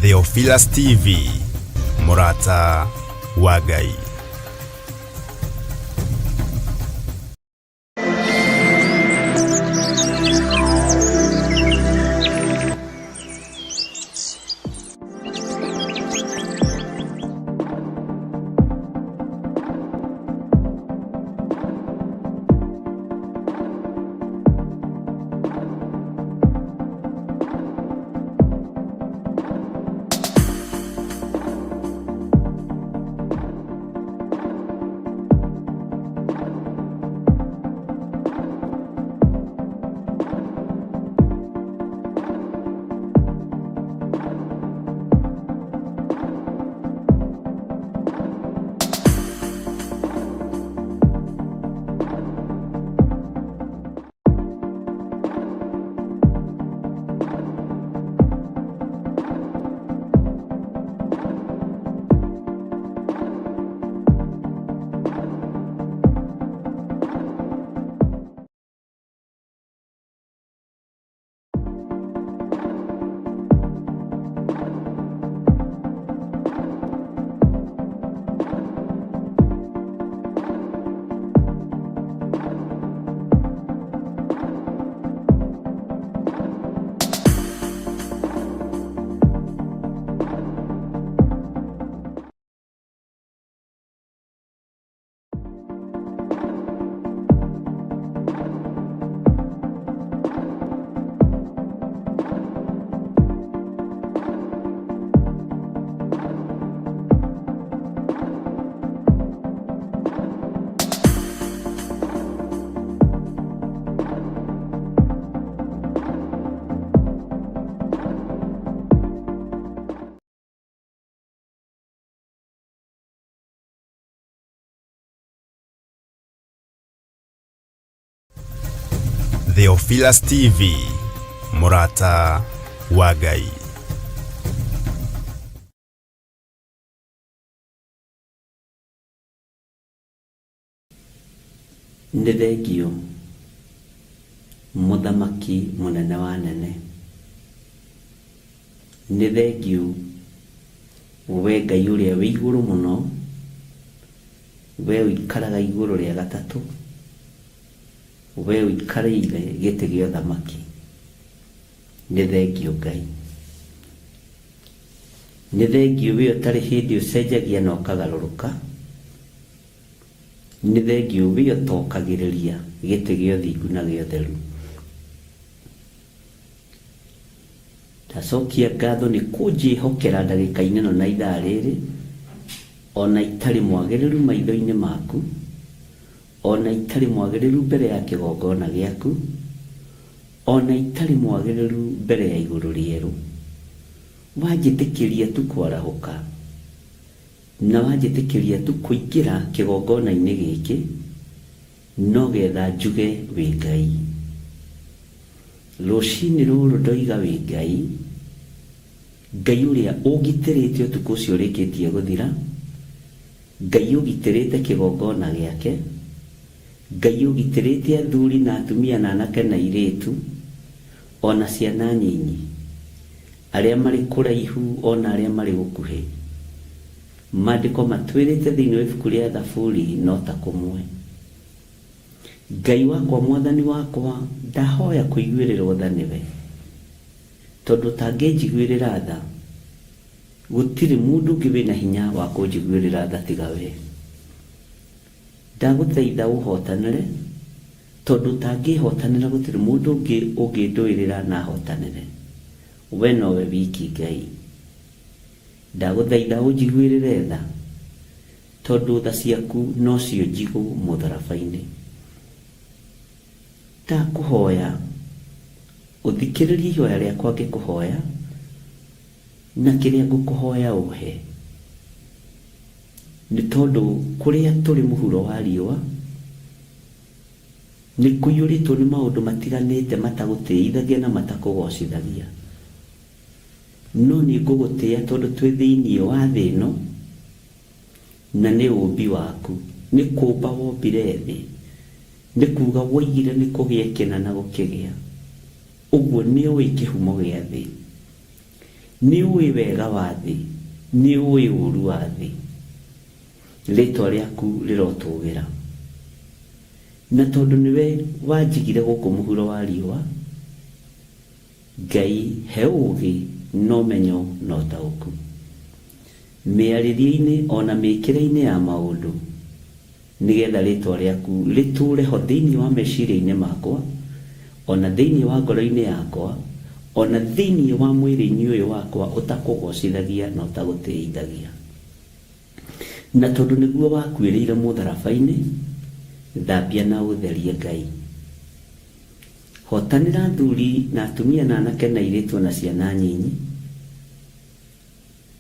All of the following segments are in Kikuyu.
Theophilus TV, Mũrata wa Ngai. Theophilus TV, Mũrata wa Ngai. Nĩ thengiũ Mũthamaki mũnene wa anene. Nĩ thengiũ we Ngai ũrĩa wĩ igũrũ mũno, we ũikaraga igũrũ rĩa gatatũ, we ũikarĩire gĩtĩ gĩa ũthamaki. Nĩ thengiũ Ngai. Nĩ thengiũ we ũtarĩ hĩndĩ ũcenjagia na ũkagarũrũka. Nĩ thengiũ we ũtokagĩrĩria gĩtĩ gĩa ũthingu na gĩa ũtheru. Ndacokia ngatho nĩ kũnjĩhokera ndagĩka-inĩ ĩno na ithaa rĩrĩ, o na itarĩ mwagĩrĩru maitho-inĩ maku, o na itarĩ mwagĩrĩru mbere ya kĩgongona gĩaku, o na itarĩ mwagĩrĩru mbere ya igũrũ rĩerũ. Wanjĩtĩkĩria tu kwarahũka, na wanjĩtĩkĩria tu kũingĩra kĩgongona-inĩ gĩkĩ, no getha njuge wĩ Ngai. Rũcinĩ rũrũ ndoiga wĩ Ngai, Ngai ũrĩa ũngitĩrĩte ũtukũ ũcio ũrĩkĩtie gũthira, Ngai ũgitĩrĩte kĩgongona gĩake, Ngai ũgitĩrĩte athuri na atumia na anake na airĩtu, o na ciana nyinyi, arĩa marĩ kũraihu o na arĩa marĩ gũkuhĩ. Maandĩko matwĩrĩte thĩinĩ wa ibuku rĩa Thaburi no ta kũmwe. Ngai wakwa Mwathani wakwa ndahoya kũiguĩrĩrwo tha nĩwe, tondũ ũtangĩnjiguĩrĩra tha, gũtirĩ mũndũ ũngĩ wĩna hinya wa kũnjiguĩrĩra tha tiga wee. Ndagũthaitha ũhotanĩre, tondũ ũtangĩhotanĩra gũtirĩ mũndũ ũngĩ ũngĩndũĩrĩra na ahotanĩre. We nowe wiki Ngai. Ndagũthaitha ũnjiguĩrĩre tha, tondũ tha ciaku nocio njigũ mũtharaba-inĩ. Ndakũhoya ũthikĩrĩrie ihoya rĩakwa ngĩkũhoya, na kĩrĩa ngũkũhoya ũhe. Nĩ tondũ kũrĩa tũrĩ mũhuro wa riũa, nĩ kũiyũrĩtwo nĩ maũndũ matiganĩte matagũtĩithagia na matakũgocithagia. No nĩ ngũgũtĩĩa tondũ twĩ thĩinĩ wa thĩ ĩno, na nĩ ũũmbi waku. Nĩ kũũmba wombire thĩ, nĩ kuuga woigire nĩ kũgĩe kĩna na gũkĩgĩa. Ũguo nĩũĩ kĩhumo gĩa thĩ. Nĩ ũĩ wega wa thĩ, nĩ ũĩ ũũru wa thĩ. Rĩtwa rĩaku rĩrotũgĩra. Na tondũ nĩwe wanjigire gũkũ mũhuro wa riũa, Ngai he ũũgĩ na ũmenyo na ũtaũku. Mĩarĩrie-inĩ o na mĩĩkĩre-inĩ ya maũndũ, nĩ getha rĩĩtwa rĩaku rĩtũũre ho thĩinĩ wa meciria-inĩ makwa, o na thĩinĩ wa ngoro-inĩ yakwa, o na thĩinĩ wa mwĩrĩ-inĩ ũyũ wakwa ũtakũgoocithagia na ũtagũtĩithagia. Na tondũ nĩguo wakuĩrĩire mũtharaba-inĩ, thambia na ũtherie Ngai. Hotanĩra athuri na atumia na anake na airĩtu o na ciana nyinyi,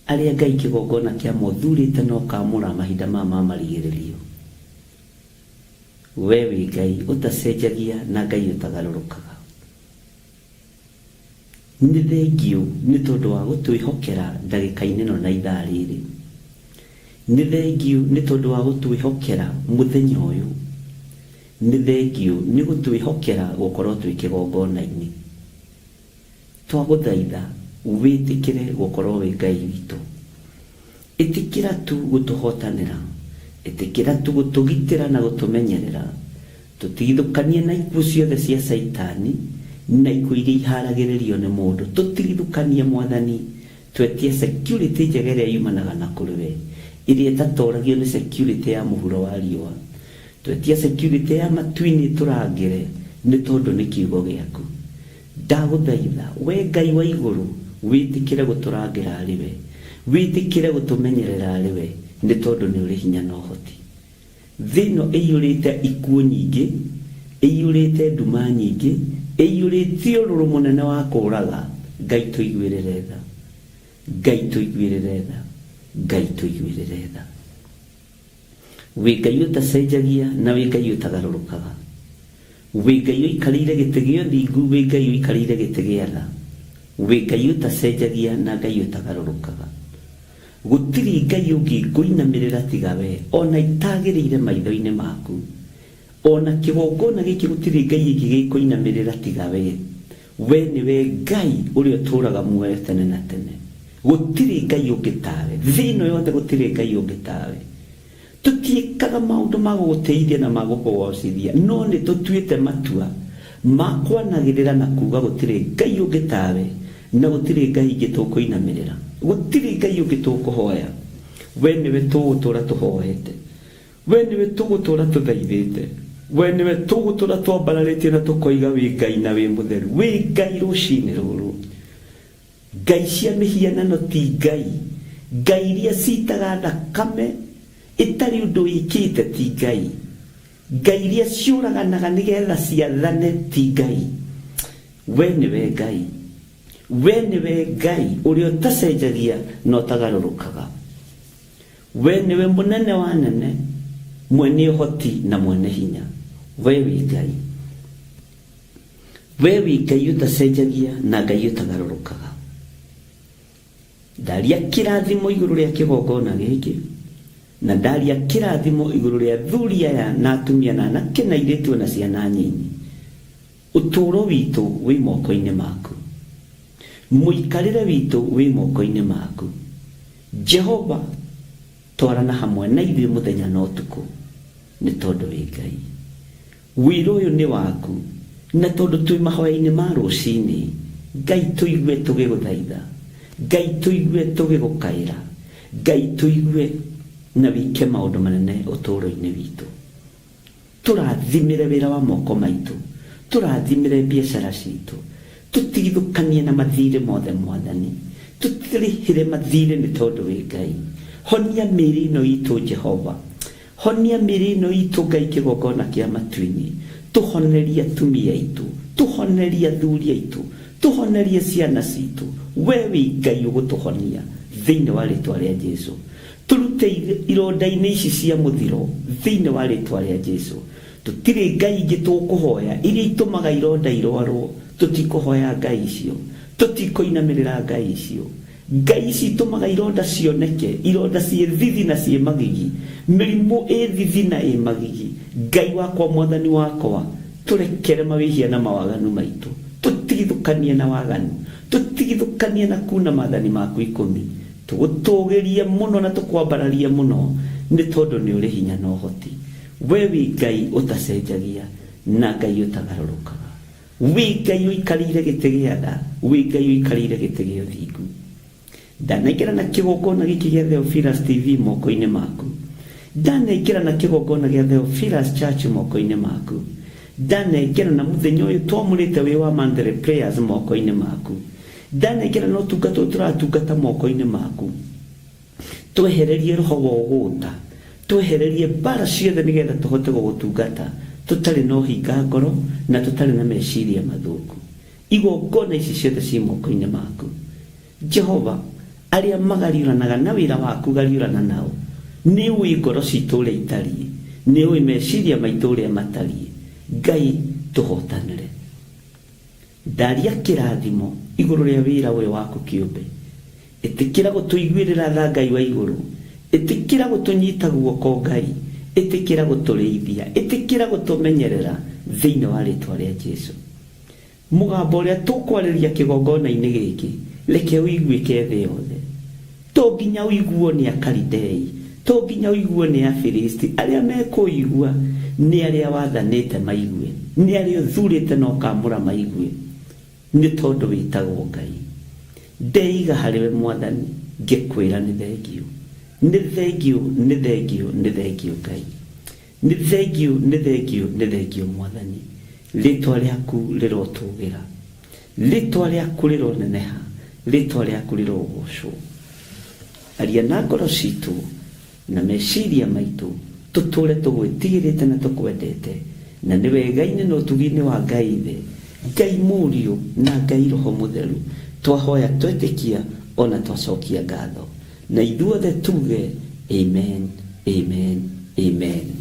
arĩa Ngai kĩgongona kĩamo ũthurĩte na ũkaamũra mahinda maya ma marigĩrĩrio. Wee wĩ Ngai ũtacenjagia na Ngai ũtagarũrũkaga. Nĩ thengiũ nĩ tondũ wa gũtwĩhokera ndagĩka-inĩ ĩno na ithaa rĩrĩ. Nĩ thengiũ nĩ tondũ wa gũtwĩhokera mũthenya ũyũ. Nĩ thengiũ nĩ gũtwĩhokera gũkorwo twĩ kĩgongona-inĩ. Twagũthaitha wĩtĩkĩre gũkorwo wĩ Ngai witũ. Ĩtĩkĩra tu gũtũhotanĩra. Ĩtĩkĩra tu gũtũgitĩra na gũtũmenyerera. Tũtigithũkanie na ikuũ ciothe cia Caitani na ikuũ iria iharagĩrĩrio nĩ mũndũ. Tũtigithũkanie Mwathani. Twetia security njega ĩrĩa yumanaga na kũrĩ we, ĩrĩa ĩtatoragio nĩ security ya mũhuro wa riũa. Twetia security ya matu-inĩ ĩtũrangĩre nĩ tondũ nĩ kiugo gĩaku. Ndagũthaitha, wee Ngai wa igũrũ, wĩtĩkĩre gũtũrangĩra arĩ we, wĩtĩkĩre gũtũmenyerera arĩ we, nĩ tondũ nĩ ũrĩ hinya na ũhoti. Thĩ ĩno ĩiyũrĩte ikuũ nyingĩ, ĩiyũrĩte nduma nyingĩ, ĩiyũrĩte ũrũrũ mũnene wa kũũraga. Ngai tũiguĩrĩre tha. Ngai tũiguĩrĩre tha. Ngai tũiguĩrĩre tha. Wĩ Ngai ũtacenjagia na wĩ Ngai ũtagarũrũkaga. Wĩ Ngai ũikarĩire gĩtĩ gĩa ũthingu, wĩ Ngai ũikarĩire gĩtĩ gĩa tha. Wĩ Ngai ũtacenjagia na Ngai ũtagarũrũkaga. Gũtirĩ Ngai ũngĩ ngũinamĩrĩra tiga we, o na itagĩrĩire maitho-inĩ maku. O na kĩgongona gĩkĩ gũtirĩ Ngai ĩngĩ gĩkũinamĩrĩra tiga we. We nĩwe Ngai ũrĩa ũtũũraga muoyo tene na tene. Gũtirĩ Ngai ũngĩ tawe. Thĩ ĩno yothe gũtirĩ Ngai ũngĩ tawe. Tũtiĩkaga maũndũ ma gũgũtĩithia na ma gũkũgoocithia, no nĩ tũtuĩte matua ma kwanagĩrĩra na kuuga gũtirĩ Ngai ũngĩ tawe, na gũtirĩ ngai ingĩ tũkũinamĩrĩra. Gũtirĩ Ngai ũngĩ tũkũhoya. We nĩwe tũgũtũũra tũhoete. We nĩwe tũgũtũũra tũthaithĩte. We nĩwe tũgũtũũra twambararĩtie na tũkoiga wĩ Ngai na wĩ mũtheru. Wĩ Ngai rũcinĩ rũrũ. Ngai cia mĩhianano ti ngai. Ngai iria ciitaga thakame ĩtarĩ ũndũ ĩkĩte ti ngai. Ngai iria ciũraganaga nĩgetha ciathane ti ngai. We nĩwe Ngai. We nĩwe Ngai ũrĩa ũtacenjagia na ũtagarũrũkaga. We nĩwe mũnene wa anene, mwene ũhoti na mwene hinya. We wĩ Ngai. We wĩ Ngai ũtacenjagia na Ngai ũtagarũrũkaga. Ndaria kĩrathimo igũrũ rĩa kĩgongona gĩkĩ, na ndaria kĩrathimo igũrũ rĩa athuri aya na atumia na anake na airĩtu o na ciana nyinyi. Ũtũũro witũ wĩ moko-inĩ maku. Mũikarĩre witũ wĩ moko-inĩ maku. Jehova, twarana hamwe na ithuĩ mũthenya na ũtukũ, nĩ tondũ wĩ Ngai. Wĩra ũyũ nĩ waku, na tondũ twĩ mahoya-inĩ ma rũcinĩ, Ngai tũigue tũgĩgũthaitha, Ngai tũigue tũgĩgũkaĩra, Ngai tũigue na wĩke maũndũ manene ũtũũro-inĩ witũ. Tũrathimĩre wĩra wa moko maitũ, tũrathimĩre biacara citũ, tũtigithũkanie na mathirĩ mothe Mwathani, tũtirĩhĩre mathirĩ nĩ tondũ wĩ Ngai. Honia mĩĩrĩ ĩno itũ Jehova, Honia mĩĩrĩ ĩno itũ Ngai kĩgongona kĩa matu-inĩ, tũhonerie atumia aitũ, tũhonerie athuri aitũ, tũhonerie ciana citũ, we wĩ Ngai ũgũtũhonia thĩinĩ wa rĩtwa rĩa Jesu. Tũrute ironda-inĩ ici cia mũthiro thĩinĩ wa rĩtwa rĩa Jesu. Tũtirĩ ngai ingĩ tũkũhoya iria itũmaga ironda irwarwo, tũtikũhoya ngai icio, tũtikũinamĩrĩra ngai icio. Ngai ici itũmaga ironda cioneke, ironda ciĩ thithi na ciĩ magigi, mĩrimũ ĩ thithi na ĩ magigi. Ngai wakwa, Mwathani wakwa, tũrekere mawĩhia na mawaganu maitũ. Tũtigithũkanie. Tũtigithũkanie na waganu, tũtigithũkanie na kuna maathani maku ikũmi. Tũgũtũgĩrie mũno na tũkwambararie mũno, nĩ tondũ nĩ ũrĩ hinya na ũhoti. We wĩ Ngai ũtacenjagia na Ngai ũtagarũrũkaga. Wĩ Ngai ũikarĩire gĩtĩ gĩa tha, wĩ Ngai ũikarĩire gĩtĩ gĩa ũthingu. Ndanengera na kĩgongona gĩkĩ gĩa Theophilus TV moko-inĩ maku. Ndanengera na kĩgongona gĩa Theophilus Church moko-inĩ maku. Ndanengera na mũthenya ũyũ twamũrĩte wĩ wa monthly prayers moko-inĩ maku. Ndanengera na ũtungata ũyũ tũratungata moko-inĩ maku. Twehererie roho wa ũgũta, twehererie mbara ciothe nĩgetha tũhote gũgũtungata tũtarĩ na ũhinga ngoro na tũtarĩ na meciria mathũku. Igongona ici ciothe ciĩ moko-inĩ maku. Jehova, arĩa magariũranaga na wĩra waku gariũrana nao. Nĩ ũĩ ngoro citũ ũrĩa itariĩ, nĩ ũĩ meciria maitũ ũrĩa matariĩ. Ngai, tũhotanĩre. Ndaria kĩrathimo igũrũ rĩa wĩra ũyũ waku kĩũmbe. Ĩtĩkĩra gũtũiguĩrĩra tha Ngai wa igũrũ. Ĩtĩkĩra gũtũnyita guoko Ngai. Ĩtĩkĩra gũtũrĩithia. Ĩtĩkĩra gũtũmenyerera thĩinĩ wa rĩtwa rĩa Jesu. Mũgambo ũrĩa tũkwarĩria kĩgongona-inĩ gĩkĩ, reke ũiguĩke thĩ yothe. To nginya ũiguo nĩ Akalidei, to nginya ũiguo nĩ Afilisti, arĩa mekũũigua nĩ arĩa wathanĩte maigue, nĩ arĩa ũthuurĩte na ũkaamũra maigue, nĩ tondũ wĩtagwo Ngai. Ndeiga harĩwe Mwathani, ngĩkwĩra nĩ thengiũ. Nĩ thengiũ, nĩ thengiũ, nĩ thengiũ Ngai. Nĩ thengiũ, nĩ thengiũ, nĩ thengiũ Mwathani. Rĩtwa rĩaku rĩrotũgĩra. Rĩtwa rĩaku rĩroneneha. Rĩtwa rĩaku rĩrogocwo. Aria na ngoro citũ na meciria maitũ, tũtũre tũgwĩtigĩrĩte na tũkwendete, na nĩ wega-inĩ na ũtugi-inĩ wa Ngai Ithe, Ngai Mũriũ, na Ngai Roho Mũtheru, twahoya twetĩkia o na twacokia ngatho. Na ithuothe tuge, Amen, amen, amen.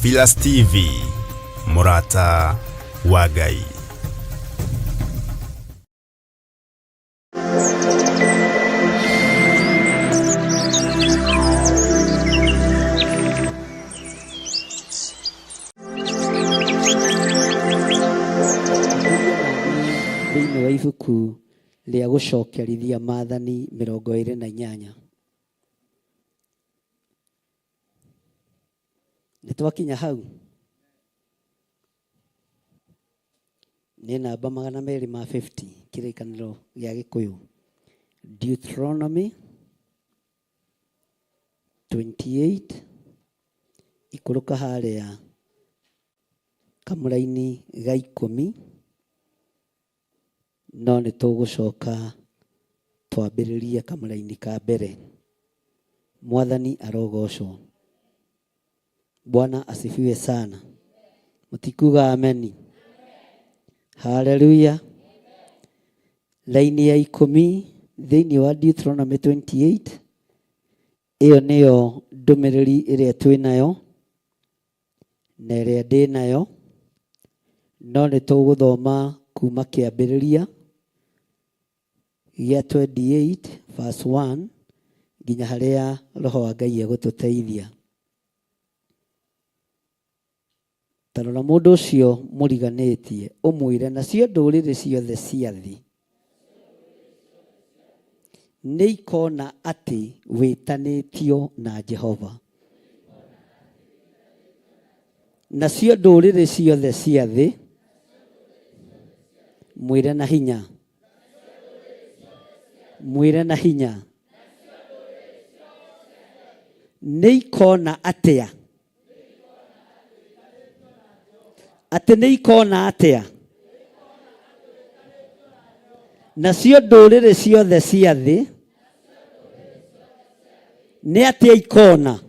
Theophilus TV, mũrata wa Ngai. Thĩinĩ wa ibuku rĩa gũcokerithia maathani 28. Nĩ twakinya hau? Nĩ namba 250 kĩrĩkanĩro gĩa Gĩkũyũ. Deuteronomy 28 ikũrũka harĩa kamũraini ga 10, no nĩ tũgũcoka twambĩrĩrie kamũraini ka mbere. Mwathani arogocwo. Bwana asifiwe sana. Mũtikuga ameni? Haleluya. Laini ya 10 thĩinĩ wa Deuteronomy 28, ĩyo nĩyo ndũmĩrĩri ĩrĩa twĩ nayo na ĩrĩa ndĩ nayo, no nĩ tũgũthoma kuma kĩambĩrĩria gĩa 28 verse 1 nginya harĩa Roho wa Ngai egũtũteithia. Ta rora mũndũ ũcio mũriganĩtie, ũmwĩre, nacio ndũrĩrĩ ciothe cia thĩ nĩ ikona atĩ wĩtanĩtio na Jehova. Nacio ndũrĩrĩ ciothe cia thĩ, mwĩre na hinya, mwĩre na hinya, nĩ ikona atĩa? Atĩ nĩ ikona atĩa? Nacio ndũrĩrĩ ciothe cia thĩ nĩ atĩa ikona?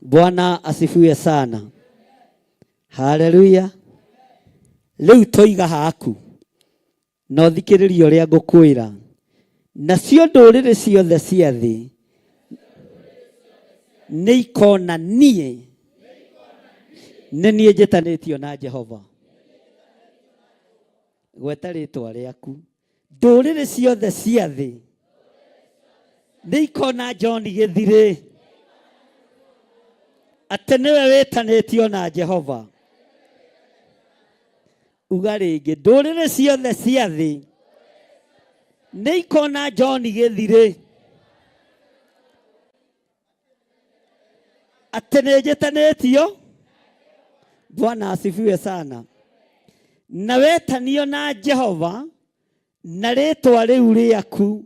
Bwana asifiwe sana. Haleluya. Rĩu toiga haku na ũthikĩrĩrie ũrĩa ngũkwĩra. Nacio ndũrĩrĩ ciothe cia thĩ nĩ ikona niĩ nĩ niĩ njĩtanĩtio na Jehova. Gweta rĩtwa rĩaku. Ndũrĩrĩ ciothe cia thĩ nĩ ikona John Gĩthirĩ atĩ nĩwe wĩtanĩtio na Jehova. Uga rĩngĩ, ndũrĩrĩ ciothe cia thĩ nĩ ikona John Gĩthirĩ atĩ nĩ njĩtanĩtio. Bwana asifiwe sana. Na wetanio na Jehova na rĩtwa rĩu rĩaku,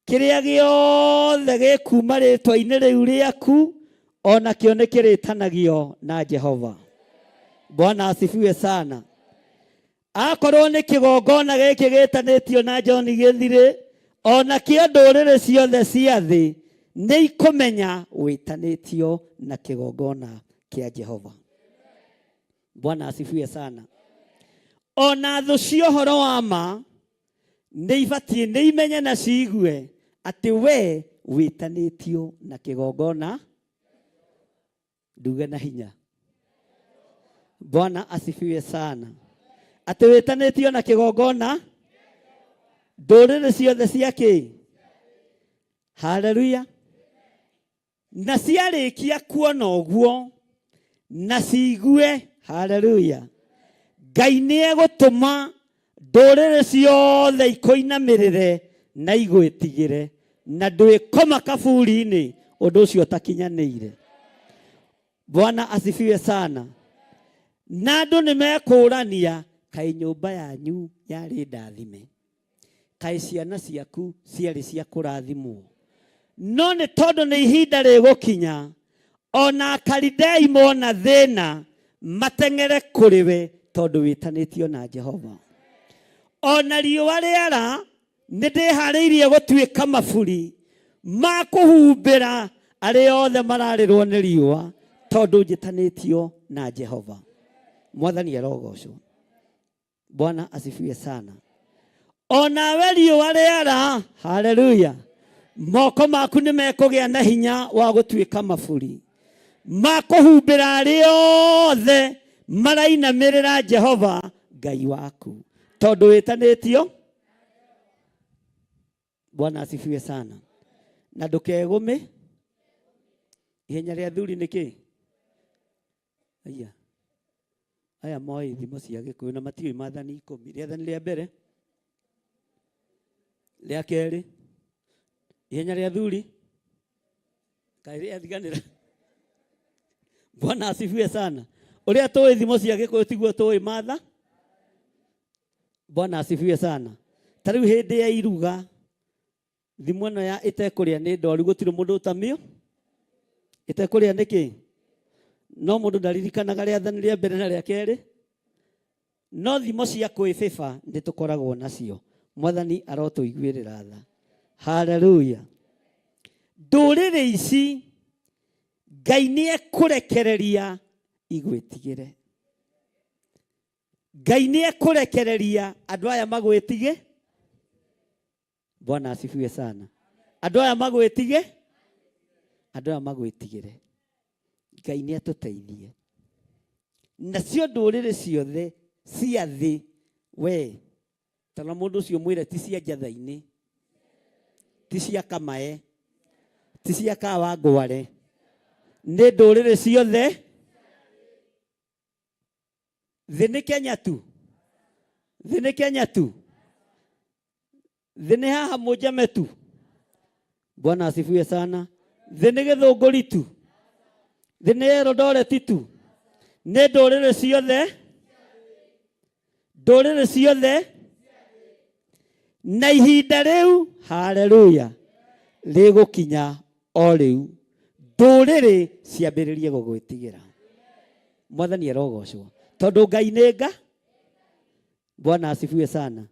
kĩrĩa gĩothe gĩkuma rĩtwa-inĩ rĩu rĩaku onakĩo nĩ kĩrĩtanagio na Jehova. Bwana asifiwe sana. Akorwo nĩ kĩgongona gĩkĩ gĩtanĩtio na John Gĩthirĩ, onakĩo ndũrĩrĩ ciothe cia thĩ nĩ ikũmenya wĩtanĩtio na kĩgongona kĩa Jehova. Bwana asifiwe sana. Ona thũ cia ũhoro wa ma nĩ ibatiĩ nĩ imenye na ciigue atĩ we wĩtanĩtio na kĩgongona. Nduge na hinya. Bwana asifiwe sana. Atĩ wĩtanĩtio na kĩgongona ndũrĩrĩ ciothe cia kĩ? Haleluya. Na ciarĩkia kuona ũguo na ciigue, haleluya, Ngai nĩ egũtũma ndũrĩrĩ ciothe ikũinamĩrĩre na igwĩtigĩre, na ndwĩkoma kaburi-inĩ ũndũ ũcio ũtakinyanĩire. Bwana asifiwe sana. Na andũ nĩ mekũrania, kaĩ nyũmba yanyu yarĩ ndathime, kaĩ ciana ciaku ciarĩ cia kũrathimwo. No nĩ tondũ nĩ ihinda rĩgũkinya ona Akalidei mona thĩna mateng'ere kũrĩ we, tondũ wĩtanĩtio na Jehova. Ona riũa rĩara nĩ ndĩharĩirie gũtuĩka maburi ma kũhumbĩra arĩa othe mararĩrwo nĩ riũa, tondũ njĩtanĩtio na Jehova. Mwathani arogocwo. Bwana asifiwe sana. Onawe riũa rĩara, haleluya, moko maku nĩ mekũgĩa na hinya wa gũtuĩka maburi. Ma kũhumbĩra arĩa othe marainamĩrĩra Jehova Ngai waku, tondũ wĩtanĩtio. Bwana asifiwe sana. Na ndũkegũmĩ ihenya rĩa thuri nĩ kĩ? Aya aya moĩ ithimo cia Gĩkũyũ na matiũĩ maathani 10. Rĩathani rĩa mbere, rĩa kerĩ, ihenya rĩa thuri kaĩ rĩathiganĩra. Bwana asifiwe sana. Ũrĩa tũĩ thimo cia Gĩkũyũ tiguo tũĩ matha. Bwana asifiwe sana. Ta rĩu hĩndĩ ya iruga, thimo ĩno ya ĩtekũrĩa nĩ ndoru, gũtirĩ mũndũ ũtamĩo ĩtekũrĩa nĩkĩ? No mũndũ ndaririkanaga rĩathani rĩa mbere na rĩa kerĩ, no thimo cia kwĩbĩba nĩ tũkoragwo nacio. Mwathani arotũiguĩrĩra tha. Haleluya. Ndũrĩrĩ ici Ngai nĩ ekũrekereria igwĩtigĩre. Ngai nĩ ekũrekereria andũ aya magwĩtige. Bwana asifiwe sana. Andũ aya magwĩtige, andũ aya magwĩtigĩre. Ngai nĩ atũteithie. Nacio ndũrĩrĩ ciothe cia thĩ, we tana mũndũ ũcio mwĩre ti cia njatha-inĩ, ti cia kamae, ti cia kawangware, nĩ ndũrĩrĩ ciothe thĩ. Nĩ Kenya tu? Thĩ nĩ Kenya tu? Thĩ nĩ haha mũnjame tu? Bwana asifiwe sana. Thĩ nĩ Gĩthũngũri tu? Thĩ nĩ Eldoret tu? Nĩ ndũrĩrĩ ciothe, ndũrĩrĩ ciothe. Na ihinda rĩu, haleluya, rĩgũkinya o rĩu, ndũrĩrĩ ciambĩrĩrie gũgwĩtigĩra. Mwathani arogocwo, tondũ Ngai nĩ nga. Bwana asifiwe sana.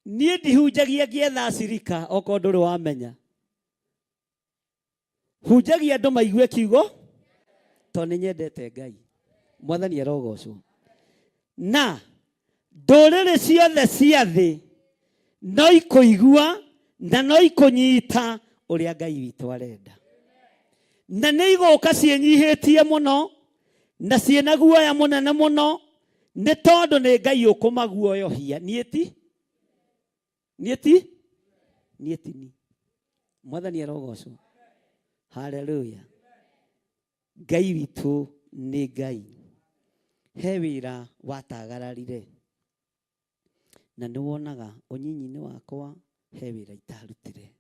Niĩ ndihunjagia ngĩetha acirika, okorwo ndũrĩ wamenya. Hunjagia andũ maigue kiugo, tondũ nĩ nyendete Ngai. Mwathani arogocwo. Na ndũrĩrĩ ciothe cia thĩ no ikũigua na no ikũnyita ũrĩa Ngai witũ arenda, na nĩ igũka ciĩnyihĩtie mũno na ciĩna guoya mũnene mũno, nĩ tondũ nĩ Ngai ũkũmaguoyohia. Niĩ ti, niĩ ti, niĩ ti ni. Mwathani arogocwo. Haleluya. Ngai witũ nĩ Ngai. He wĩra watagararire na nĩ wonaga ũnyinyi-inĩ wakwa, he wĩra itarutire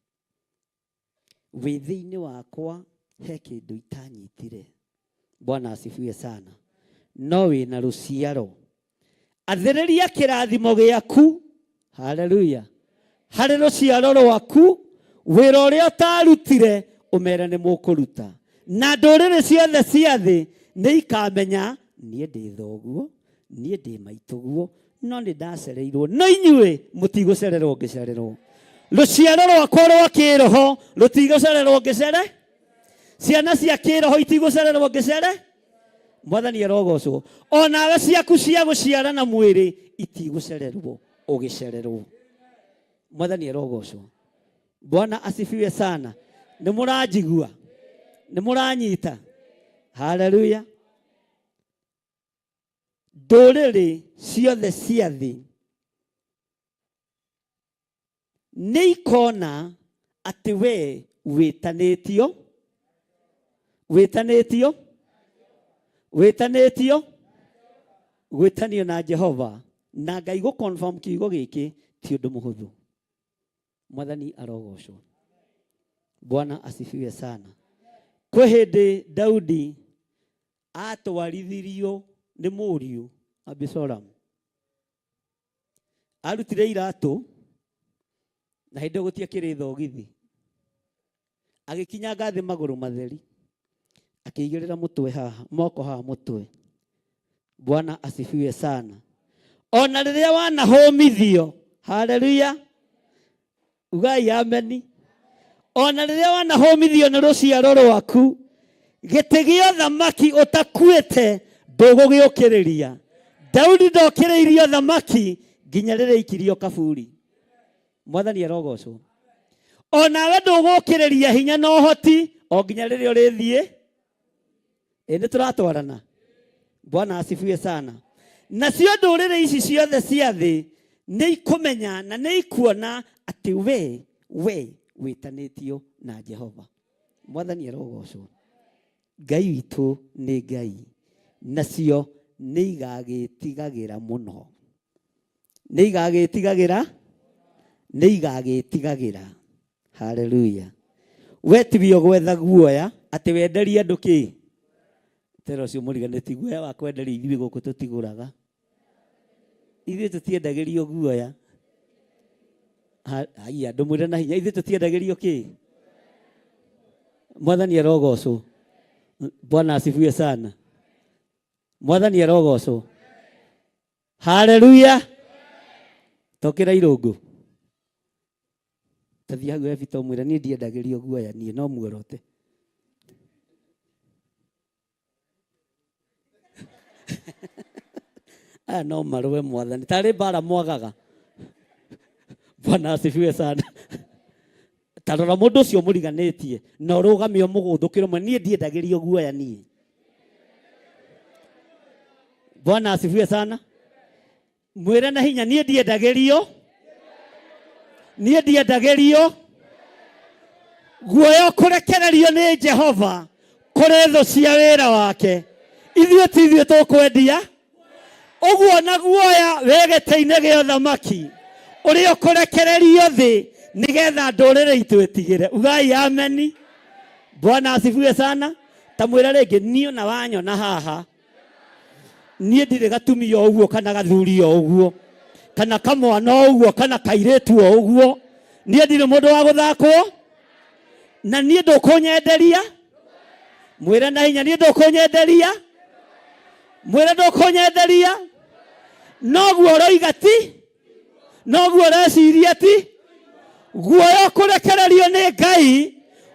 wĩthĩ-inĩ wakwa, he kĩndũ itanyitire. Bwana asifiwe sana. No wĩna rũciaro, athĩrĩria kĩrathimo gĩaku, haleluya, harĩ rũciaro rwaku. Wĩra ũrĩa ũtarutire, ũmere nĩ mũkũruta, na ndũrĩrĩ ciothe cia thĩ nĩ ikamenya niĩ ndĩ thoguo, niĩ ndĩ maitũguo, no nĩ ndacereirwo, no inyuĩ mũtigũcererwo ngĩcererwo. Rũciaro rwakwa rwa kĩroho rũtigũcererwo ngĩcere, ciana cia kĩroho itigũcererwo ngĩcere. Mwathani arogocwo. Onawe ciaku cia gũciara na mwĩrĩ itigũcererwo ũgĩcererwo. Mwathani arogocwo. Bwana asifiwe sana. Nĩ mũranjigua? Nĩ mũranyita? Haleluya. Ndũrĩrĩ ciothe cia thĩ nĩ ikona atĩ we wĩtanĩtio, wĩtanĩtio, wĩtanĩtio gwĩtanio na Jehova. Na Ngai gũ confirm kiugo gĩkĩ ti ũndũ mũhũthũ. Mwathani arogocwo. Bwana asifiwe sana. Kwĩ hĩndĩ Daudi atwarithirio nĩ mũriũ Abisalomu. Arutire iratũ, na hĩndĩ ĩyo gũtiakĩrĩ thogithi, agĩkinyanga thĩ magũrũ matheri, akĩigĩrĩra mũtwe haha, moko haha mũtwe. Bwana asifiwe sana. Ona rĩrĩa wanahũmithio, haleluya, ugai ameni. Ona rĩrĩa wanahũmithio nĩ rũciaro rwaku, gĩtĩ gĩa ũthamaki ũtakuĩte ndũgũgĩũkĩrĩria. Daudi ndokĩrĩirie ũthamaki nginya rĩrĩa aikirio kaburi. Mwathani arogocwo. Onawe ndũgũkĩrĩria hinya na ũhoti o nginya rĩrĩa ũrĩthiĩ. Ĩ nĩ tũratwarana. Bwana asifiwe sana. Nacio ndũrĩrĩ ici ciothe cia thĩ nĩ ikũmenya na nĩ ikuona atĩ we wĩtanĩtio na Jehova. Mwathani arogocwo. Ngai witũ nĩ Ngai. Nacio nĩ igagĩtigagĩra mũno. Nĩ igagĩtigagĩra, nĩ igagĩtigagĩra. Haleluya. We tiwe ũgwetha guoya atĩ wenderie andũ kĩ? Tera ũcio mũriganĩtie guoya wa kwenderia ithuĩ gũkũ tũtigũraga. Ithuĩ tũtiendagĩrio guoya. Haiya, ndũmwĩre na hinya, ithuĩ tũtiendagĩrio kĩ? Mwathani arogocwo. Bwana asifiwe sana. Mwathani arogocwo. Haleluya. Tokĩra irũngũ. Tathiĩ hau Ebita ũmwĩre niĩ ndiendagĩrio guoya niĩ no muorote. Aya no marũe mwathani. Tarĩ mbara mwagaga. Bwana asifiwe sana. Ta rora mũndũ ũcio mũriganĩtie na ũrũgame ũmũgũthũkĩre ũmwe niĩ ndiendagĩrio guoya niĩ. Bwana asifiwe sana. Mwĩre na hinya niĩ ndiendagĩrio, niĩ ndiendagĩrio guoya ũkũrekererio nĩ Jehova kũrĩ thũ cia wĩra wake. Ithuĩ ti ithuĩ tũkwendia ũguo na guoya wĩ gĩtĩ-inĩ gĩa ũthamaki ũrĩa ũkũrekererio thĩ nĩgetha ndũrĩrĩ itwĩtigĩre. Ugai ameni. Bwana asifiwe sana. Ta mwĩre rĩngĩ niĩ ona wanyona haha niĩ ndirĩ gatumia o ũguo kana gathuri o ũguo kana kamwana o ũguo kana kairĩtu o ũguo. Niĩ ndirĩ mũndũ wa gũthakwo na niĩ ndũkũnyenderia. Mwĩre na hinya niĩ ndũkũnyenderia. Mwĩre ndũkũnyenderia. Noguo ũroiga ti, noguo ũreciria ti. Guoya ũkũrekererio nĩ Ngai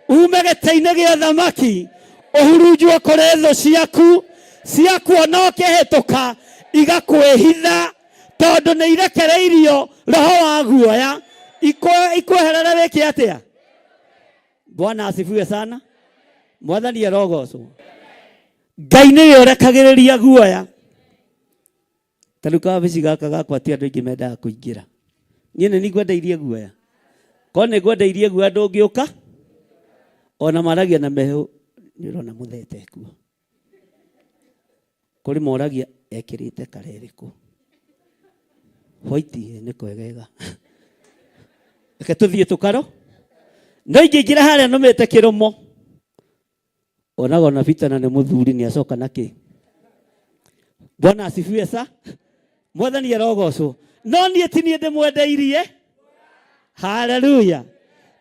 ume gĩtĩ-inĩ gĩa ũthamaki ũhurunjwo kũrĩ thũ ciaku ciakuona ũkĩhĩtũka igakwĩhitha tondũ nĩ irekereirio roho wa guoya ikweherere wĩke atĩa? Bwana asifiwe sana. Mwathani arogocwo. Ngai nĩwe ũrekagĩrĩria guoya. Ta rĩu kawabici gaka gakwa ti andũ aingĩ mendaga kũingĩra. Niĩ nĩ ngwendeirie guoya. Korwo nĩ ngwendeirie guoya ndũngĩũka. Ona maragia na mehũ nĩ ũrona mũthete kuo. Kũrĩ moragia ekĩrĩte kara ĩrĩkũ. White nĩ kwegega. Reke tũthiĩ tũkaro. No ingĩingĩra harĩa nũmĩte kĩromo. Onaga ona Peter na nĩ mũthuri nĩ acoka na kĩ. Bwana asifiwe sa. Mwathani arogocwo. No niĩ ti niĩ ndĩmwendeirie. Haleluya.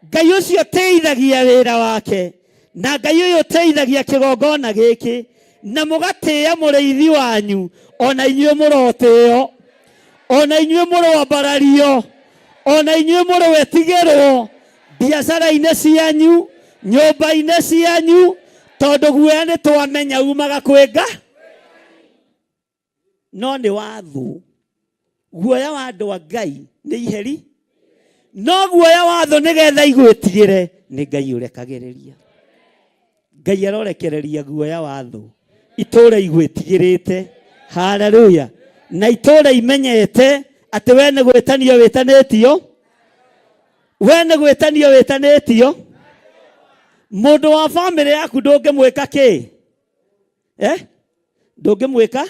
Ngai ũcio ũtĩithagia wĩra wake na Ngai ũyũ ũtĩithagia kĩgongona gĩkĩ na mũgatĩĩa mũrĩithi wanyu ona inyuĩ mũrotĩo ona inyuĩ mũroambarario ona inyuĩ mũroetigĩrwo biacara-inĩ cianyu nyũmba-inĩ cianyu tondũ guoya nĩ twamenya umaga kwĩ Nga no nĩ wa thũ. Guoya wa andũ a Ngai nĩ iheri no guoya wa thũ nĩgetha igwĩtigĩre nĩ Ngai ũrekagĩrĩria. Ngai arorekereria guoya wa thũ itũũra igwĩtigĩrĩte. Haleluya. Na itũũra imenyete atĩ we nĩ gwĩtanio wĩtanĩtio, we nĩ gwĩtanio wĩtanĩtio. Mũndũ wa bamĩrĩ yaku ndũngĩmwĩka kĩ? Ndũngĩmwĩka.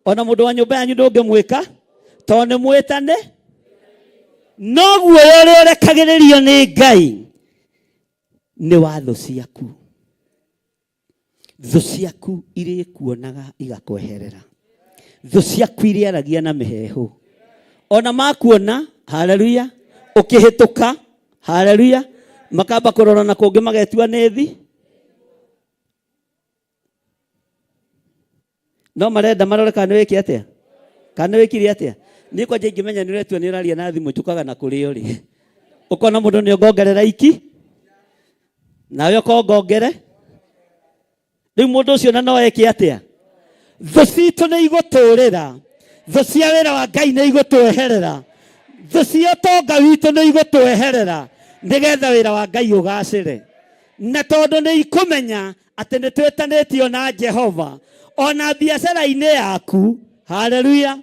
Ona mũndũ wa nyũmba yanyu ndũngĩmwĩka tondũ nĩ mwĩtane. No guoya ũrĩa ũrekagĩrĩrio nĩ Ngai nĩ wa thũ ciaku. Thũ ciaku irĩkuonaga igakweherera. Thũ ciaku irĩaragia na mĩheehũ. Ona makuona, haleluya, ũkĩhĩtũka, haleluya, makamba kũrora na kũngĩ magetua nĩ thi. No marenda marore kana nĩ wĩke atĩa? Kana nĩ wĩkire atĩa? Niĩ kwanja ingĩmenya nĩ ũretua nĩ ũraria na thimũ njũkaga na kũrĩ ũrĩ. Ũkona mũndũ nĩ ongongerera iki, nawe ũkongongere. Rĩu mũndũ ũcio na no eke atĩa? Thũ citũ nĩ igũtũrĩra. Thũ cia wĩra wa Ngai nĩ igũtweherera. Thũ cia ũtonga witũ nĩ igũtweherera nĩgetha wĩra wa Ngai ũgacĩre. Na tondũ nĩ ikũmenya atĩ nĩ twĩtanĩtio na Jehova ona biacara-inĩ yaku. Haleluya.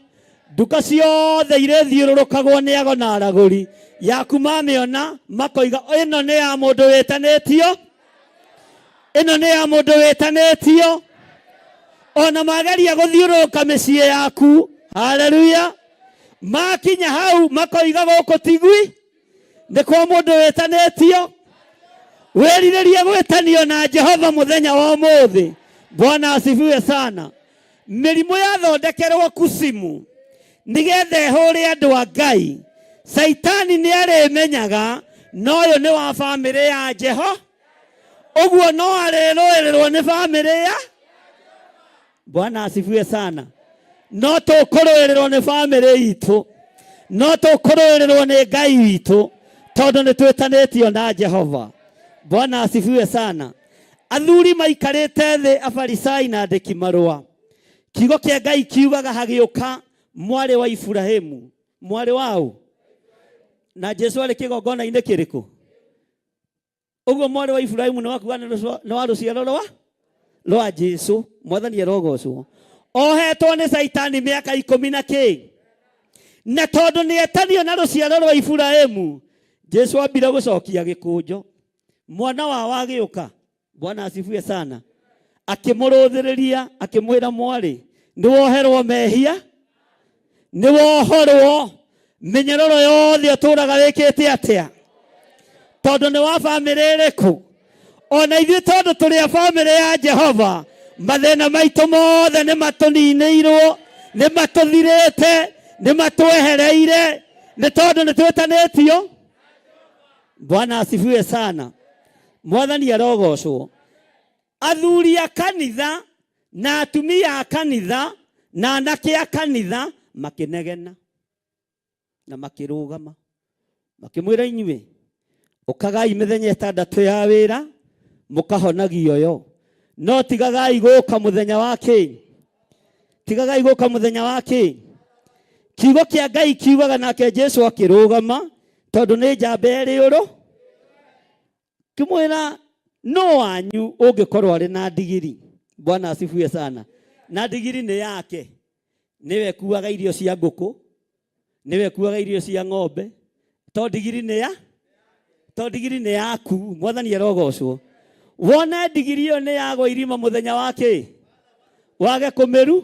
Nduka ciothe irĩthiũrũrũkagwo nĩ ago na aragũri yaku, mamĩona makoiga ĩno nĩ ya mũndũ wĩtanĩtio, ĩno nĩ ya mũndũ wĩtanĩtio. Ona mageria gũthiũrũrũka mĩciĩ yaku, haleluya, makinya hau makoiga gũkũ tigui nĩ kwa mũndũ wĩtanĩtio. Wĩrirĩrie gwĩtanio na Jehova mũthenya wa ũmũthĩ. Bwana asifiwe sana. Mĩrimũ yathondekerwo kusimu nĩgetha ĩhũre andũ a Ngai. Caitani nĩ arĩmenyaga na ũyũ nĩ wa bamĩrĩ ya Jeho, ũguo no arĩrũĩrĩrwo nĩ bamĩrĩ ya Bwana asifiwe sana. No tũkũrũĩrĩrwo nĩ bamĩrĩ itũ, no tũkũrũĩrĩrwo nĩ Ngai witũ, tondũ nĩ twĩtanĩtio na Jehova. Bwana asifiwe sana. Athuri maikarĩte thĩ, afarisai na andĩki marũa. Kiugo kĩa Ngai kiugaga hagĩũka mwarĩ wa Iburahimu. Mwarĩ waũ? Na Jesu arĩ kĩgongona-inĩ kĩrĩkũ? Ũguo mwarĩ wa Iburahimu nĩ wakuga nĩ wa rũciaro rwa Jesu. Mwathani arogocwo. Ohetwo nĩ Caitani mĩaka 10 na kĩ, na tondũ nĩ etanio na rũciaro rwa Iburahimu, Jesu ambire gũcokia gĩkũnjo. Mwana wao agĩũka, Bwana asifiwe sana, akĩmũrũthĩrĩria akĩmwĩra, mwarĩ, nĩ woherwo mehia, nĩ wohorwo mĩnyororo yothe ũtũraga wĩkĩte atĩa, tondũ nĩ wa bamĩrĩ ĩrĩkũ? Ona ithuĩ tondũ tũrĩ a bamĩrĩ ya Jehova, mathĩna maitũ mothe nĩ matũninĩirwo, nĩ matũthirĩte, nĩ matwehereire, nĩ tondũ nĩ twĩtanĩtio. Bwana asifiwe sana. Mwathani arogocwo. Athuri a kanitha na atumia a kanitha na anake a kanitha makĩnegena na makĩrũgama makĩmwĩra, inyuĩ ũkagai mĩthenya 6 ya wĩra mũkahonagio yo, no tigagai gũka mũthenya wa kĩ, tigagai gũka mũthenya wa kĩ. Kiugo kĩa Ngai kiugaga nake Jesu akĩrũgama, tondũ nĩ njamba ĩrĩ ũrũ, kĩmwĩra, no wanyu ũngĩkorwo arĩ na ndigiri. Bwana asifiwe sana. Na ndigiri nĩ yake, nĩwe kuaga irio cia ngũkũ, nĩwe kuaga irio cia ng'ombe, to ndigiri nĩ ya, to ndigiri nĩ yaku. Mwathani arogocwo. Wone ndigiri ĩyo nĩ yagwa irima mũthenya wa kĩ, wage kũmĩru.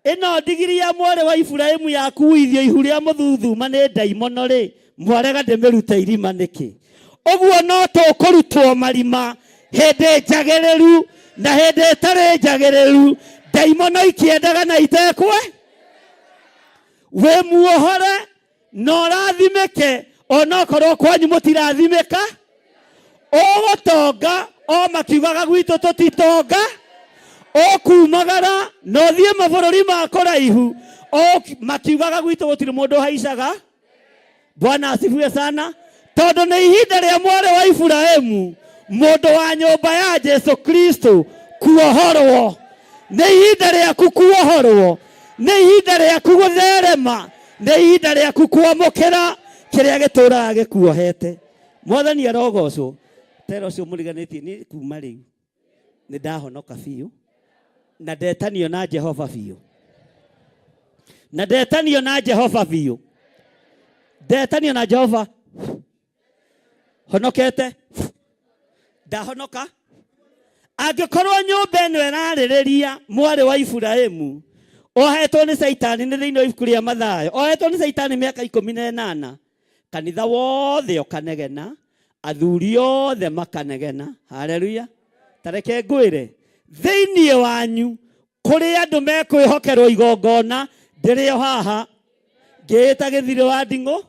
Ĩno ndigiri ya mwarĩ wa Iburahimu yakuithio ihu rĩa mũthuthuma nĩ ndaimono rĩ, mwarega ndĩmĩrute irima nĩkĩ? Ũguo no tũkũrutwo marima hĩndĩ njagĩrĩru na hĩndĩ ĩtarĩ njagĩrĩru, ndaimono ikĩendaga na itekwe. Wĩ muohore na ũrathimĩke, onokorwo kwanyu mũtirathimĩka. Ũgũtonga o makiugaga gwitũ tũtitonga, ũkumagara na ũthiĩ mabũrũri ma kũraihu o makiugaga gwitũ gũtirĩ mũndũ ũhaicaga. Bwana asifiwe sana. Tondũ nĩ ihinda rĩa mwarĩ wa Iburahimu, mũndũ wa nyũmba ya Jesu Kristo, kuohorwo. Nĩ ihinda rĩaku kuohorwo, nĩ ihinda rĩaku gũtherema, nĩ ihinda rĩaku kwamũkĩra kĩrĩa gĩtũraga gĩkuohete. Mwathani arogocwo. Tera ũcio mũriganĩtie nĩ kuma rĩu nĩ ndahonoka biũ na ndetanio na Jehova biũ, na ndetanio na Jehova biũ, ndetanio na Jehova, honokete, ndahonoka. Angĩkorwo nyũmba ĩno ĩrarĩrĩria mwarĩ wa Iburahimu ohetwo nĩ Caitani, nĩ thĩinĩ wa ibuku rĩa Mathayo, ohetwo nĩ Caitani mĩaka 18, kanitha wothe ũkanegena, athuri othe makanegena. Haleluya. Tareke ngwĩre, thĩinĩ wanyu kũrĩ andũ mekwĩhokerwo igongona. Ndĩrĩ o haha ngĩĩta gĩthirĩ wa nding'ũ,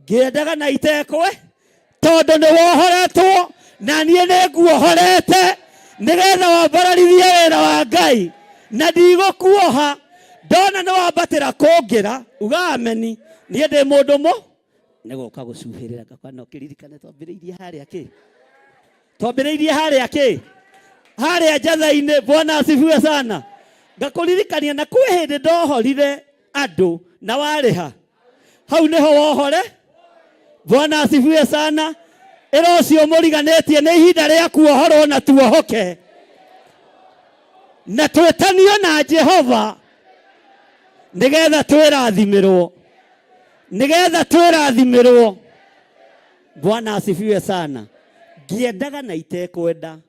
ngĩendaga na itekwe, tondũ nĩ wohoretwo na niĩ nĩ nguohorete nĩgetha wambararithie wĩra wa Ngai, na ndigũkuoha ndona nĩ wambatĩra kũngĩra. Uga ameni. Niĩ ndĩ mũndũ mũ nĩ gũka gũcuhĩrĩra ngakwa, no kĩririkane twambĩrĩirie harĩa kĩ, twambĩrĩirie harĩa kĩ, harĩa njatha-inĩ. Bwana asifiwe sana. Ngakũririkania na kwĩ hĩndĩ ndohorire andũ na warĩha hau nĩho wohore. Bwana asifiwe sana. Ĩra ũcio mũriganĩtie nĩ ihinda rĩa kuohorwo na tuohoke na twĩtanio na Jehova nĩgetha twĩrathimĩrwo, nĩgetha twĩrathimĩrwo. Bwana asifiwe sana. Ngĩendaga na itekwenda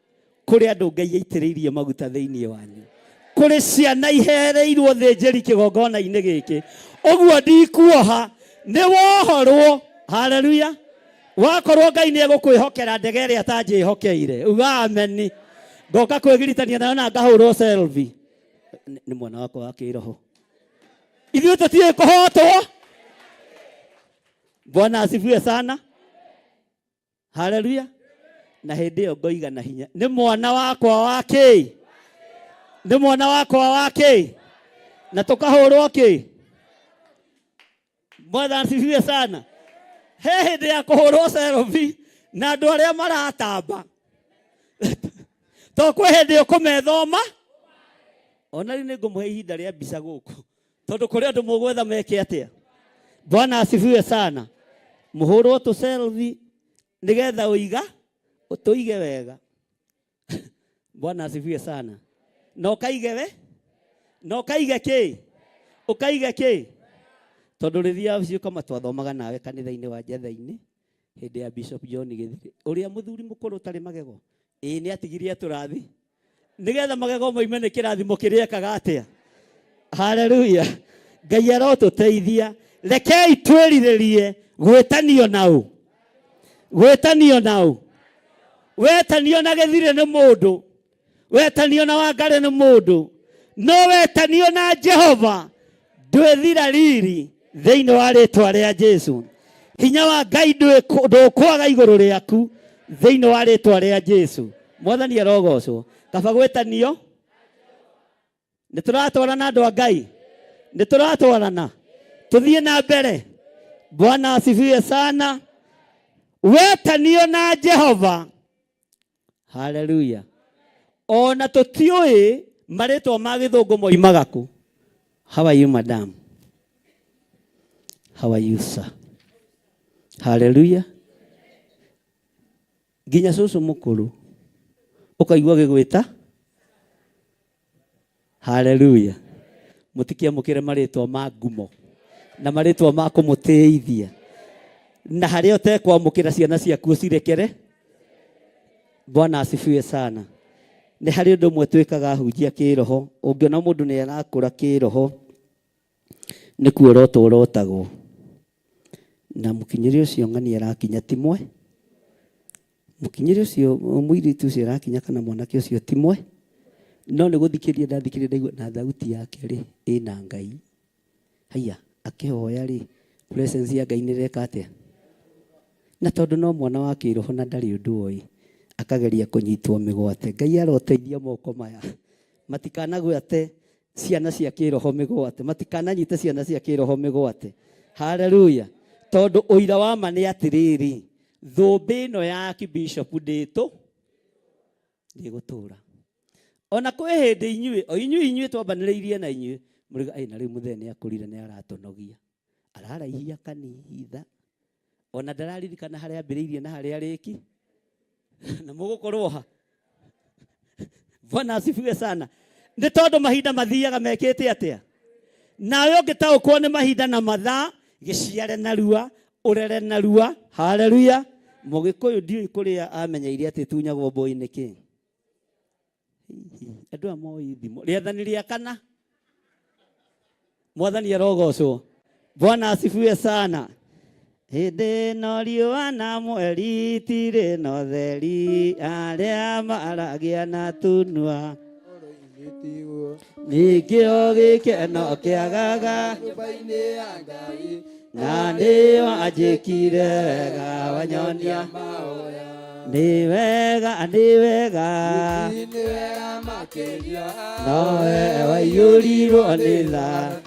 kũrĩ andũ Ngai aitĩrĩirie maguta thĩinĩ wanyu, kũrĩ ciana ihereirwo thĩnjĩri kĩgongona-inĩ gĩkĩ, ũguo ndikuoha nĩ wohorwo. Haleluya. Wakorwo Ngai nĩ egũkwĩhokera ndege ĩrĩa atanjĩhokeire, uga ameni. Ngoka kwĩgiritania nayo na ngahũrwo selfie. Nĩ mwana wakwa wa kĩroho. Ithuĩ tũtiũĩ kũhotwo. Bwana asifiwe sana. Haleluya. Na hĩndĩ ĩyo ngoiga na hinya, nĩ mwana wakwa wa kĩ? Nĩ mwana wakwa wa kĩ? Na tũkahũrwo kĩ? Bwana asifiwe sana. He hĩndĩ ya kũhũrwo selfie na andũ arĩa maratamba. To kwĩ hĩndĩ ũkũmethoma. Ona rĩu nĩ ngũmũhe ihinda rĩa mbica gũkũ, tondũ kũrĩ andũ mũgwetha meke atĩa. Bwana asifiwe sana. Mũhũrwo tũ selfie nĩgetha ũiga ũtũige wega. Bwana asifiwe sana. Na ũkaige we, na ũkaige kĩ, ũkaige kĩ, tondũ rĩrĩa ũcio kama twathomaga nawe kanitha-inĩ wa Njetha-inĩ hĩndĩ ya Bishop John Gĩthirĩ, ũrĩa mũthuri mũkũrũ ũtarĩ magego, ĩĩ nĩ atigirie tũrathi nĩgetha magego moime nĩ kĩrathimo kĩrĩa ekaga atĩa. Haleluya. Ngai arotũteithia. Rekei twĩrirĩrie gwĩtanio nau, gwĩtanio nau. Wetanio na Gĩthirĩ nĩ mũndũ, wetanio na Wangarĩ nĩ mũndũ, no wetanio na Jehova ndwĩthira riri thĩinĩ wa rĩtwa rĩa Jesu. Hinya wa Ngai ndũkwaga igũrũ rĩaku thĩinĩ wa rĩtwa rĩa Jesu. Mwathani arogocwo. Kaba gwĩtanio. Nĩ tũratwarana andũ a Ngai, nĩ tũratwarana, tũthiĩ na mbere. Bwana asifiwe sana. Wetanio na Jehova. Haleluya. Ona tũtiũĩ marĩtwa ma gĩthũngũ moimaga kũ. How are you madam? How are you sir? Haleluya. Nginya cũcũ mũkũrũ ũkaigua gĩgwĩta. Haleluya. Mũtikiamũkĩre marĩtwa ma ngumo na marĩtwa ma kũmũtĩithia, na harĩa ũtekwamũkĩra ciana ciaku ũcirekere. Bwana asifiwe sana. Nĩ harĩ ũndũ ũmwe twĩkaga hunjia kĩroho, ũngĩona mũndũ nĩ arakũra kĩroho nĩ kuorotwo ũrotagwo, na mũkinyĩre ũcio ng'ania arakinya ti mwe, mũkinyĩre ũcio mũirĩtu ũcio arakinya kana mwanake ũcio ti mwe, no nĩ gũthikĩrĩria ndathikĩrĩria ndaigua na thauti yake rĩ ĩna Ngai. Haiya, akĩhoya rĩ, presence ya Ngai nĩ ĩreka atĩa? Na tondũ no mwana wa kĩroho na ndarĩ ũndũ oĩ, akageria kũnyitwo mĩgwate. Ngai aroteithia moko maya matikanagwate ciana cia kĩroho mĩgwate, matikananyite ciana cia kĩroho mĩgwate. Haleluya. Tondũ ũira wa ma nĩ atĩrĩrĩ, thũmbĩ ĩno ya Bishop ndĩtũ ndĩgũtũra. Ona kwĩ hĩndĩ inyuĩ, o inyuĩ inyuĩ twambanĩrĩirie na inyuĩ, mũriga, ĩ na rĩu mũthee nĩ akũrire nĩ aratũnogia, araraihia kanitha, ona ndararirikana harĩa ambĩrĩirie na harĩa arĩki. Na mũgũkorwo ha? Bwana asifiwe sana. Nĩ tondũ mahinda mathiaga mekĩte atĩa? Nawe ũngĩtaũkwo nĩ mahinda na mathaa, gĩciare narua, ũrere narua. Haleluya. Mũgĩkũyũ ndiũĩ kũrĩa amenyeire atĩ tunyagwo mbũi nĩkĩ. Andũ aya moĩ thimo. Rĩathani rĩa kana. Mwathani arogocwo. Bwana asifiwe sana. Hĩndĩ ĩno riũa na mweri itirĩ na ũtheri, arĩa maragia na tunua nĩkĩo gĩkeno kĩagaga na nĩo anjĩkire wega wanyonia nĩ wega, nĩ wega, nowe waiyũrirwo nĩ tha,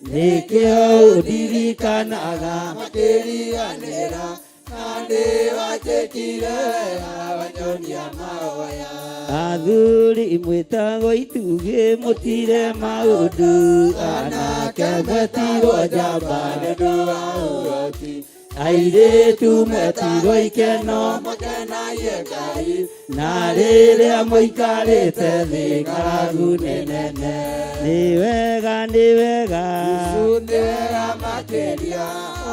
nĩkĩo ũndirikanaga makĩriganĩra na nĩwanjĩkire wega wanyonia mahoya. Athuri mwĩtagwo itugĩ mũtire maũndũ, anake mwetirwo njamba nĩ ũndũ wa ũhoti. Airĩtu metirwo ikeno makenagie Ngai na rĩrĩa mũikarĩte thĩ ng'aragu nĩ nene. Nĩ wega, nĩ wega. Jesũ nĩ wega makĩria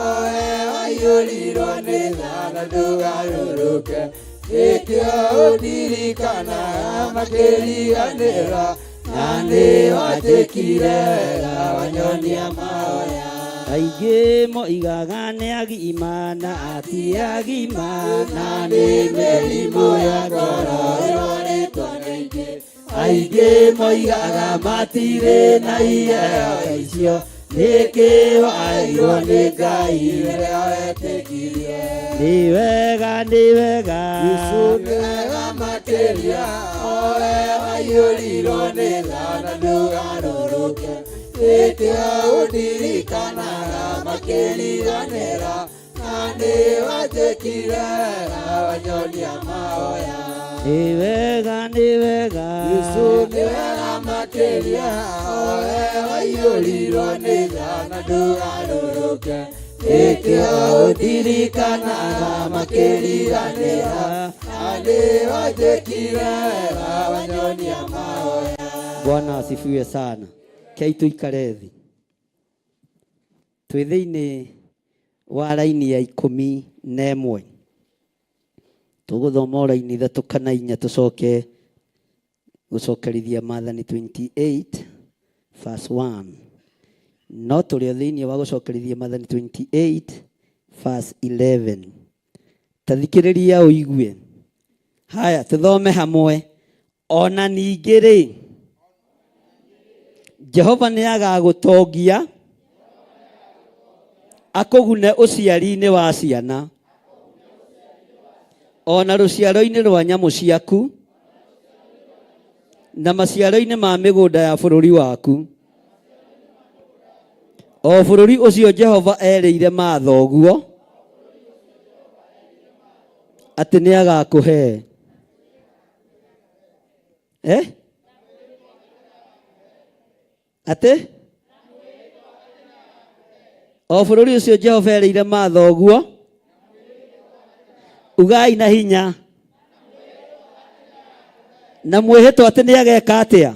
oe waiyũrirwo nĩ tha na ndũgarũrũke nĩkĩo ũndirikanaga makĩriganĩra na nĩ wanjĩkire wega wanyonia mahoya. Aingĩ moigaga nĩ agima na ti agima na nĩ mĩrimũ ya ngoro ĩrwarĩtwo nĩ aingĩ. Aingĩ moigaga matirĩ na iheo icio nĩkĩ waheirwo nĩ Ngai rĩrĩa wetĩkirie. Nĩ wega, nĩ wega. Jesũ nĩ wega makĩria oe waiyũrirwo nĩ tha na ndũgarũrũke nĩkĩo ũndirikanaga makĩriganĩra na nĩ wanjĩkire wega wanyonia mahoya. Nĩ wega, nĩ wega. Jesũ nĩ wega makĩria oe waiyũrirwo nĩ tha na ndũgarũrũke nĩkĩo ũndirikanaga makĩriganĩra na nĩ wanjĩkire wega wanyonia mahoya. Bwana asifiwe sana. Kei tuikare thĩ. Twĩ thĩinĩ wa raini ya 11. Tũgũthoma o raini 3 kana 4 tũcoke gũcokerithia Maathani 28 verse 1. No tũrĩ o thĩinĩ wa gũcokerithia Maathani 28 verse 11. Ta thikĩrĩria ũigue. Haya, tũthome hamwe. Ona ningĩ rĩ, Jehova nĩ agagũtongia akũgune ũciari-inĩ wa ciana ona rũciaro-inĩ rwa nyamũ ciaku na maciaro-inĩ ma mĩgũnda ya bũrũri waku, o bũrũri ũcio Jehova erĩire mathoguo atĩ nĩ agakũhe. Atĩ o bũrũri ũcio Jehova erĩire mathoguo, ugai na hinya na mwĩhĩtwa atĩ nĩ ageka atĩa.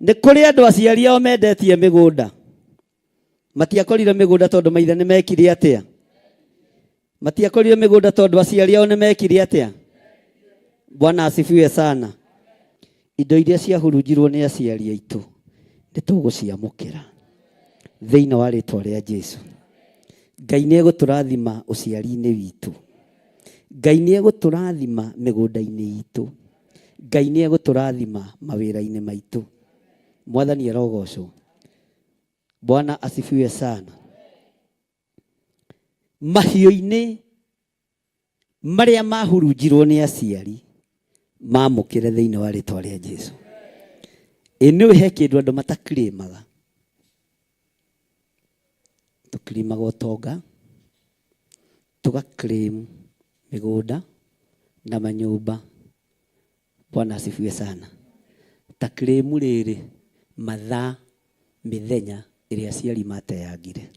Nĩ kũrĩ andũ aciari ao mendetie mĩgũnda, matiakorire mĩgũnda tondũ maithe nĩ mekire atĩa, matiakorire mĩgũnda tondũ aciari ao nĩ mekire atĩa. Bwana asifiwe sana. Indo iria ciahurunjirwo nĩ aciari aitũ nĩ tũgũciamũkĩra thĩinĩ wa rĩtwa rĩa Jesu. Ngai nĩ egũtũrathima ũciari-inĩ witũ, Ngai nĩ egũtũrathima mĩgũnda-inĩ itũ, Ngai nĩ egũtũrathima mawĩra-inĩ maitũ. Mwathani arogocwo. Bwana asifiwe sana. Mahiũ-inĩ marĩa mahurunjirwo nĩ aciari mamũkĩre thĩinĩ wa rĩtwa rĩa Jesu. Ĩ nĩ he kĩndũ andũ matakirĩmaga. Tũkirimaga ũtonga, tũgaclaim mĩgũnda na manyũmba. Bwana asifiwe sana. Ta claim rĩrĩ mathaa mĩthenya ĩrĩa aciari mateyangire,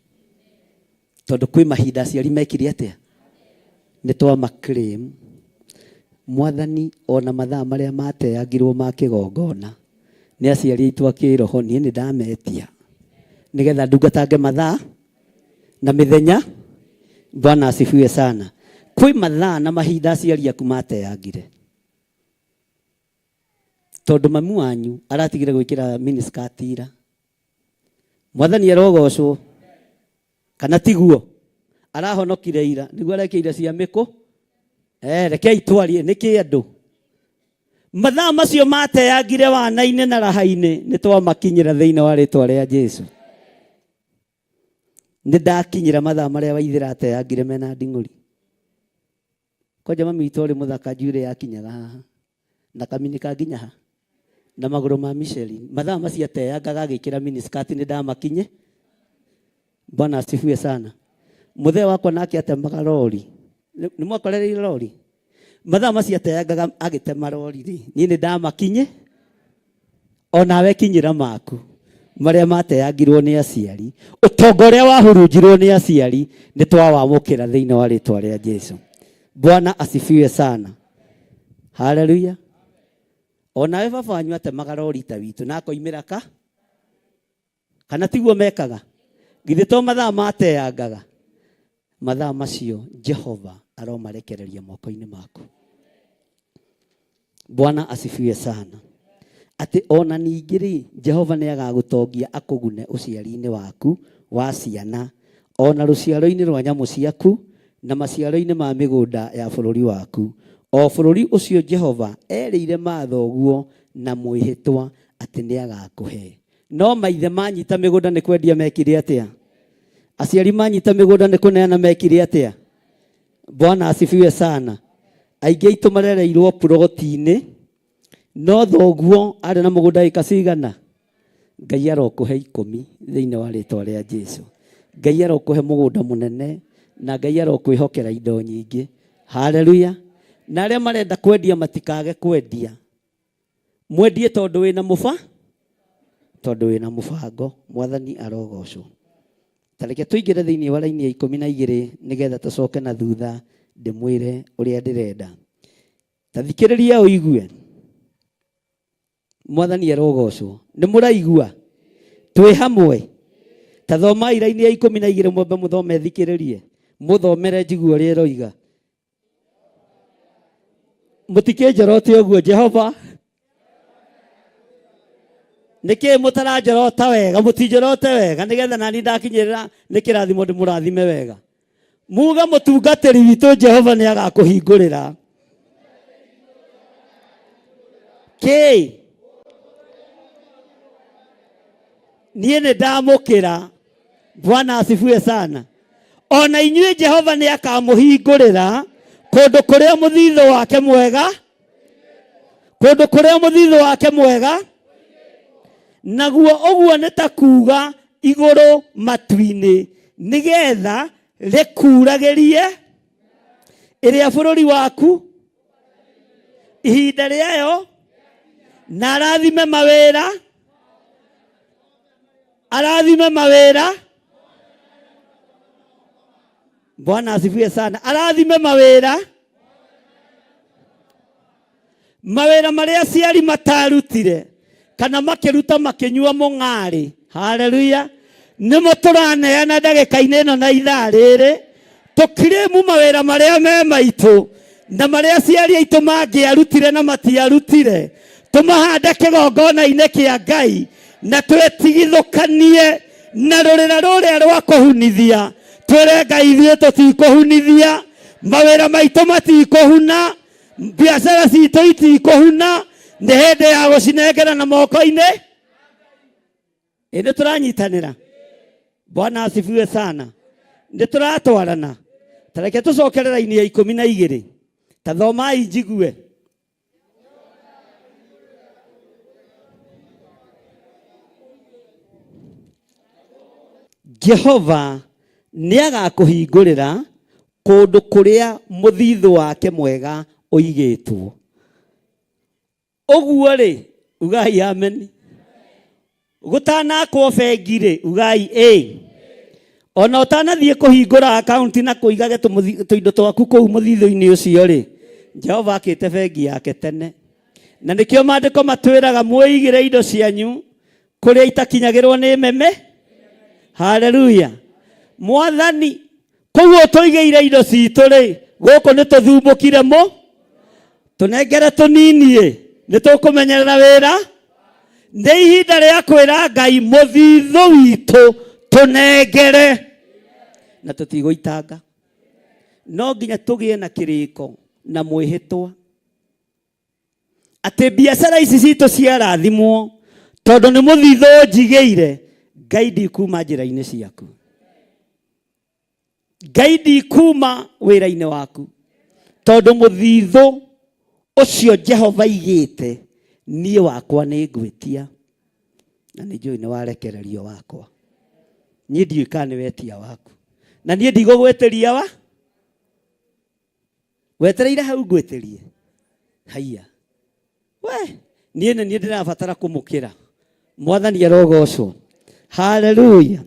tondũ kwĩ mahinda aciari mekire atĩa, nĩ twama claim. Mwathani ona mathaa marĩa mateyangirwo ma kĩgongona nĩ aciari aitũ a kĩroho, niĩ nĩ ndametia nĩgetha ndungatange mathaa na mĩthenya. Bwana asifiwe sana. Kwĩ mathaa na mahinda aciari aku mateyangire, tondũ mamu wanyu aratigire gwĩkĩra miniskirt ira. Mwathani arogocwo, kana tiguo? Arahonokire ira nĩguo arekĩire cia mĩkũ. Rekei twarie nĩkĩ andũ mathaa macio mateyangire wana-inĩ na raha-inĩ nĩ twamakinyĩra thĩinĩ wa rĩtwa rĩa Jesu. Nĩ ndakinyĩra mathaa marĩa waithĩra ateyangire mena nding'ũri. Kwanja mami witũ ũrĩ mũthaka njuĩrĩ yakinyaga haha na kamini kanginya ha na magũrũ ma Michelin. Mathaa macio ateyangaga agĩkĩra miniskirt nĩ ndamakinye. Bwana asifiwe sana. Mũthee wakwa nake atemaga rori. Nĩ mwakorereire rori? Mathaa macio ateyangaga agĩtema rori rĩ, niĩ nĩ ndamakinye. Onawe kinyĩra maku. Marĩa mateangirwo nĩ aciari, ũtonga ũrĩa wahurunjirwo nĩ aciari, nĩ twawamũkĩra thĩinĩ wa rĩtwa rĩa Jesu. Bwana asifiwe sana. Haleluya. Onawe baba wanyu atemaga rori ta witũ na akoimĩra ka kana tiguo mekaga? Githĩ to mathaa mateangaga? Mathaa macio Jehova aromarekereria moko-inĩ maku. Bwana asifiwe sana. Atĩ ona ningĩ rĩ, Jehova nĩ agagũtongia akũgune ũciari-inĩ waku wa ciana, ona rũciaro-inĩ rwa nyamũ ciaku, na maciaro-inĩ ma mĩgũnda ya bũrũri waku, o bũrũri ũcio Jehova erĩire mathoguo na mwĩhĩtwa atĩ nĩ agakũhe. No maithe manyita mĩgũnda nĩ kwendia mekire atĩa? Aciari manyita mĩgũnda nĩ kũneana mekire atĩa? Bwana asifiwe sana. Aingĩ aitũ marereirwo puroti-inĩ, no thoguo arĩ na mũgũnda ĩka cigana? Ngai arokũhe 10 thĩinĩ wa rĩtwa rĩa Jesu. Ngai arokũhe mũgũnda mũnene na Ngai arokwĩhokera indo nyingĩ. Haleluya. Na arĩa marenda kwendia matikage kwendia. Mwendie tondũ wĩna mũba, tondũ wĩna mũbango. Mwathani arogocwo. Ta reke tũingĩre thĩinĩ wa raini ya 12 nĩgetha tũcoke na thutha ndĩmwĩre ũrĩa ndĩrenda. Ta thikĩrĩria ũigue. Mwathani arogocwo. Nĩ mũraigua? Twĩ hamwe. Ta thomai raini ya 12 mwambe mũthome thikĩrĩrie. Mũthomere njigue ũrĩa ĩroiga. Mũtikĩnjorote ũguo Jehova. Nĩkĩ mũtaranjorota wega? Mũtinjorote wega nĩgetha nani ndakinyĩrĩra nĩ kĩrathimo ndĩmũrathime wega. Muga mũtungatĩri witũ Jehova nĩ agakũhingũrĩra. Kĩ? Niĩ nĩ ndamũkĩra. Bwana asifiwe sana. Ona inyuĩ Jehova nĩ akamũhingũrĩra kũndũ kũrĩa mũthithũ wake mwega, kũndũ kũrĩa mũthithũ wake mwega, naguo ũguo nĩ ta kuga igũrũ matu-inĩ, nĩgetha rĩkuragĩrie ĩrĩa bũrũri waku ihinda rĩayo, na arathime mawĩra, arathime mawĩra. Bwana asifiwe sana. Arathime mawĩra, mawĩra marĩa aciari matarutire kana makĩruta makĩnyua mũng'arĩ. Haleluya. Nĩmo tũraneana ndagĩka-inĩ ĩno na ithaa rĩrĩ, tũkirĩmu mawĩra marĩa me maitũ na marĩa aciari aitũ mangĩarutire na matiarutire, tũmahande kĩgongona-inĩ kĩa Ngai na twĩtigithũkanie na rũrĩra rũrĩa rwa kũhunithia. Twĩre Ngai ithuĩ tũtikũhunithia, mawĩra maitũ matikũhuna, biacara citũ itikũhuna, nĩ hĩndĩ ya gũcinengera na moko-inĩ. Ĩndĩ tũranyitanĩra. Bwana asifiwe sana. Nĩ tũratwarana. Ta reke tũcokere raini ya 12. Ta thomai njigue. Jehova nĩ agakũhingũrĩra kũndũ kũrĩa mũthithũ wake mwega ũigĩtwo. Ũguo rĩ, ugai amen. Gũtanakwo bengi rĩ, ugai ĩ. Ona ũtanathiĩ kũhingũra akaunti na kũigage tũindo twaku kũu mũthithũ-inĩ ũcio rĩ, Jehova akĩte bengi yake tene. Na nĩkĩo maandĩko matwĩraga mwĩigĩre indo cianyu kũrĩa itakinyagĩrwo nĩ meme. Haleluya. Mwathani, kũu ũtũigĩire indo citũ rĩ, gũkũ nĩ tũthumbũkire mũ, tũnengere tũnini-ĩ, nĩ tũkũmenyerera wĩra. Nĩ ihinda rĩa kwĩra Ngai mũthithũ witũ tũnengere, na tũtigũitanga. No nginya tũgĩe na kĩrĩko na mwĩhĩtwa atĩ biacara ici citũ ciarathimwo, tondũ nĩ mũthithũ ũnjigĩire. Ngai ndikuma njĩra-inĩ ciaku, Ngai ndikuma wĩra-inĩ waku, tondũ mũthithũ ũcio Jehova aigĩte niĩ wakwa nĩ ngwĩtia, na nĩ njũĩ nĩ warekererio wakwa. Niĩ ndiũĩ kana nĩ wetia waku, na niĩ ndigũgwĩtĩria wa wetereire hau ngwĩtĩrie. Haiya we, niĩ nĩ niĩ ndĩrabatara kũmũkĩra. Mwathani arogocwo. Haleluya.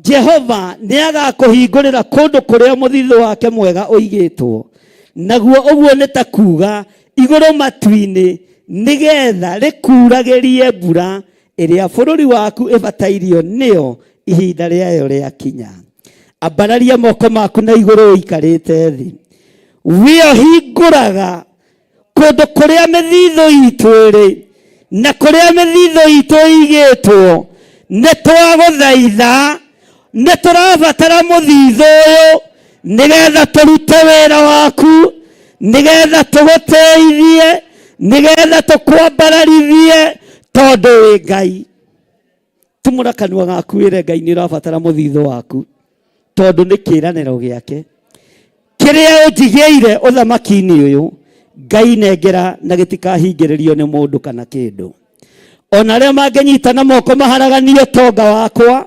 Jehova nĩ agakũhingũrĩra kũndũ kũrĩa mũthithũ wake mwega ũigĩtwo, naguo ũguo nĩ ta kuuga igũrũ matu-inĩ, nĩgetha rĩkuuragĩrie mbura ĩrĩa bũrũri waku ĩbatairio nĩyo ihinda rĩayo rĩakinya. Ambararia moko maku na igũrũ ũikarĩte thĩ, we ũhingũraga kũndũ kũrĩa mĩthithũ itũ ĩrĩ na kũrĩa mĩthithũ itũ ĩigĩtwo. Nĩ twagũthaitha, nĩ tũrabatara mũthithũ ũyũ nĩgetha tũrute wĩra waku, nĩgetha tũgũteithie, nĩgetha tũkwambararithie, tondũ wĩ Ngai. Tumũra kanua gaku wĩre Ngai nĩ ũrabatara mũthithũ waku, tondũ nĩ kĩĩranĩro gĩake kĩrĩa ũnjigĩire ũthamaki-inĩ ũyũ. Ngai nengera na gĩtikahingĩrĩrio nĩ mũndũ kana kĩndũ. Ona arĩa mangĩnyita na moko maharaganie ũtonga wakwa,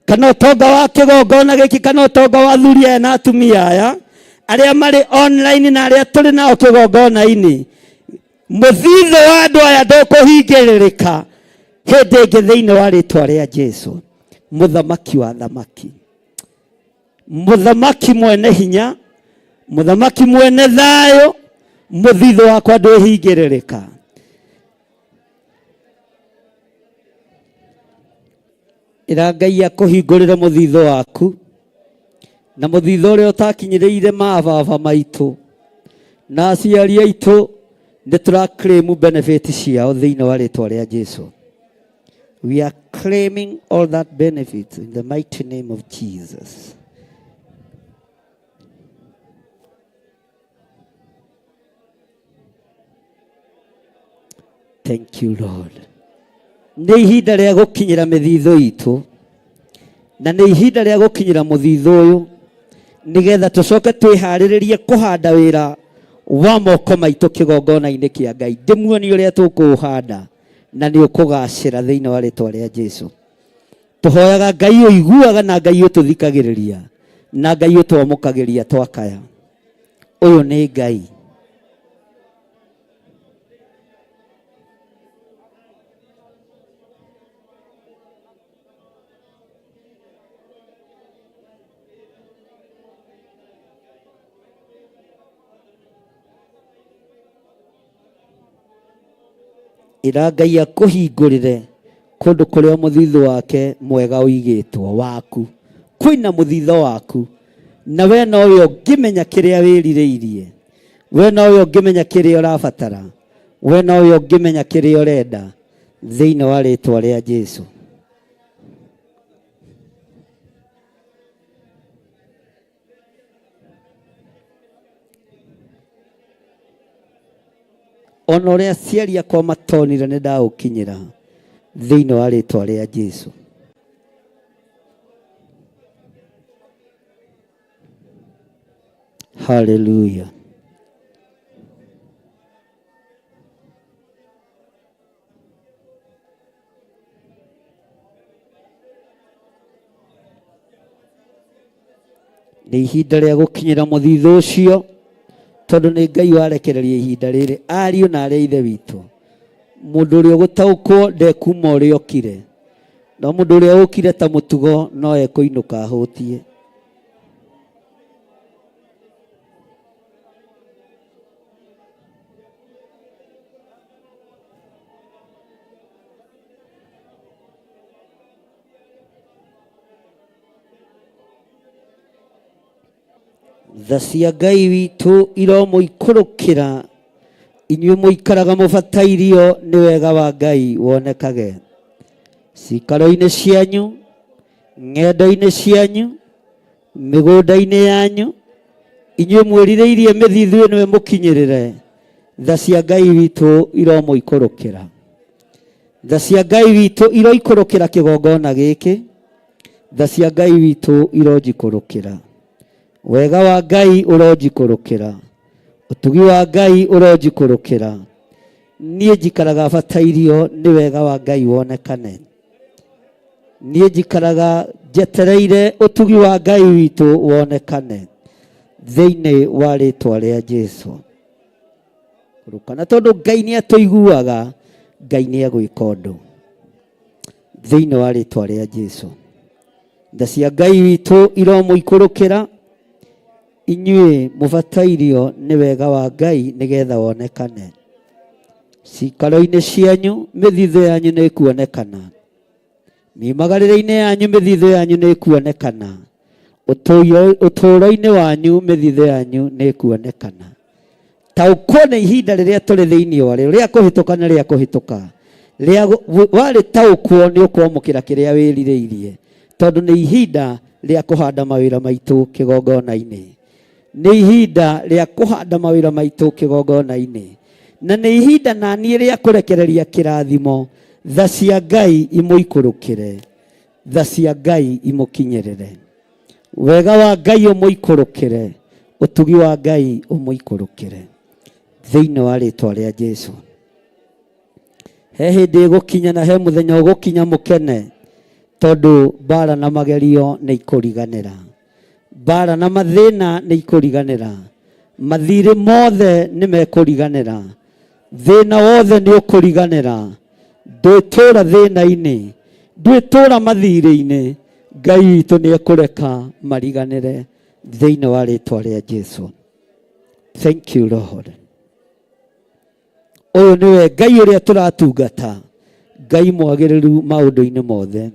kana ũtonga wa kĩgongona gĩkĩ, kana ũtonga wa athuri aya na atumia aya arĩa marĩ online na arĩa tũrĩ nao kĩgongona-inĩ, mũthithũ wa andũ aya ndũkũhingĩrĩrĩka hĩndĩ ĩngĩ thĩinĩ wa rĩtwa rĩa Jesu. Mũthamaki wa thamaki, mũthamaki mwene hinya, mũthamaki mwene thayũ, mũthithũ wakwa ndwĩhingĩrĩrĩka. Ĩra Ngai akũhingũrĩre mũthithũ waku, na mũthithũ ũrĩa ũtakinyĩrĩire mababa maitũ na aciari aitũ, nĩ tũra claim benefit ciao thĩinĩ wa rĩtwa rĩa Jesu. We are claiming all that benefit in the mighty name of Jesus. Thank you, Lord. Nĩ ihinda rĩa gũkinyĩra mĩthithũ itũ, na nĩ ihinda rĩa gũkinyĩra mũthithũ ũyũ, nĩgetha tũcoke twĩharĩrĩrie kũhanda wĩra wa moko maitũ kĩgongona-inĩ kĩa Ngai. Ndĩmuonie ũrĩa tũkũũhanda na nĩ ũkũgacĩra thĩinĩ wa rĩtwa rĩa Jesu. Tũhoyaga Ngai ũiguaga na Ngai ũtũthikagĩrĩria na Ngai ũtwamũkagĩria twakaya. Ũyũ nĩ Ngai. Ĩra Ngai akũhingũrĩre kũndũ kũrĩa mũthithũ wake mwega ũigĩtwo waku. Kwĩna mũthithũ waku, na we nowe ũngĩmenya kĩrĩa wĩrirĩirie, we nowe ũngĩmenya kĩrĩa ũrabatara, we nowe ũngĩmenya kĩrĩa ũrenda thĩinĩ wa rĩtwa rĩa Jesu. Ona ũrĩa aciari akwa matonire nĩ ndaũkinyĩra thĩinĩ wa rĩtwa rĩa Jesu. Haleluya. Nĩ ihinda rĩa gũkinyĩra mũthithũ ũcio, tondũ nĩ Ngai warekereria ihinda rĩrĩ. Ariũ na arĩa ithe witũ, mũndũ ũrĩa ũgũtaũkwo ndekuma ũrĩa okire, no mũndũ ũrĩa ũkire ta mũtugo no ekũinũka ahũtie. Tha cia Ngai witũ iromũikũrũkĩra inyuĩ mũikaraga mũbatairio nĩ wega wa Ngai wonekage cikaro-inĩ cianyu, ng'endo-inĩ cianyu, mĩgũnda-inĩ yanyu, inyuĩ mwĩrirĩirie mĩthithu ĩno ĩmũkinyĩrĩre. Tha cia Ngai witũ iromũikũrũkĩra. Tha cia Ngai witũ iroikũrũkĩra kĩgongona gĩkĩ. Tha cia Ngai witũ ironjikũrũkĩra. Wega wa Ngai ũronjikũrũkĩra. Ũtugi wa Ngai ũronjikũrũkĩra. Niĩ njikaraga batairio nĩ wega wa Ngai wonekane. Niĩ njikaraga njetereire ũtugi wa Ngai witũ wonekane thĩinĩ wa rĩtwa rĩa Jesu. Rũkana tondũ Ngai nĩ atũiguaga, Ngai nĩ egwĩka ũndũ. Thĩinĩ wa rĩtwa rĩa Jesu, tha cia Ngai witũ iromũikũrũkĩra inyuĩ mũbatairio nĩ wega wa Ngai nĩgetha wonekane cikaro-inĩ cianyu. Mĩthithũ yanyu nĩ ĩkuonekana miumagarĩre-inĩ yanyu, mĩthithũ yanyu nĩ ĩkuonekana ũtũũro-inĩ wanyu, mĩthithũ yanyu nĩ ĩkuonekana. Taũkwo nĩ ihinda rĩrĩa tũrĩ thĩinĩ warĩo rĩa kũhĩtũka na rĩa kũhĩtũka rĩa warĩ taũkwo nĩ ũkwamũkĩra kĩrĩa wĩrirĩirie, tondũ nĩ ihinda rĩa kũhanda mawĩra maitũ kĩgongona-inĩ, nĩ ihinda rĩa kũhanda mawĩra maitũ kĩgongona-inĩ, na nĩ ihinda na niĩ rĩa kũrekereria kĩrathimo. Tha cia Ngai imũikũrũkĩre, tha cia Ngai imũkinyĩrĩre, wega wa Ngai ũmũikũrũkĩre, ũtugi wa Ngai ũmũikũrũkĩre thĩinĩ wa rĩtwa rĩa Jesu. He hĩndĩ ĩgũkinya na he mũthenya ũgũkinya mũkene, tondũ mbara na magerio nĩ ikũriganĩra, mbara na mathĩna nĩ ikũriganĩra, mathirĩ mothe nĩ mekũriganĩra, thĩna wothe nĩ ũkũriganĩra. Ndwĩtũra thĩna-inĩ, ndwĩtũra mathirĩ-inĩ, Ngai witũ nĩ ekũreka mariganĩre thĩinĩ wa rĩtwa rĩa Jesu. Thank you, Lord. Ũyũ nĩwe Ngai ũrĩa tũratungata, Ngai mwagĩrĩru maũndũ-inĩ mothe,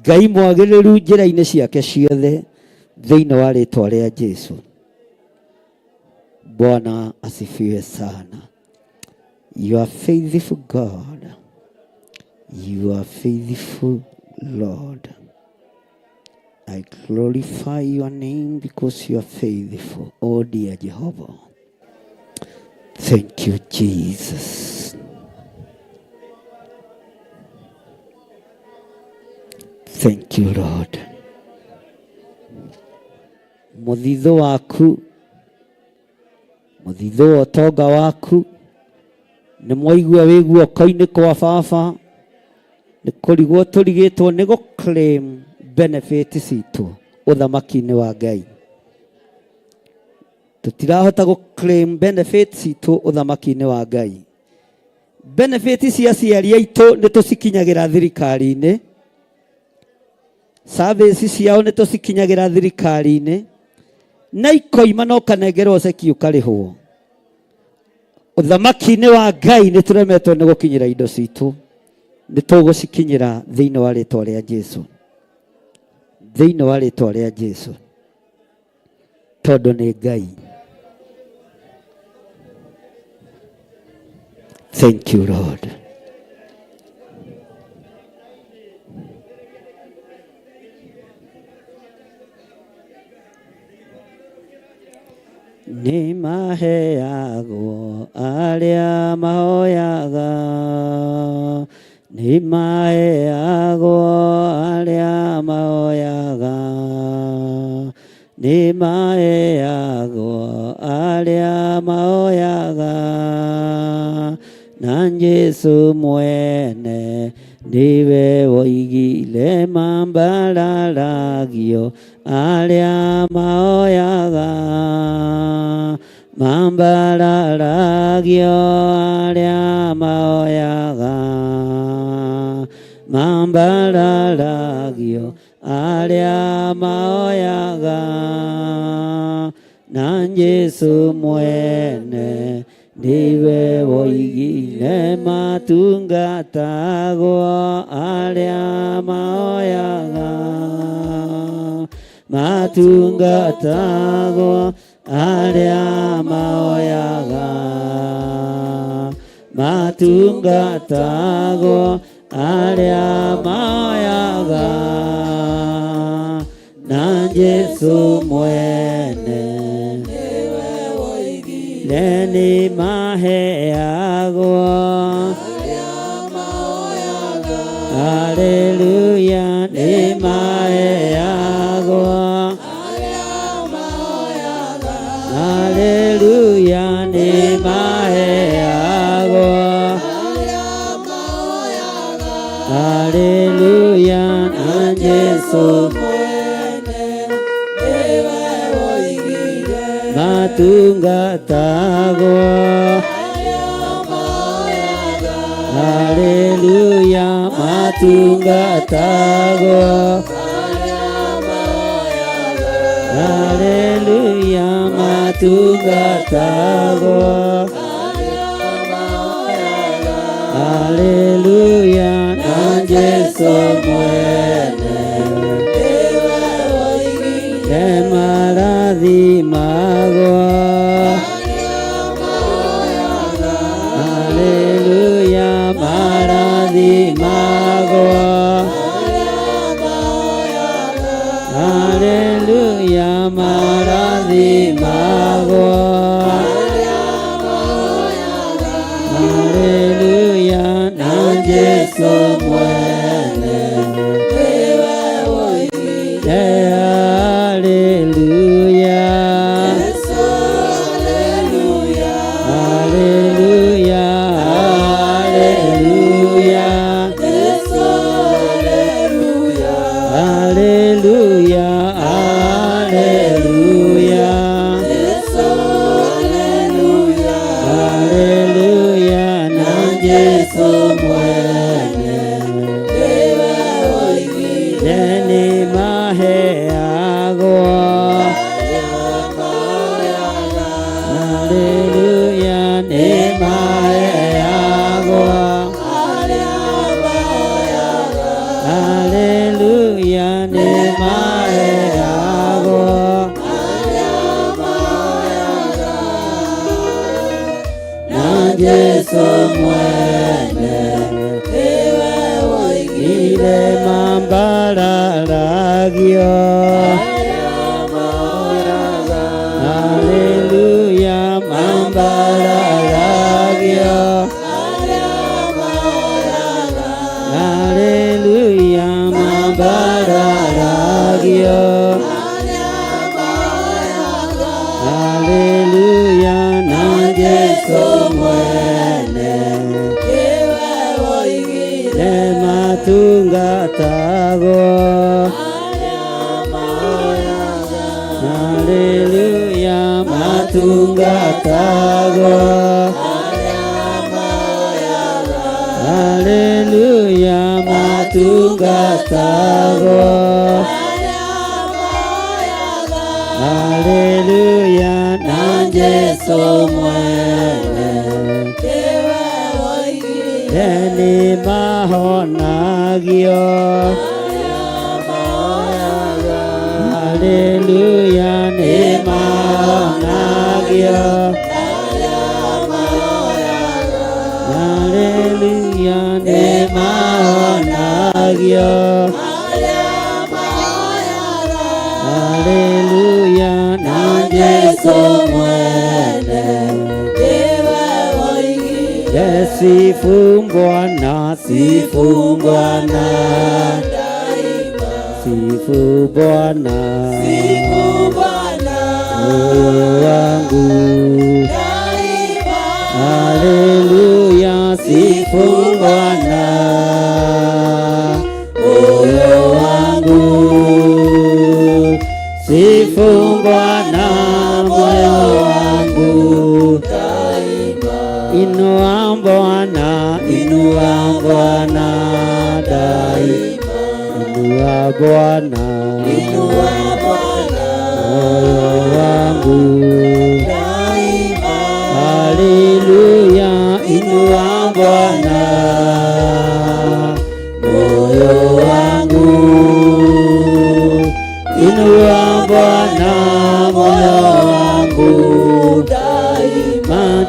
Ngai mwagĩrĩru njĩra-inĩ ciake ciothe thĩinĩ wa rĩtwa rĩa Jesu. Bwana asifiwe sana. You are faithful God, you are faithful Lord. I glorify your name because you are faithful, oh dear Jehovah. Thank you, Jesus. Thank you, Lord. Mũthithũ waku, mũthithũ wa ũtonga waku nĩ mwaigua wĩ guoko-inĩ kwa baba. Nĩ kũrigwo tũrigĩtwo nĩ gũ claim benefit citũ ũthamaki-inĩ wa Ngai. Tũtirahota gũ claim benefit citũ ũthamaki-inĩ wa Ngai. Benefit cia aciari aitũ nĩ tũcikinyagĩra thirikari-inĩ, service ciao nĩ tũcikinyagĩra thirikari-inĩ, na ikoima no kanengerwo ceki ũkarĩhwo. Ũthamaki-inĩ wa Ngai nĩ tũremetwo nĩ gũkinyĩra indo citũ. Nĩ tũgũcikinyĩra thĩinĩ wa rĩtwa rĩa Jesu, thĩinĩ wa rĩtwa rĩa Jesu, tondũ nĩ Ngai. Thank you, Lord. Nĩ maheagwo arĩa mahoyaga, nĩ maheagwo arĩa mahoyaga, nĩ maheagwo arĩa mahoyaga, na Jesu mwene nĩwe woigire mambararagio arĩa mahoyaga, mambararagio arĩa mahoyaga, mambararagio arĩa mahoyaga, na Jesu mwene nĩwe woigire matungatagwo arĩa mahoyaga, matungatagwo arĩa mahoyaga, matungatagwo arĩa mahoyaga, na Jesu mwene nĩ maheagwo. Haleluya, nĩ maheagwo. Haleluya, nĩ maheagwo. Haleluya, na Jesu matungatagwo. Haleluya. Matungatagwo. Haleluya, matungatagwo. Haleluya, na Jesu mwene nĩmarathimagwo. Haleluya, marathimagwo. Haleluya, marathimagwo. Haleluya, na Jesu mwene. Haleluya. Haleluya, haleluya. Haleluya, haleluya. Haleluya, na Jesu mwene nĩmaheagwo. Haleluya, nĩmaheagwo. Haleluya, nĩmaheagwo. Na Jesu mwene ire mambararagio. Haleluya, mambararagio. Haleluya, mambararagio. Haleluya, na Jesu mwene nĩmatungatagwo. Haleluya, matungatagwo. Haleluya, matungatagwo. Haleluya, na Jesu mwene nĩmahonagio. Haleluya, nĩmahonagio. Haleluya, nĩmahonagio. Haleluya, na Jesu mwene. Sifu Bwana, sifu Bwana, sifu Bwana, moyo wangu. Haleluya, sifu Bwana, moyo wangu. Sifu Bwana, moyo wangu. Inua Bwana, inua Bwana daima. Inua Bwana, moyo wangu. Haleluya, inua Bwana, moyo wangu. Inua Bwana, moyo wangu.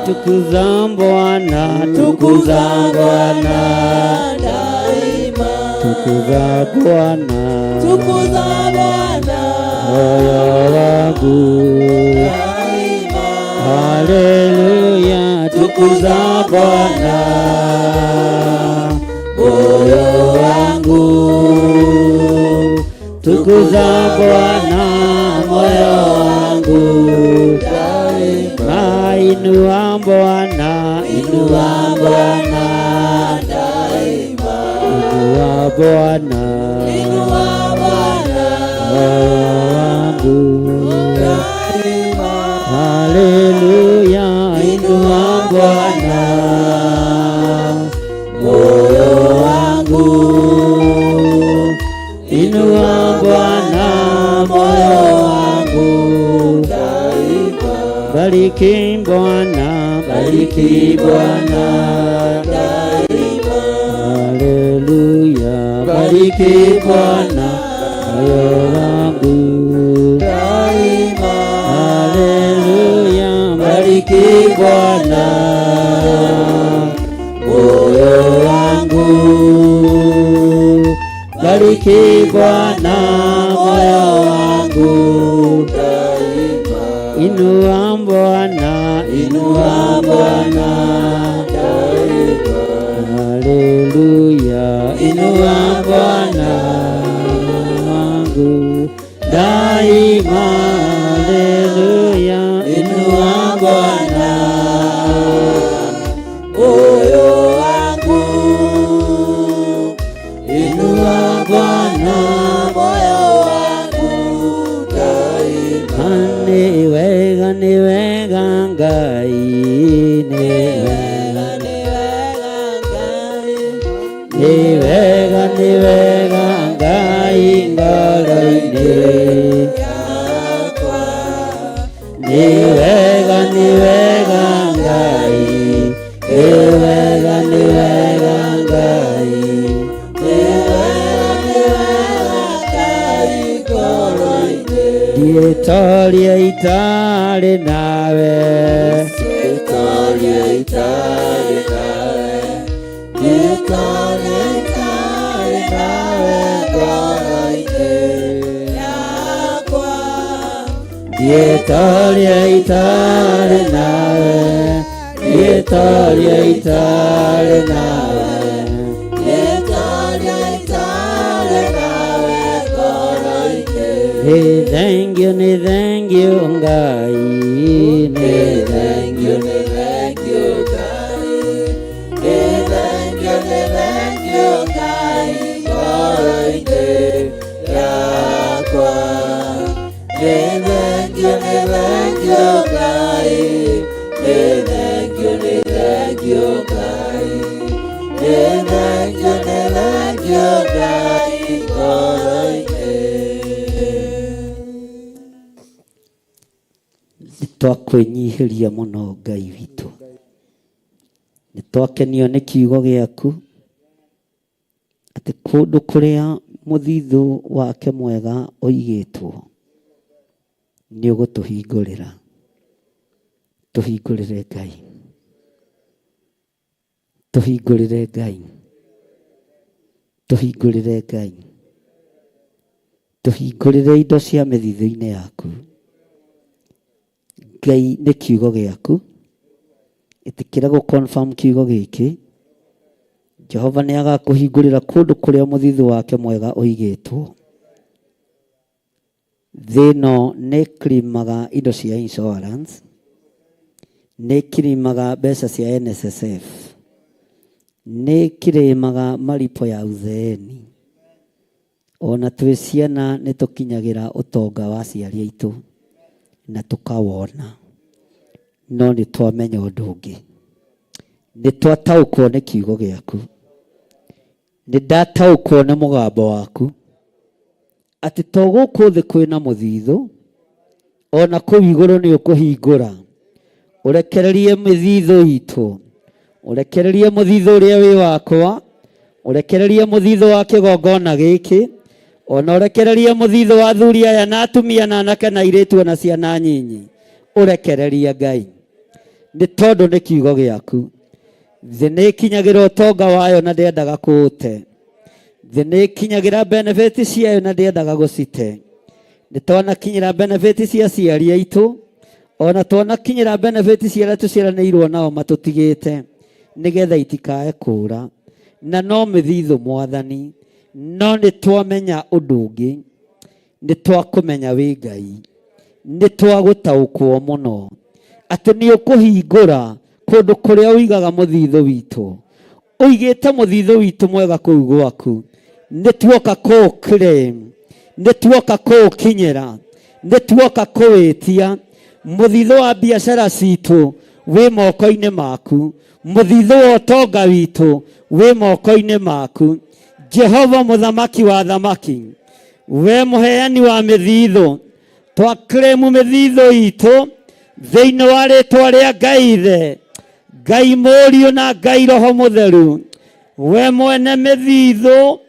Tukuza Bwana, tukuza Bwana, tukuza Bwana, moyo wangu. Haleluya, tukuza Bwana, moyo wangu. Tukuza Bwana, moyo wangu. Inua Bwana, inua Bwana, inua Bwana, moyo wangu. Haleluya, inua Bwana, moyo wangu. moyo wangu daima. Bariki Bwana, bariki Bwana daima. Haleluya, bariki Bwana moyo wangu daima. Haleluya, bariki Bwana moyo wangu, bariki Bwana moyo wangu daima. Inua Bwana, inua Bwana daima. Haleluya, inua Bwana wangu daima. Haleluya, inua Bwana moyo wangu, inua Bwana moyo wangu daima. Nĩ wega, nĩ wega Ngai, nĩ wega, nĩ wega Ngai, nĩ wega, nĩ wega Ngai ngoro-inĩ yakwa, nĩ wega, nĩ wega Ngai, nĩ wega, nĩ wega Ngai, nĩ wega, nĩ wega Ngai ngoro-inĩ. Ndiĩtoria itarĩ nawe, ndiĩtoria itarĩ nawe, ndiĩtoria itarĩ nawe ngoro-inĩ yakwa, ndiĩtoria itarĩ nawe, ndiĩtoria itarĩ nawe, ndiĩtoria itarĩ nawe ngoro-inĩ. Nĩ thengiũ, nĩ thengiũ Ngai, nĩ thengiũ, nĩ thengiũ Ngai, nĩ thengiũ, nĩ thengiũ Ngai ngoro-inĩ yakwa, nĩ thengiũ, nĩ thengiũ Ngai, nĩ thengiũ, nĩ thengiũ Ngai, nĩ thengiũ, nĩ thengiũ Ngai ngoro-inĩ. Nĩ twakwĩnyihĩria mũno Ngai witũ, nĩ twakenio nĩ kiugo gĩaku atĩ kũndũ kũrĩa mũthithũ wake mwega ũigĩtwo nĩ ũgũtũhingũrĩra. Tũhingũrĩre Ngai, tũhingũrĩre Ngai, tũhingũrĩre Ngai, tũhingũrĩre indo cia mĩthithũ-inĩ yaku Ngai. Nĩ kiugo gĩaku, ĩtĩkĩra gũ confirm kiugo gĩkĩ. Jehova nĩ agakũhingũrĩra kũndũ kũrĩa mũthithũ wake mwega ũigĩtwo. Thĩ ĩno nĩ ĩkirimaga indo cia insurance, nĩ ĩkirimaga mbeca cia NSSF, nĩ ĩkirimaga malipo ya uzeeni. Ona twĩ ciana nĩ tũkinyagĩra ũtonga wa aciari aitũ na tũkawona, no nĩ twamenya ũndũ ũngĩ, nĩ twataũkwo nĩ kiugo gĩaku, nĩ ndataũkwo nĩ mũgambo waku atĩ to gũkũ thĩ kwĩna mũthithũ, ona kũu igũrũ nĩ ũkũhingũra ũrekererie mĩthithũ itũ, ũrekererie mũthithũ ũrĩa wĩ wakwa, ũrekererie mũthithũ wa kĩgongona gĩkĩ, ona ũrekererie mũthithũ wa athuri aya na atumia na anake na airĩtu ona ciana nyinyi, ũrekererie Ngai, nĩ tondũ nĩ kiugo gĩaku. Thĩ nĩ ĩkinyagĩra ũtonga wayo na ndĩendaga kũũte, thĩ nĩ ĩkinyagĩra benefit ciayo na ndĩendaga gũcite. Nĩ twanakinyĩra benefit cia aciari aitũ, ona twanakinyĩra benefit cia arĩa tũciaranĩirwo nao matũtigĩte, nĩgetha itikae kũũra. Na no mĩthithũ Mwathani, no nĩ twamenya ũndũ ũngĩ, nĩ twakũmenya wĩ Ngai, nĩ twagũtaũkwo mũno atĩ nĩ ũkũhingũra kũndũ kũrĩa ũigaga mũthithũ witũ. Ũigĩte mũthithũ witũ mwega kũu gwaku, nĩ tuoka kũũ-claim, nĩ tuoka kũũkinyĩra, nĩ tuoka kũwĩtia. Mũthithũ wa biacara citũ wĩ moko-inĩ maku, mũthithũ wa ũtonga witũ wĩ moko-inĩ maku, Jehova mũthamaki wa thamaki. We mũheani wa mĩthithũ, twaklemu mĩthithũ itũ thĩinĩ wa rĩtwa rĩa Ngai Ithe, Ngai Mũriũ na Ngai Roho Mũtheru. We mwene mĩthithũ,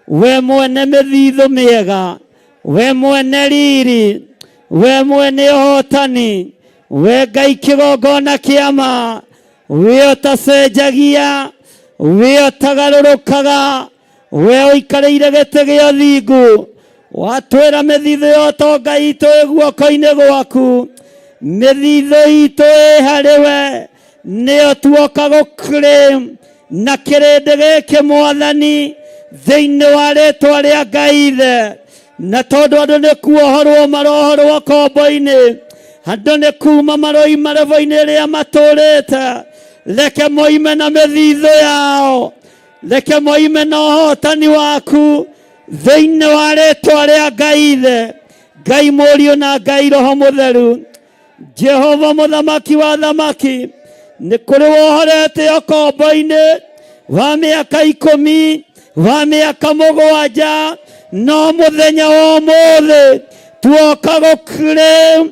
we mwene mĩthithũ mĩega, we mwene riri, we mwene ũhotani, we Ngai kĩgongona kĩa ma, we ũtacenjagia, we ũtagarũrũkaga, we ũikarĩire gĩtĩ gĩa ũthingu, watwĩra mĩthithũ ya ũtonga itũ ĩ guoko-inĩ gwaku, mĩthithũ itũ ĩ harĩ we, nĩyo tuoka gũclaim na kĩrĩndĩ gĩkĩ Mwathani thĩinĩ wa rĩtwa rĩa Ngai Ithe. Na tondũ andũ nĩ kuohorwo marohorwo kombo-inĩ, andũ nĩ kuma maroima rebo-inĩ rĩa matũrĩte, reke moime na mĩthithũ yao, reke moime na ũhotani waku thĩinĩ wa rĩtwa rĩa Ngai Ithe, Ngai Mũriũ na Ngai Roho Mũtheru. Jehova mũthamaki wa thamaki, nĩ kũrĩ wohorete ũkombo-inĩ wa mĩaka 10, wa mĩaka 7, no mũthenya wa ũmũthĩ tuoka gũclaim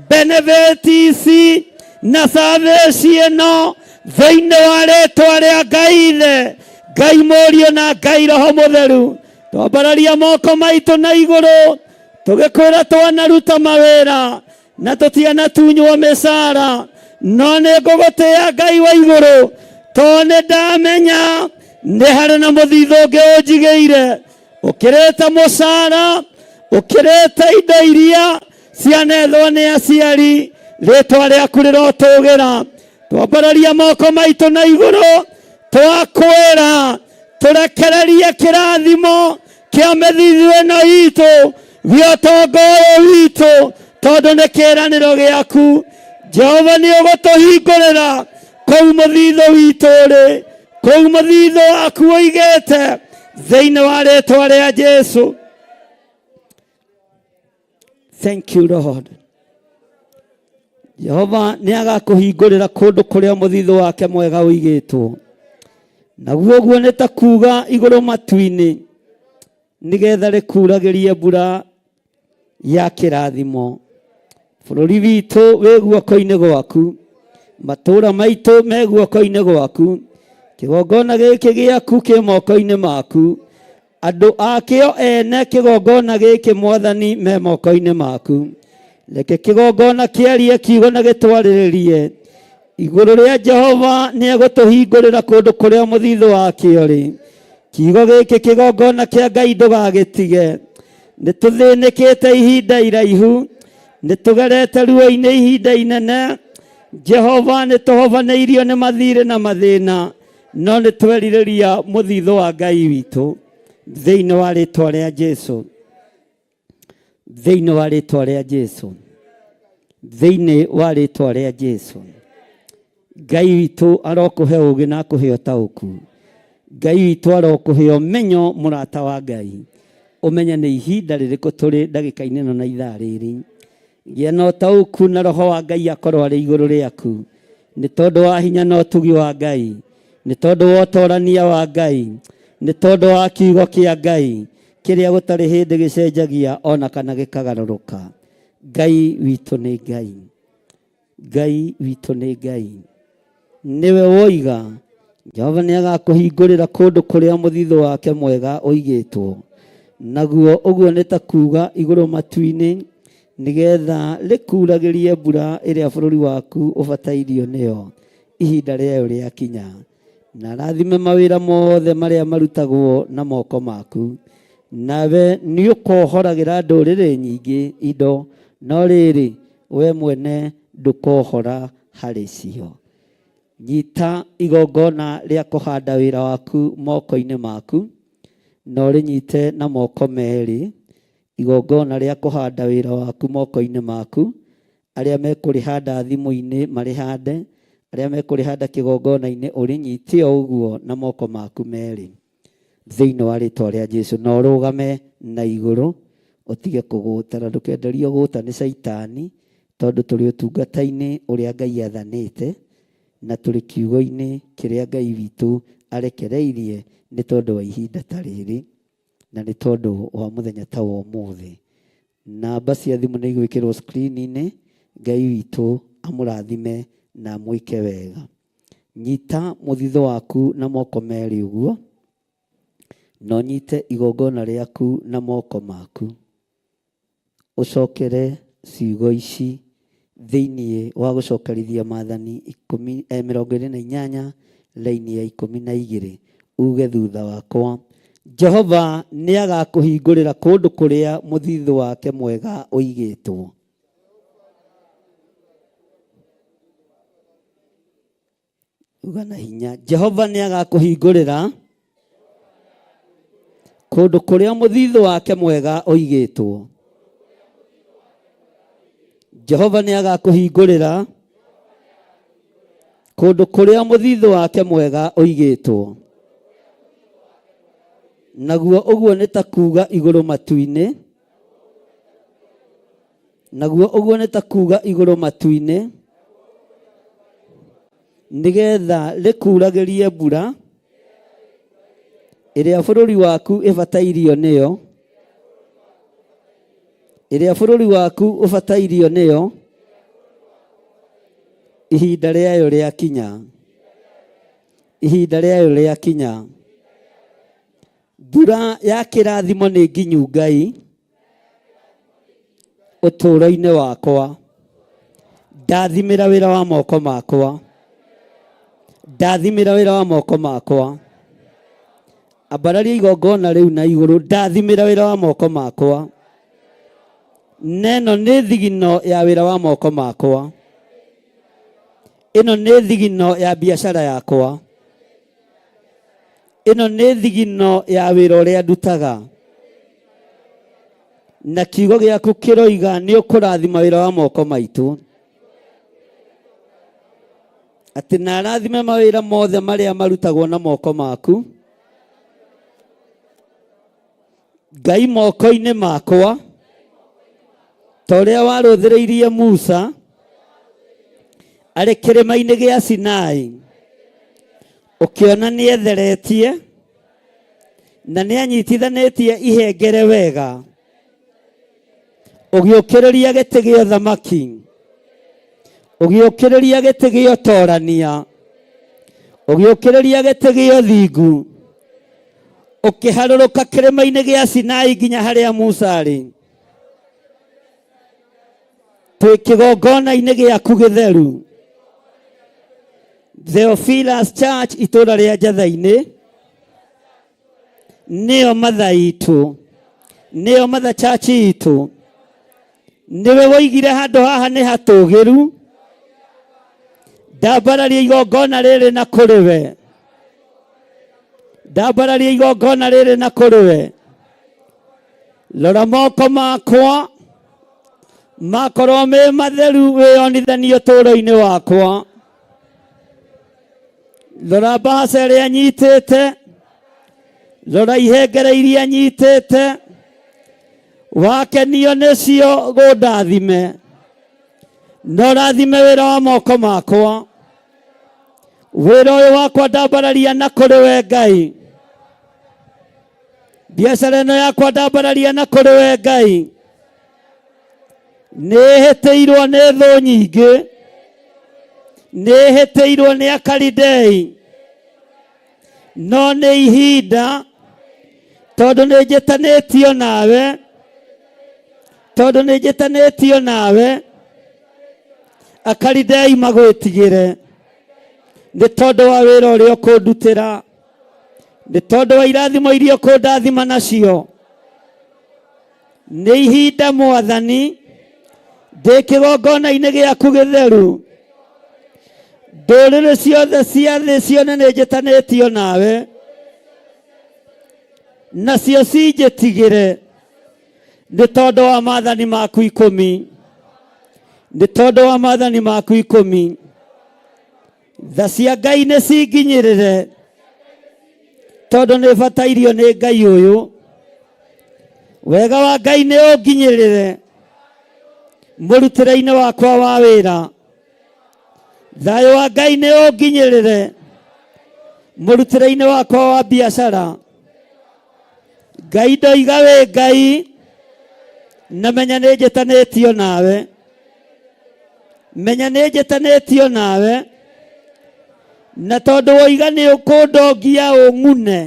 benefit ici na service ĩno thĩinĩ wa rĩtwa rĩa Ngai Ithe, Ngai Mũriũ na Ngai Roho Mũtheru. Twambararia moko maitũ na igũrũ tũgĩkwĩra twanaruta mawĩra na tũtianatunywo mĩcara, no nĩ ngũgũtĩĩa Ngai wa igũrũ, tondũ nĩ ndamenya nĩ harĩ na mũthithũ ũngĩ ũnjigĩire ũkĩrĩte mũcara, ũkĩrĩte indo iria cianethwo nĩ aciari. Rĩtwa rĩaku rĩrotũgĩra. Twambararia moko maitũ na igũrũ twakwĩra tũrekererie kĩrathimo kĩa mĩthithũ ĩno itũ gĩa ũtonga ũyũ witũ, tondũ nĩ kĩĩranĩro gĩaku. Jehova nĩ ũgũtũhingũrĩra kũu mũthithũ witũ ũrĩ, kũu mũthithũ waku ũigĩte thĩinĩ wa rĩtwa rĩa Jesu. Thank you Lord. Jehova nĩ agakũhingũrĩra kũndũ kũrĩa mũthithũ wake mwega ũigĩtwo, naguo ũguo nĩ ta kuga igũrũ matu-inĩ, nĩgetha rĩkuragĩrie mbura ya kĩrathimo. Bũrũri witũ wĩ guoko-inĩ gwaku, matũũra maitũ me guoko-inĩ gwaku, kĩgongona gĩkĩ gĩaku kĩ moko-inĩ maku, andũ akĩo ene kĩgongona gĩkĩ Mwathani me moko-inĩ maku. Reke kĩgongona kĩarie kiugo na gĩtwarĩrĩrie igũrũ rĩa Jehova nĩ egũtũhingũrĩra kũndũ kũrĩa mũthithũ wakĩo rĩ. Kiugo gĩkĩ kĩgongona kĩa Ngai ndũgagĩtige. Nĩ tũthĩnĩkĩte ihinda iraihu, nĩ tũgerete ruo-inĩ ihinda inene. Jehova nĩ tũhobanĩirio nĩ mathirĩ na mathĩna, no nĩ twerirĩria mũthithũ wa Ngai witũ thĩinĩ wa rĩtwa rĩa Jesu, thĩinĩ wa rĩtwa rĩa Jesu, thĩinĩ wa rĩtwa rĩa Jesu. Ngai witũ arokũhe ũũgĩ na akũhe ũtaũku. Ngai witũ arokũhe ũmenyo, mũrata wa Ngai, ũmenye nĩ ihinda rĩrĩkũ tũrĩ ndagĩka-inĩ ĩno na ithaa rĩrĩ. Gĩa na ũtaũku na roho wa Ngai akorwo arĩ igũrũ rĩaku, nĩ tondũ wa hinya na ũtugi wa Ngai, nĩ tondũ wa ũtorania wa Ngai, nĩ tondũ wa kiugo kĩa Ngai kĩrĩa gũtarĩ hĩndĩ gĩcenjagia ona kana gĩkagarũrũka. Ngai witũ nĩ Ngai, Ngai witũ nĩ Ngai, nĩwe woiga. Jehova nĩ agakũhingũrĩra kũndũ kũrĩa mũthithũ wake mwega ũigĩtwo, naguo ũguo nĩ ta kuga igũrũ matu-inĩ, nĩgetha rĩkuragĩrie mbura ĩrĩa bũrũri waku ũbatairio nĩyo ihinda rĩayo rĩakinya, na rathime mawĩra mothe marĩa marutagwo na moko maku. Nawe nĩ ũkohoragĩra ndũrĩrĩ nyingĩ indo, no rĩrĩ, we mwene ndũkohora harĩ cio. Nyita igongona rĩa kũhanda wĩra waku moko-inĩ maku, na ũrĩnyite na moko merĩ. Igongona rĩa kũhanda wĩra waku moko-inĩ maku, arĩa mekũrĩhanda thimũ-inĩ marĩhande, arĩa mekũrĩhanda kĩgongona-inĩ ũrĩnyite o ũguo na moko maku merĩ thĩinĩ wa rĩtwa rĩa Jesu, na ũrũgame na igũrũ ũtige kũgũta, na ndũkenderio gũta nĩ Caitani, tondũ tũrĩ ũtungata-inĩ ũrĩa Ngai athanĩte na tũrĩ kiugo-inĩ kĩrĩa Ngai witũ arekereirie nĩ tondũ wa ihinda ta rĩrĩ. Na nĩ tondũ wa mũthenya ta wa ũmũthĩ. Namba cia thimũ nĩ igwĩkĩrwo screen-inĩ. Ngai witũ amũrathime na amwĩke wega. Nyita mũthithũ waku na moko merĩ ũguo, na ũnyite igongona rĩaku na moko maku. Ũcokere ciugo ici thĩinĩ wa gũcokerithia maathani ikũmi, 28 raini ya 12 uge thutha wakwa, Jehova nĩ agakũhingũrĩra kũndũ kũrĩa mũthithũ wake mwega ũigĩtwo. Uga na hinya, Jehova nĩ agakũhingũrĩra kũndũ kũrĩa mũthithũ wake mwega ũigĩtwo. Jehova nĩ agakũhingũrĩra kũndũ kũrĩa mũthithũ wake mwega ũigĩtwo. Naguo ũguo nĩ ta kuuga igũrũ matu-inĩ, naguo ũguo nĩ ta kuuga igũrũ matu-inĩ, nĩgetha rĩkuuragĩrie mbura ĩrĩa bũrũri waku ĩbatairio nĩyo, ĩrĩa bũrũri waku ũbatairio nĩyo ihinda rĩayo rĩakinya, ihinda rĩayo rĩakinya. Mbura ya kĩrathimo nĩ nginyu Ngai ũtũũro-inĩ wakwa. Ndathimĩra wĩra wa moko makwa, ndathimĩra wĩra wa moko makwa. Ambararia igongona rĩu na igũrũ, ndathimĩra wĩra wa moko makwa. Neno nĩ thigino ya wĩra wa moko makwa. Ĩno nĩ thigino ya biacara yakwa. Ĩno nĩ thigino ya wĩra ũrĩa ndutaga. Na kiugo gĩaku kĩroiga nĩ ũkũrathima wĩra wa moko maitũ. Atĩ na arathime mawĩra mothe marĩa marutagwo na moko maku. Ngai moko-inĩ makwa, ta ũrĩa warũthĩrĩirie Musa arĩ kĩrĩma-inĩ gĩa Sinai, ũkĩona nĩetheretie na nĩanyitithanĩtie ihengere wega, ũgĩũkĩrĩria gĩtĩ gĩa ũthamaki, ũgĩũkĩrĩria gĩtĩ gĩa ũtorania, ũgĩũkĩrĩria gĩtĩ gĩa ũthingu, ũkĩharũrũka kĩrĩma-inĩ gĩa Sinai nginya harĩa Musa arĩ. Twĩ kĩgongona-inĩ gĩaku gĩtheru, Theophilus Church itũũra rĩa Njatha-inĩ, nĩyo matha itũ, nĩyo matha church itũ. Nĩwe woigire handũ haha nĩ hatũgĩru, ndambararia igongona rĩrĩ na kũrĩ we, ndambararia igongona rĩrĩ na kũrĩ we. Rora moko makwa makorwo me matheru, wĩyonithanie ũtũũro-inĩ wakwa. Rora mbahaca ĩrĩa nyitĩte, rora ihengere iria nyitĩte, wakenio nĩcio gũndathime, na ũrathime wĩra wa moko makwa. Wĩra ũyũ wakwa ndambararia na kũrĩ we Ngai, biacara ĩno yakwa ndambararia na kũrĩ we Ngai. Nĩhĩtĩirwo nĩ thũ nyingĩ, nĩhĩtĩirwo nĩ Akalidei, no nĩ ihinda tondũ nĩ njĩtanĩtio nawe, tondũ nĩ njĩtanĩtio nawe, Akalidei magwĩtigĩre nĩ tondũ wa wĩra ũrĩa ũkũndutĩra, nĩ tondũ wa irathimo iria ũkũndathima nacio. Nĩ ihinda Mwathani, ndĩ kĩgongona-inĩ gĩaku gĩtheru, ndũrĩrĩ ciothe cia thĩ cione nĩ njĩtanĩtio nawe, nacio cinjĩtigĩre nĩ tondũ wa maathani maku ikũmi, nĩ tondũ wa maathani maku ikũmi. Tha cia Ngai nĩ cinginyĩrĩre, tondũ nĩ batairio nĩ Ngai ũyũ. Wega wa Ngai nĩ ũnginyĩrĩre mũrutĩre-inĩ wakwa wa wĩra. Thayũ wa Ngai nĩ ũnginyĩrĩre mũrutĩre-inĩ wakwa wa biacara. Ngai ndoiga wĩ Ngai, na menya nĩ njĩtanĩtio nawe, menya nĩ njĩtanĩtio nawe, na tondũ woiga nĩ ũkũndongia ũng'une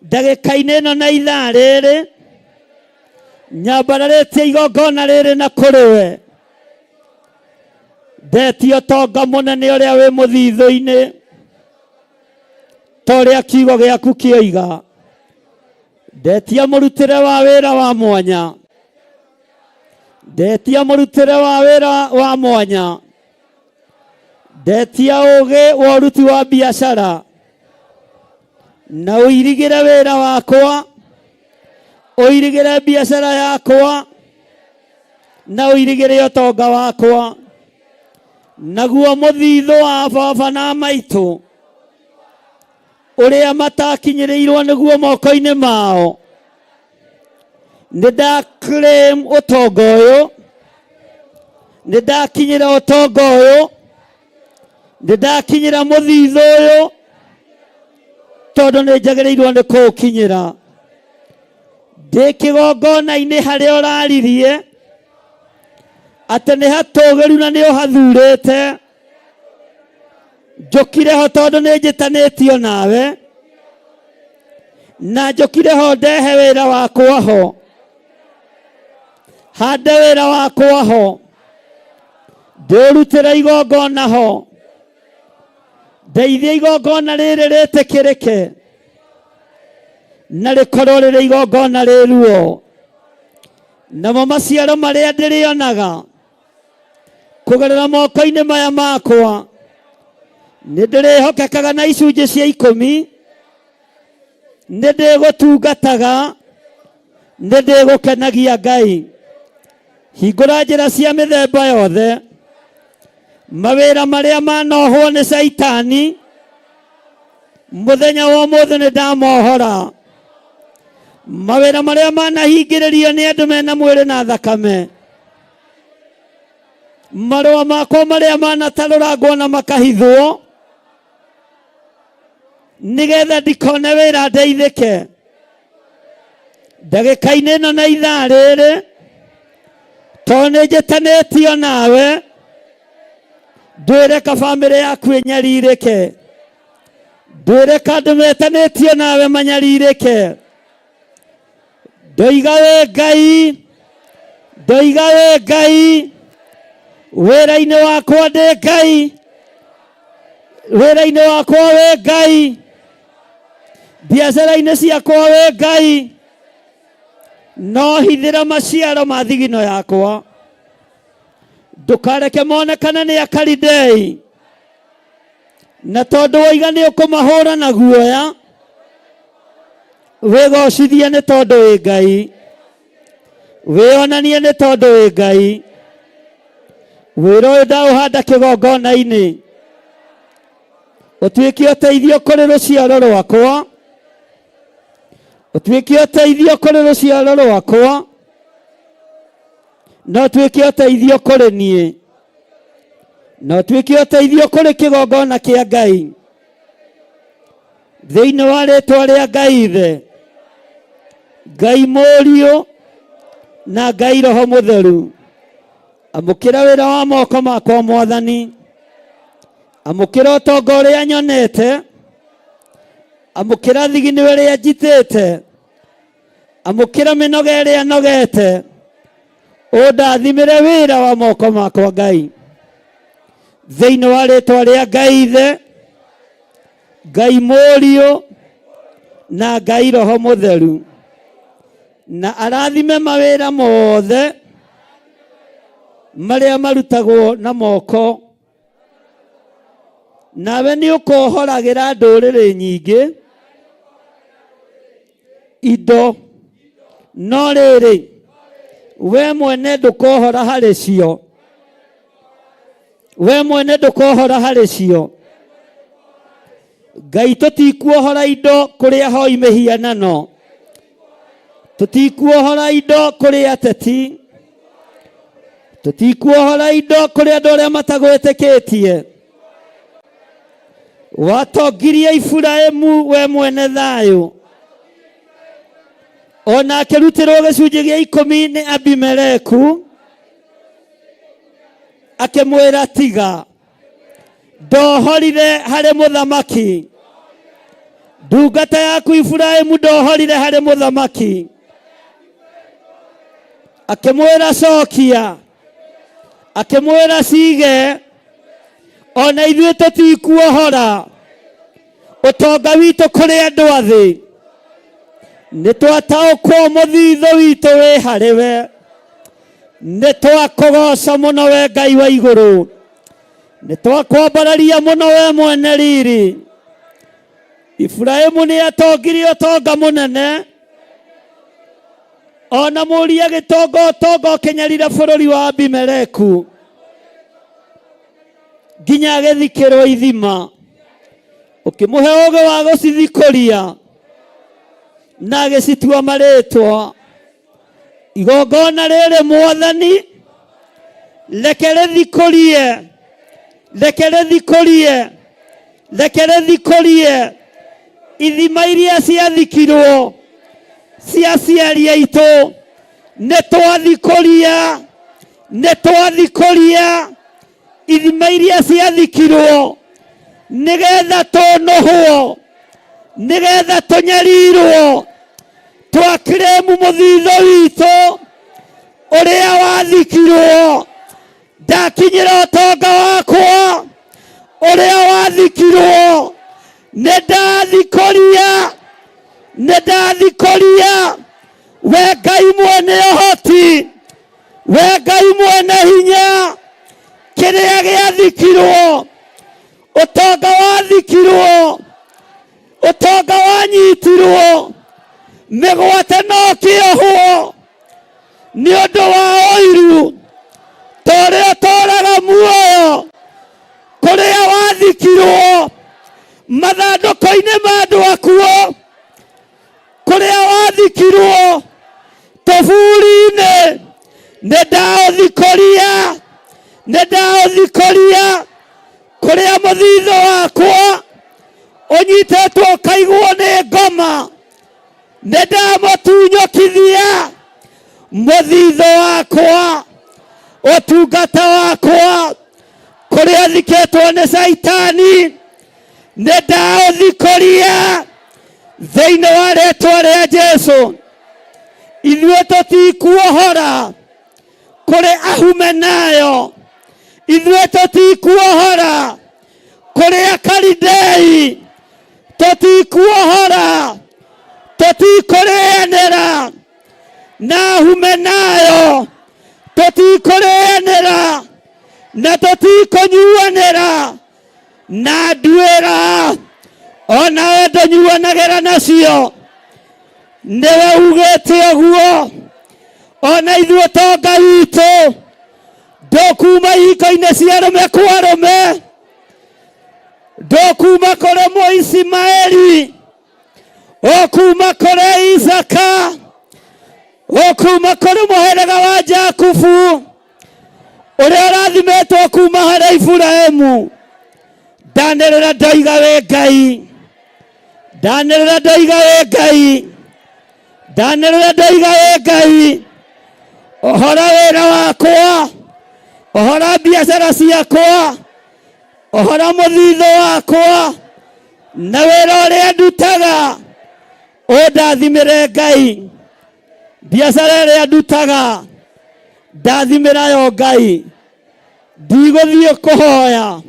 ndagĩka-inĩ ĩno na ithaa rĩrĩ, nyambararĩtie igongona rĩrĩ na kũrĩ we. Ndetie ũtonga mũnene ũrĩa wĩ mũthithũ-inĩ, ta ũrĩa kiugo gĩaku kĩoiga. Ndetia mũrutĩre wa wĩra wa mwanya, ndetia mũrutĩre wa wĩra wa mwanya, ndetia ũgĩ wa ũruti wa biacara, na ũirigĩre wĩra wakwa, ũirigĩre biacara yakwa, na ũirigĩre ũtonga wakwa, naguo mũthithũ wa baba na maitũ ũrĩa matakinyĩrĩirwo nĩguo moko-inĩ mao. Nĩ ndaclaim ũtonga ũyũ, nĩ ndakinyĩra ũtonga ũyũ, nĩ ndakinyĩra mũthithũ ũyũ, tondũ nĩ njagĩrĩirwo nĩ kũũkinyĩra. Ndĩ kĩgongona-inĩ harĩa ũraririe atĩ nĩ hatũgĩru na nĩ ũhathurĩte, njũkire ho tondũ nĩ njĩtanĩtio nawe, na njũkire ho ndehe wĩra wakwa ho, hande wĩra wakwa ho, ndĩũrutĩre igongona ho, ndeithie igongona rĩrĩ rĩtĩkĩrĩke na rĩkorwo rĩrĩ igongona rĩruo, namo maciaro marĩa ndĩrĩonaga kũgerera moko-inĩ maya makwa nĩ ndĩrĩhokekaga na icunjĩ cia ikũmi, nĩ ndĩgũtungataga, nĩ ndĩgũkenagia Ngai. Hingũra njĩra cia mĩthemba yothe, mawĩra marĩa manohwo nĩ Caitani mũthenya wa ũmũthĩ nĩ ndamohora. Mawĩra marĩa manahingĩrĩrio nĩ andũ mena mwĩrĩ na thakame, marũa makwa marĩa manatarũrangwo na makahithwo nĩgetha ndikone wĩra ndeithĩke, ndagĩka-inĩ ĩno na ithaa rĩrĩ, tondũ nĩ njĩtanĩtio nawe, ndwĩreka bamĩrĩ yaku ĩnyarirĩke, ndwĩreka andũ metanĩtio nawe manyarirĩke. Ndoiga wĩ Ngai, ndoiga wĩ Ngai, wĩra-inĩ wakwa ndĩ Ngai, wĩra-inĩ wakwa wĩ Ngai, biacara-inĩ ciakwa wĩ Ngai, no hithĩra maciaro ma thigino yakwa, ndũkareke monekane nĩ Akalidei, na tondũ woiga nĩ ũkũmahũra na guoya, wĩgocithie nĩ tondũ wĩ Ngai, wĩonanie nĩ tondũ wĩ Ngai. Wĩra ũyũ ndaũhanda kĩgongona-inĩ ũtuĩke ũteithio kũrĩ rũciaro rwakwa, ũtuĩke ũteithio kũrĩ rũciaro rwakwa, na ũtuĩke ũteithio kũrĩ niĩ, na ũtuĩke ũteithio kũrĩ kĩgongona kĩa Ngai. Thĩinĩ wa rĩtwa rĩa Ngai Ithe, Ngai Mũriũ na Ngai Roho Mũtheru, amũkĩra wĩra wa moko makwa Mwathani, amũkĩra ũtonga ũrĩa nyonete, amũkĩra thigino ĩrĩa njitĩte, amũkĩra mĩnoga ĩrĩa nogete, ũndathimĩre wĩra wa moko makwa Ngai. Thĩinĩ wa rĩtwa rĩa Ngai Ithe, Ngai Mũriũ na Ngai Roho Mũtheru, na arathime mawĩra mothe marĩa marutagwo na moko, nawe nĩ ũkohoragĩra ndũrĩrĩ nyingĩ indo, no rĩrĩ, we mwene ndũkohora harĩ cio, we mwene ndũkohora harĩ cio. Ngai, tũtikuohora indo kũrĩ ahoi mĩhianano, tũtikuohora indo kũrĩ ateti, tũtikuohora indo kũrĩ andũ arĩa matagwĩtĩkĩtie. Watongirie Iburahĩmu we mwene thayũ. Ona akĩrutĩrwo gĩcunjĩ gĩa ikũmi nĩ Abimeleku, akĩmwĩra tiga, ndohorire harĩ mũthamaki, ndungata yaku Iburahĩmu ndohorire harĩ mũthamaki. Akĩmwĩra cokia, akĩmwĩra cige, ona ithuĩ tũtikuohora ũtonga witũ kũrĩ andũ a thĩ. Nĩ twataũkwo mũthithũ witũ wĩ harĩ we. Nĩ twakũgoca mũno we Ngai wa igũrũ, nĩ twakwambararia mũno we mwene riri. Iburahĩmu nĩ atongirie ũtonga mũnene, ona mũriũ agĩtonga ũtonga ũkĩnyarira bũrũri wa Abimeleku nginya agĩthikĩrwo ithima. Ũkĩmũhe ũũgĩ wa gũcithikũria na agĩcitua marĩtwa. Igongona rĩrĩ Mwathani, reke rĩthikũrie, reke rĩthikũrie, reke rĩthikũrie ithima iria ciathikirwo cia aciari aitũ. Nĩ twathikũria, nĩ twathikũria ithima iria ciathikirwo nĩgetha tũnũhwo, nĩgetha tũnyarirwo. Twakiremu mũthithũ witũ ũrĩa wathikirwo, ndakinyĩra ũtonga wakwa ũrĩa wathikirwo. Nĩ ndathikũria, nĩ ndathikũria. We Ngai mwene ũhoti, we Ngai mwene hinya, kĩrĩa gĩathikirwo, ũtonga wathikirwo, ũtonga wanyitirwo, mĩgwate no kĩohwo nĩ ũndũ wa ũiru, ta ũrĩa ũtũũraga muoyo kũrĩa wathikirwo, mathandũkũ-inĩ ma andũ akuo, kũrĩa wathikirwo tũburi-inĩ, nĩ ndaũthikũria, nĩ ndaũthikũria. Kũrĩa mũthithũ wakwa ũnyitĩtwo ũkaigwo nĩ ngoma, nĩ ndamũtunyũkithia mũthithũ wakwa, ũtungata wakwa kũrĩa thikĩtwo nĩ Caitani, nĩ ndaũthikũria thĩinĩ wa rĩtwa rĩa Jesu. Ithuĩ tũtikuohora kũrĩ Ahumenayo, ithuĩ tũtikuohora kũrĩ Akalidei, tũtikuohora, tũtikũrĩanĩra na Ahumenayo, tũtikũrĩanĩra na tũtikũnyuanĩra na nduĩra, onawe ndũnyuanagĩra nacio. Nĩwe ugĩte ũguo. Ona ithuĩ ũtonga witũ ndũkuma ihiko-inĩ cia arũme kwa arũme, ndũkuma kũrĩ Mũisimaeli, ũkuma kũrĩ Isaka, ũkuma kũrĩ mũhĩrĩga wa Jakubu ũrĩa ũrathimĩtwo kuma harĩ Iburahĩmu. Ndanĩrĩra ndoiga wĩ Ngai, ndanĩrĩra ndoiga wĩ Ngai, ndanĩrĩra ndoiga wĩ Ngai. Ũhora wĩra wakwa, ũhora biacara ciakwa, ũhora mũthithũ wakwa na wĩra ũrĩa ndutaga, ũndathimĩre Ngai. Biacara ĩrĩa ndutaga ndathimĩra yo Ngai. Ndigũthiĩ kũhoya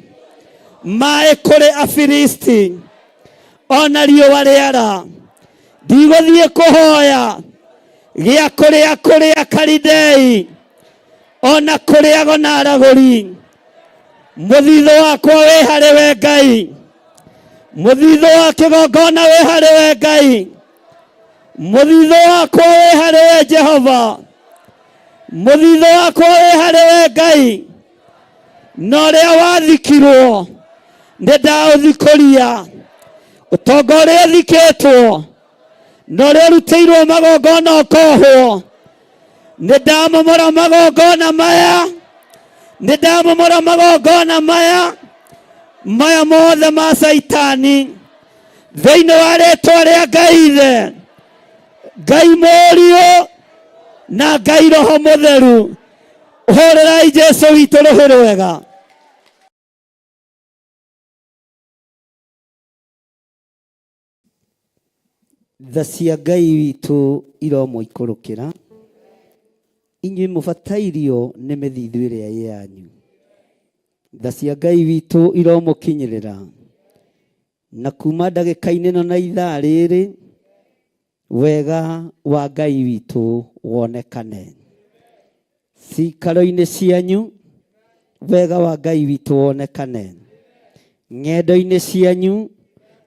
maĩ kũrĩ Afilisti ona riũa rĩara, ndigũthiĩ kũhoya gĩa kũrĩa kũrĩ Akalidei ona kũrĩ ago na aragũri. Mũthithũ wakwa wĩ harĩ we Ngai, mũthithũ wa kĩgongona wĩ harĩ we Ngai, mũthithũ wakwa wĩ harĩ we Jehova, mũthithũ wakwa wĩ harĩ we Ngai. Na ũrĩa wathikirwo nĩ ndaũthikũria, ũtonga ũrĩa ũthikĩtwo na ũrĩa ũrutĩirwo magongona ũkohwo, nĩ ndamomora magongona maya, nĩ ndamomora magongona maya, maya mothe ma Caitani thĩinĩ wa rĩtwa rĩa Ngai Ithe. Ngai Mũriũ na Ngai Roho Mũtheru. Hũrĩrai Jesu witũ rũhĩ rwega. Tha cia Ngai witũ iromũikũrũkĩra inyuĩ mũbatairio nĩ mĩthithũ ĩrĩa ĩ yanyu. Tha cia Ngai witũ iromũkinyĩrĩra na kuma ndagĩka-inĩ ĩno na ithaa rĩrĩ wega wa Ngai witũ wonekane cikaro-inĩ cianyu, wega wa Ngai witũ wonekane ng'endo-inĩ cianyu,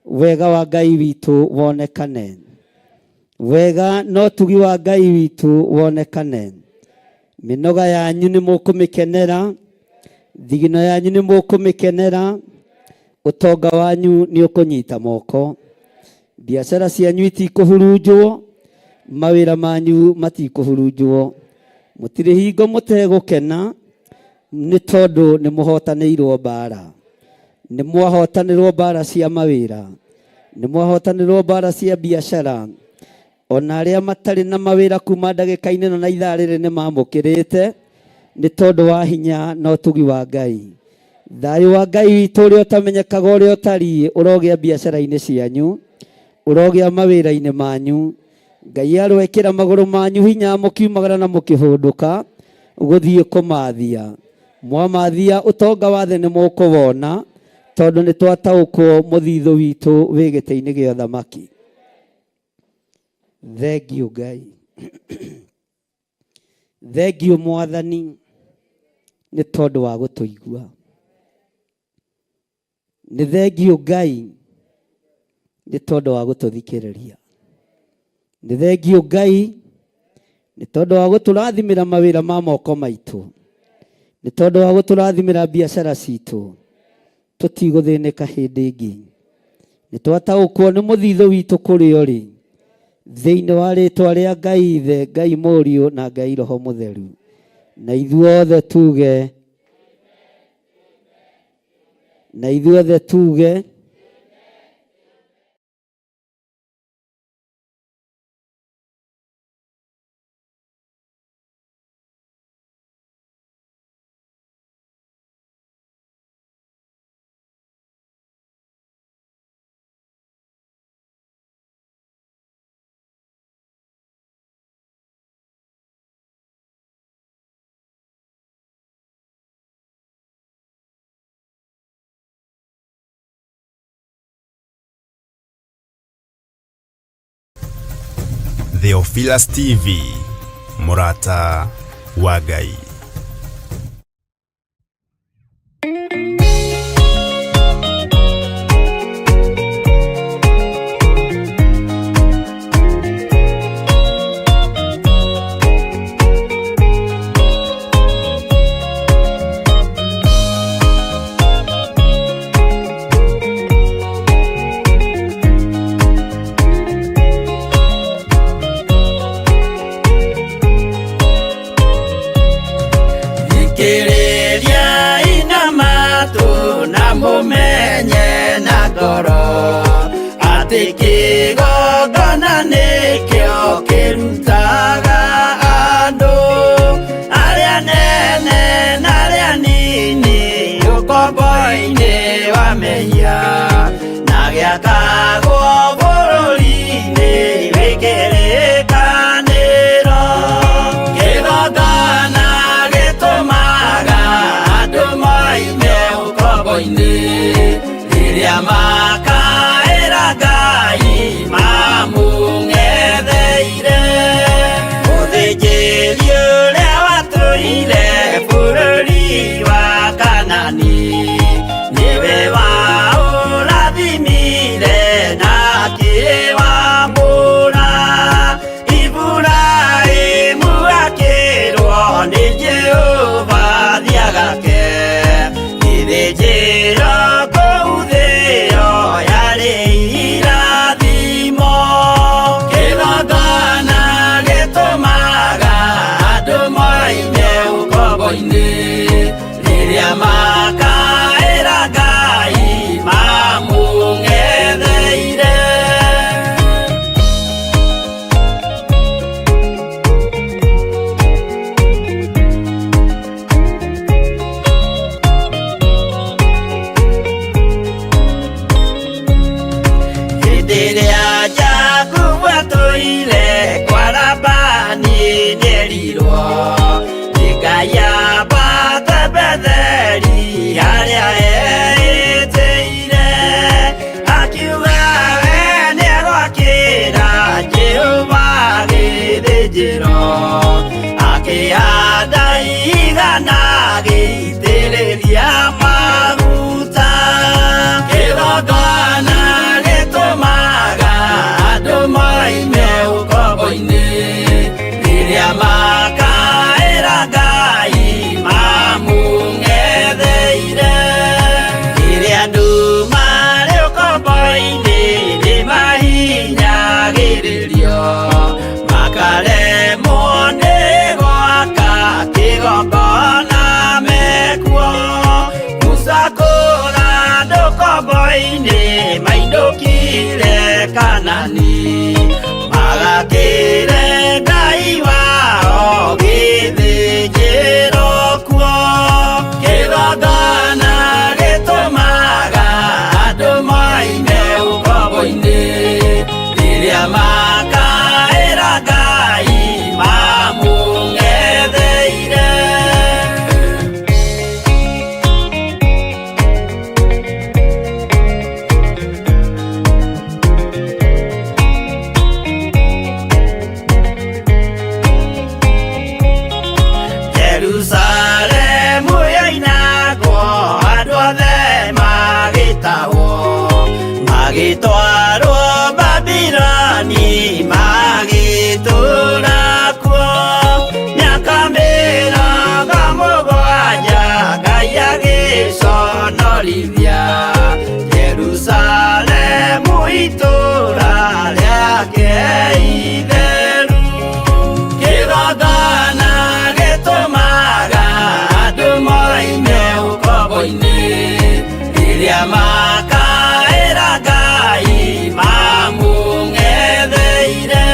wega wa Ngai witũ wonekane wega na ũtugi wa Ngai witũ wonekane. Mĩnoga yanyu nĩ mũkũmĩkenera, thigino yanyu nĩ mũkũmĩkenera, ũtonga wanyu nĩ ũkũnyita moko, biacara cianyu itikũhurunjwo, mawĩra manyu matikũhurunjwo, mũtirĩ hingo mũtegũkena nĩ tondũ nĩ mũhotanĩirwo mbara, nĩ mwahotanĩrwo mbara cia mawĩra, nĩ mwahotanĩrwo mbara cia biacara. Ona arĩa matarĩ na mawĩra kuma ndagĩka-inĩ ĩno na ithaa rĩrĩ nĩ mamũkĩrĩte nĩ tondũ wa hinya na ũtugi wa Ngai. Thayũ wa Ngai witũ ũrĩa ũtamenyekaga ũrĩa ũtariĩ ũrogĩa biacara-inĩ cianyu, ũrogĩa mawĩra-inĩ manyu. Ngai aroekĩra magũrũ manyu hinya mũkiumagara na mũkĩhũndũka gũthiĩ kũmathia. Mwamathia ũtonga wa thĩ nĩ mũkũwona tondũ nĩ twataũkwo mũthithũ witũ wĩ gĩtĩ-inĩ gĩa ũthamaki. Thengiũ Ngai, thengiũ Mwathani nĩ tondũ wa gũtũigua. Nĩ thengiũ Ngai nĩ tondũ wa gũtũthikĩrĩria. Nĩ thengiũ Ngai nĩ tondũ wa gũtũrathimĩra mawĩra ma moko maitũ, nĩ tondũ wa gũtũrathimĩra biacara citũ. Tũtigũthĩnĩka hĩndĩ ĩngĩ. Nĩ twataũkwo nĩ mũthithũ witũ kũrĩa ũrĩ, thĩinĩ wa rĩtwa rĩa Ngai Ithe, Ngai Mũriũ na Ngai Roho Mũtheru. Na ithuothe tuge, na ithuothe tuge. Theophilus TV, Mũrata wa Ngai. Thikĩrĩriai na matũ na mũmenye na ngoro atĩ kĩgongona nĩkĩo kĩrutaga andũ arĩa nene na arĩa nini ũkombo-inĩ wa mehia na gĩakagwo bũrũri-inĩ wĩ kĩrĩkanĩro. Kĩgongona gĩtũmaga andũ moime ũkombo-inĩ rĩrĩa makaĩra Ngai mamũng'etheire. Mũthĩnjĩri ũrĩa watũire bũrũri wa Kanani nĩwe waũrathimire na akĩwamũra. Iburahĩmu akĩrwo nĩ Jehova thiagake gĩthĩnjĩro kũu thĩo yarĩ irathimo. Kĩgongona gĩtũmaga andũ moime ũkombo-inĩ rĩrĩa makaĩra Ngai mamũng'etheire. Ndanagĩitĩrĩria maguta. Kĩgongona gĩtũmaga andũ moime ũkombo-inĩ, rĩrĩa makaĩra Ngai mamũng'etheire. Rĩrĩa andũ marĩ ũkombo-inĩ nĩmahinyagĩrĩrio, makaremwo nĩ gwaka kĩgongona mekuo. Musa kũra andũ ũkombo-inĩ mainũkire Kanani, magakĩre Ngai wao gĩthĩnjĩro kuo. Kĩgongona gĩtũmaga andũ moime ũkombo-inĩ, rĩrĩa makaĩra Ngai mamũng'etheire. Jerusalemu yoinagwo, andũ othe magĩtahwo, magĩtwarwo Babiloni, magĩtũũra kuo mĩaka 70. Ngai agĩconorithia Jerusalemu itũũra rĩake itheru. Kĩgongona gĩtũmaga andũ moime ũkombo-inĩ, rĩrĩa makaĩra Ngai mamũng'etheire.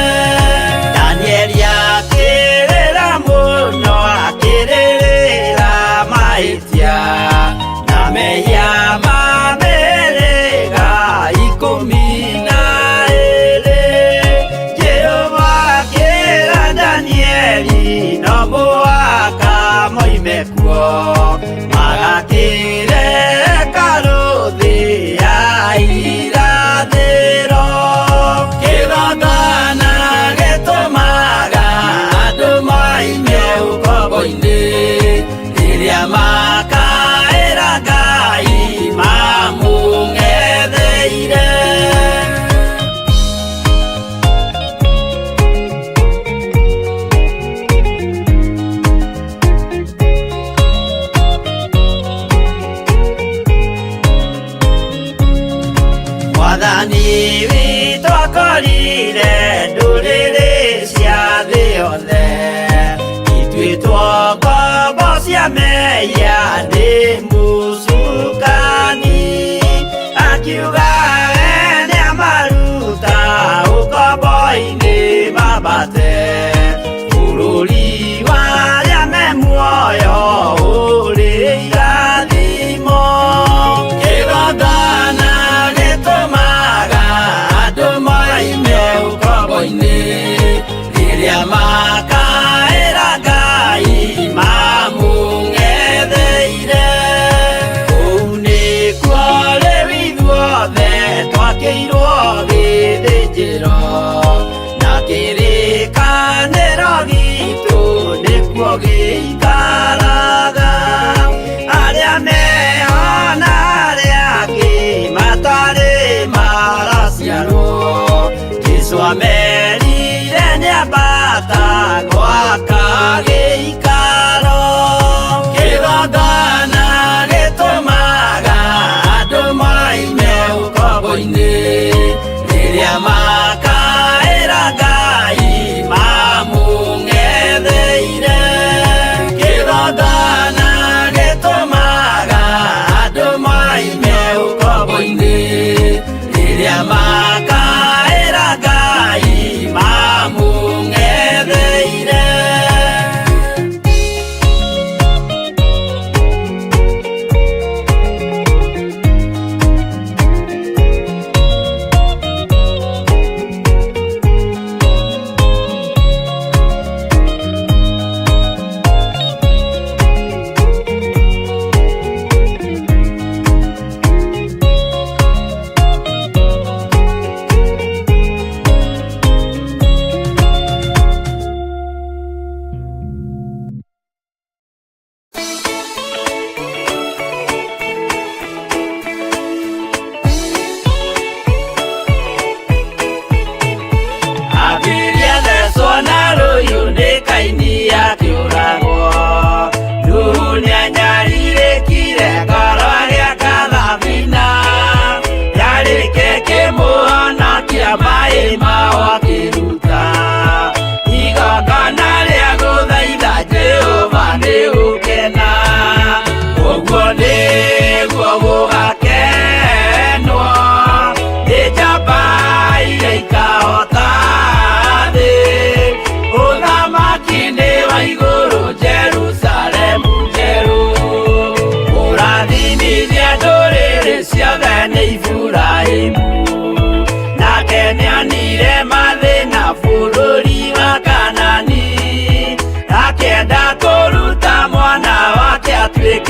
Danieli akĩrĩra mũno, akĩrĩrĩra mahĩtia na mehia ma mĩhĩrĩga 12. Jehova akĩra Danieli no mũhaka moime kuo, magakĩre hekarũ thĩ ya irathĩro. Kĩgongona gĩtũmaga andũ moime ũkombo-inĩ, rĩrĩa makaĩra Ngai mamũng'etheire. Mwathani witũ akorire ndũrĩrĩ cia thĩ yothe ituĩtwo ngombo cia mehia nĩ mũcukani, akiuga we nĩamaruta ũkombo-inĩ mambate bũrũri wa arĩa me muoyo ũrĩ irathimo. Kĩgongona gĩtũmaga andũ moime ũkombo-inĩ, rĩrĩa makaĩra Ngai mamũng'etheire. Kũu nĩkuo rĩu ithuothe twakĩirwo gĩthĩnjĩro, na kĩrĩkanĩro gitũ nĩkuo gĩikaraga. Arĩa meho na arĩa angĩ matarĩ maraciarwo, Jesũ amerire nĩambata gwaka gĩikaro. Kĩgongona gĩtũmaga andũ moime ũkombo-inĩ, rĩrĩa makaĩra Ngai mamũng'etheire.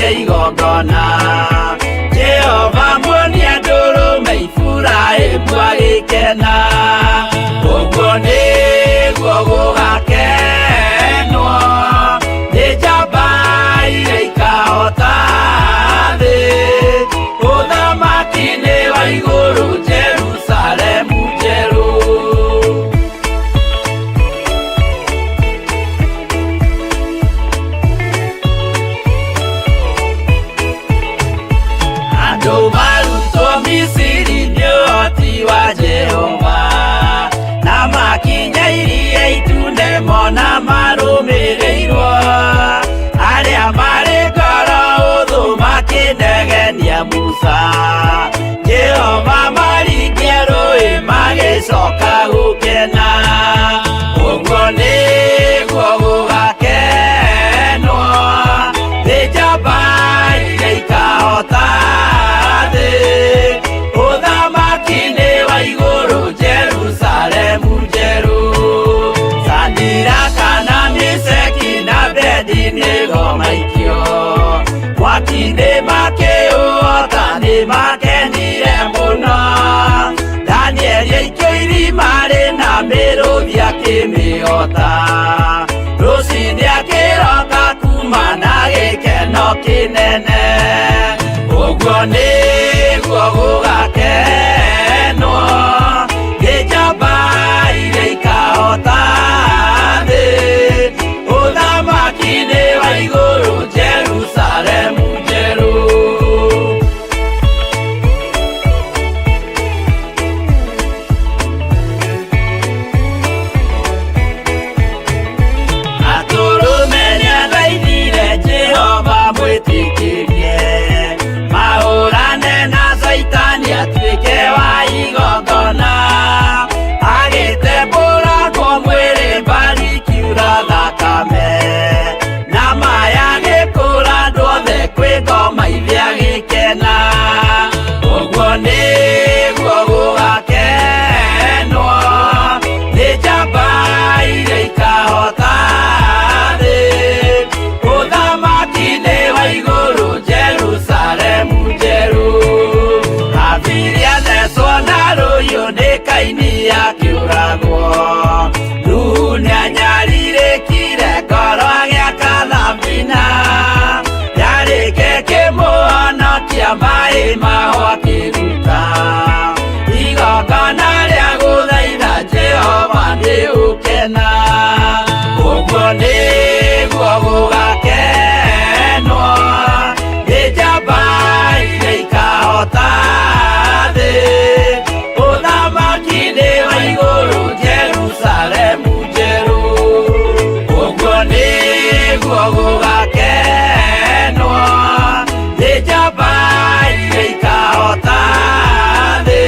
atuĩke igongona. Jehova muonia ndũrũme Iburahĩmu agĩkena. Ũguo nĩguo gũgakenwo nĩ njamba iria ikahota thĩ. Ũthamaki-inĩ wa igũrũ Jerusalemu njerũ. Andũ marutwo Misiri nĩ ũhoti wa Jehova, na makinya iria itune mona marũmĩrĩirwo. Arĩa marĩ ngoro ũthũ makĩnegenia Musa, Jehova maringia rũĩ magĩcoka gũkena. Ũguo nĩguo gũgakenwo nĩ njamba iria ikahota thĩ. Ũthamaki-inĩ wa igũrũ Jerusalemu njerũ. Sadiraka na Meshaki na Abednego maikio mwaki-inĩ makĩũhota nĩ makenire mũno. Danieli aikio irima rĩna mĩrũthi akĩmĩhota. Rũciinĩ akĩroka kuma na gĩkeno kĩnene. Ũguo nĩguo gũgakenwo nĩ njamba iria ikahota thĩ. Ũthamaki-inĩ wa igũrũ Jerusalemu njerũ. Atũrũme nĩathaithire Jehova mwĩtĩkĩrie, mahũrane na Caitani atuĩke wa igongona. Agĩtembũrangwo mwĩrĩ mbari kiura thakame, na maya agĩkũra andũ othe kwĩ ngoma ithe agĩkena. Ũguo nĩguo gũgakenwo nĩ njamba iria ikahota thĩ. Ũthamaki-inĩ wa igũrũ Jerusalemu njerũ. Habili athecwo na rũhiũ nĩ Kaini akĩũragwo. Nuhu nĩanyarirĩkire ngoro agĩaka thabina, yarĩke kĩmũhonokia maĩ maho akĩruta. Igongona rĩa gũthaitha Jehova nĩ ũkena. Ũguo nĩguo gũgakenwo nĩ njamba iria ikahota thĩ. Ũthamaki-inĩ wa igũrũ Jerusalemu njerũ. Ũguo nĩguo gũgakenwo nĩ njamba iria ikahota thĩ.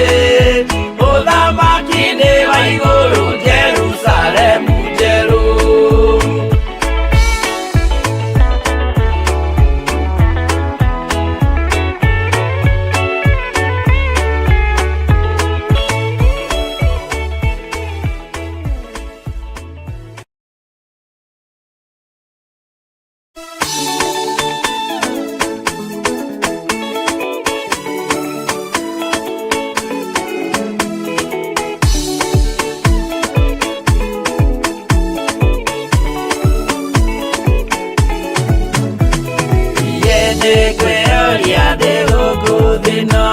Ũthamaki-inĩ wa igũrũ Jerusalemu njerũ. Nĩngwĩyũria ndĩ gũkũ thĩ ĩno,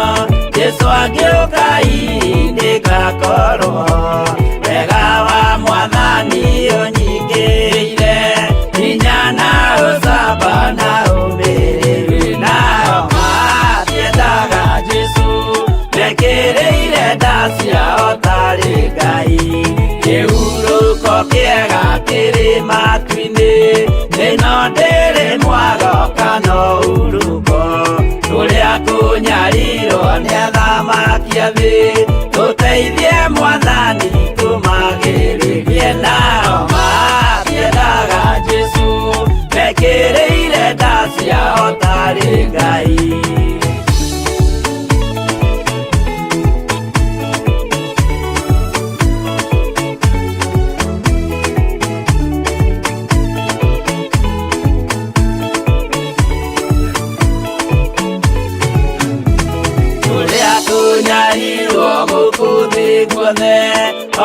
Jesũ angĩũka hihi nĩngakorwo. Wega wa Mwathani ũnyingĩrĩire, hinya na ũcamba na ũmĩrĩru. Nao matiendaga Jesũ, mekĩrĩire nda ciao tarĩ Ngai. Kĩhurũko kĩega kĩrĩ matu-inĩ, ĩno ndĩrĩ mwago kana ũhurũko. Kũrĩa kũnyarirwo nĩ athamaki a thĩ, tũteithie Mwathani tũmagĩrĩrie. Nao matiendaga Jesũ, mekĩrĩire nda ciao tarĩ Ngai.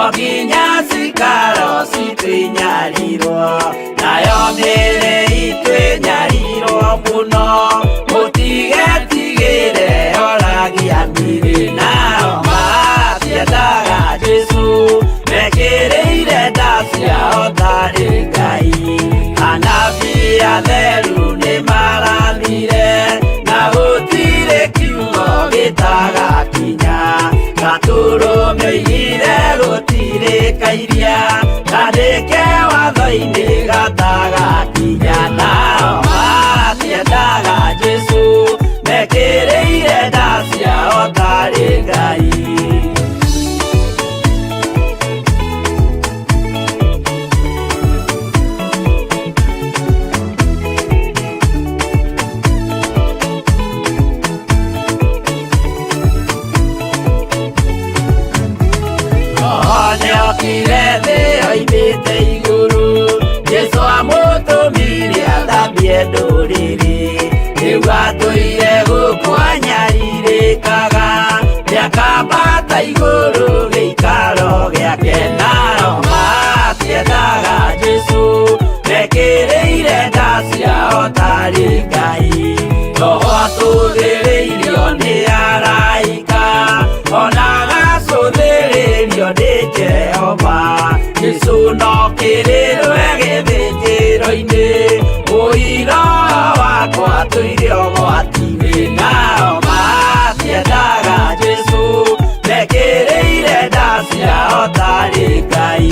O nginya cikaro citũ inyarirwo, nayo mĩĩrĩ itũ ĩnyarirwo mũno. Mũtigetigĩre oragia mĩrĩ, nao matiendaga Jesũ, mekĩrĩire nda ciao tarĩ Ngai. Anabii atheru nĩmarathire, na gũtirĩ kiugo gĩtagakinya. Gatũrũme oigire gũtirĩ kairia, kandĩke watho-inĩ gatagakinya. Nao matiendaga Jesũ, mekĩrĩire nda ciao tarĩ Ngai. Nĩokire thĩ oimĩte igũrũ, Jesũ amũtũmire athambie ndũrĩrĩ. Rĩu atũire gũkũ anyarirĩkaga, nĩakambata igũrũ gĩikaro gĩake. Nao matiendaga Jesũ, mekĩrĩire nda ciao tarĩ Ngai. Roho atũthĩrĩirio nĩ araika, ona agacũthĩrĩrio nĩ Jehova. Jesũ no kĩrĩrwe gĩthĩnjĩro-inĩ, ũira wakwa tũire ũgwati-inĩ. Nao matiendaga Jesũ, mekĩrĩire nda ciao tarĩ Ngai.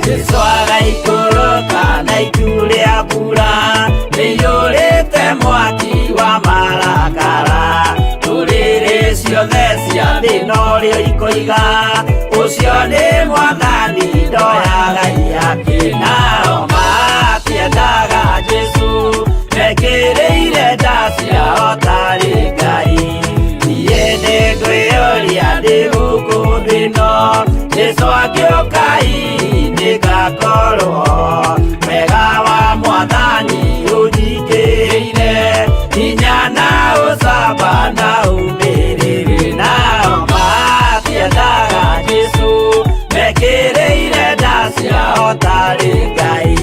Jesũ agaikũrũka na itu rĩa mbura, rĩiyũrĩte mwaki wa marakara. Ndũrĩrĩ ciothe cia thĩ norĩo ikoiga, ũcio nĩ Mwathani ndoyaga ihaki. Nao matiendaga Jesũ, mekĩrĩire nda ciao tarĩ Ngai. Niĩ nĩngwĩyũria ndĩ gũkũ thĩ ĩno, Jesũ angĩũka hihi nĩngakorwo. Wega wa Mwathani ũnjingĩrĩire, hinya na ũcamba na ũmĩrĩru. Nao matiendaga Jesũ, mekĩrĩire nda ciao tarĩ Ngai.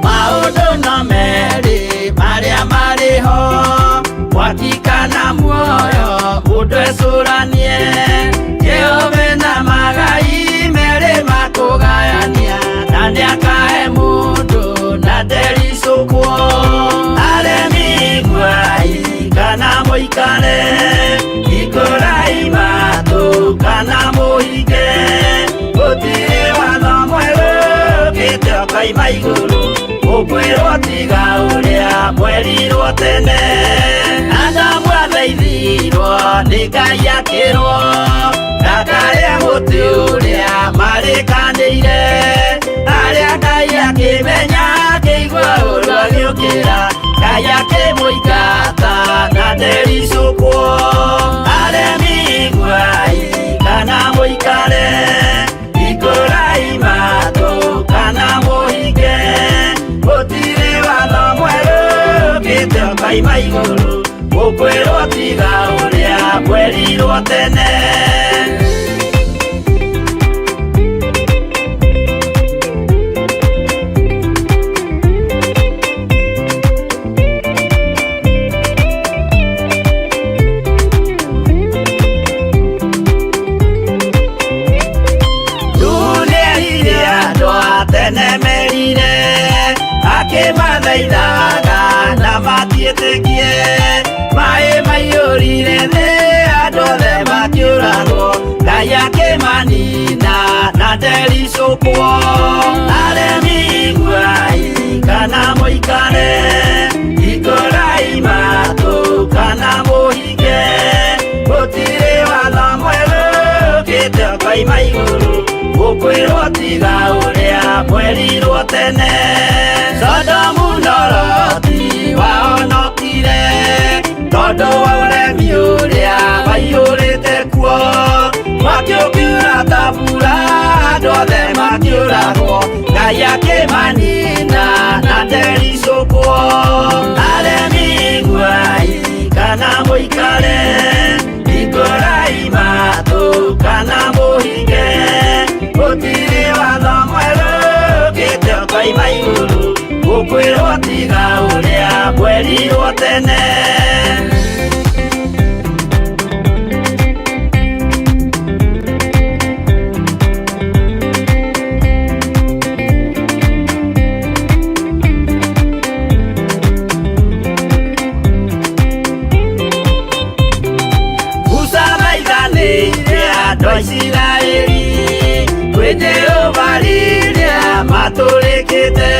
Maũndũ no merĩ marĩa marĩ ho, mwaki kana muoyo, mũndũ ecũranie. Jehova na magai merĩ makũgayania, na nĩakahe mũndũ na ndericũkwo. Aremi iguai kana mũikare, hingũrai matũ kana mũhinge. Gũtirĩ watho mwerũ ũkĩte ũkoima igũrũ, ũkwĩrwo tiga ũrĩa mwerirwo tene. Adamu athaithirwo nĩ Ngai akĩrwo, ndakarĩe mũtĩ ũrĩa marĩkanĩire. Arĩa Ngai akĩmenya akĩigua ũũru agĩũkĩra, Ngai akĩmũingata na ndericũkwo. Aremi iguai kana mũikare, hingũrai matũ kana mũhinge. Gũtirĩ watho mwerũ ũkĩte ũkoima igũrũ, ũkwĩrwo tiga ũrĩa mwerirwo tene. Dunia ile andũ a tene merire, ndericũkwo. Aremi iguai kana mũikare, hingũrai matũ kana mũhinge, gũtirĩ watho mwerũ ũkĩte ũkoima igũrũ, gũkwĩrwo tiga ũrĩa mwerirwo tene. Sodomu na Loti wahonokire tondũ wa ũremi ũrĩa waiyũrĩte kuo, mwaki ũkiura ta mbura, andũ othe makĩũragwo, Ngai akĩmanina na ndericũkwo. Aremi iguai kana mũikare, hingũrai matũ kana mũhinge, gũtirĩ watho mwerũ ũkĩte ũkoima igũrũ, gũkwĩrwo tiga ũrĩa mwerirwo tene. Musa maithanĩire andũ a Isiraeli kwĩ Jehova rĩrĩa matũrĩkĩte,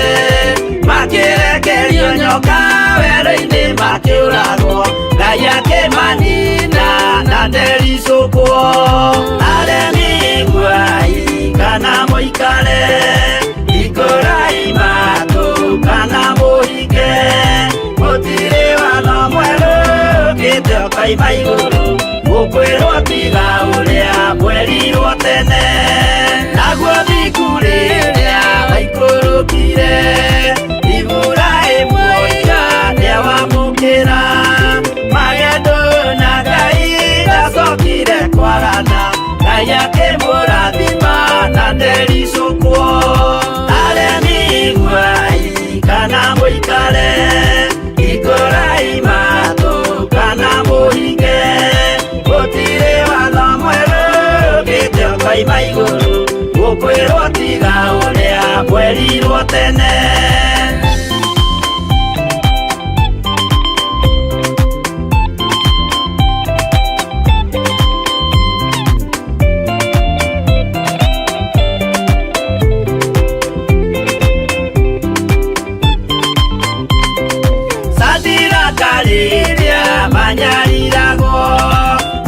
makĩrekerio nyoka werũ-inĩ makĩũragwo, Ngai akĩmanina na ndericũkwo. Aremi iguai kana mũikare, hingũrai matũ kana mũhinge, gũtirĩ watho mwerũ ũkĩte ũkoima igũrũ, gũkwĩrwo tiga ũrĩa mwerirwo tene. Naguo thingu rĩrĩa waikũrũkire, Iburahĩmu oiga nĩawamũkĩra, magendo na Ngai ndacokire kwarana, Ngai akĩmũrathima na ndericũkwo. Aremi iguai kana mũikare, hingũrai matũ kana mũhinge, gũtirĩ watho mwerũ ũkĩte ũkoima igũrũ, gũkwĩrwo tiga ũrĩa mwerirwo tene. Sadiraka rĩrĩa manyariragwo,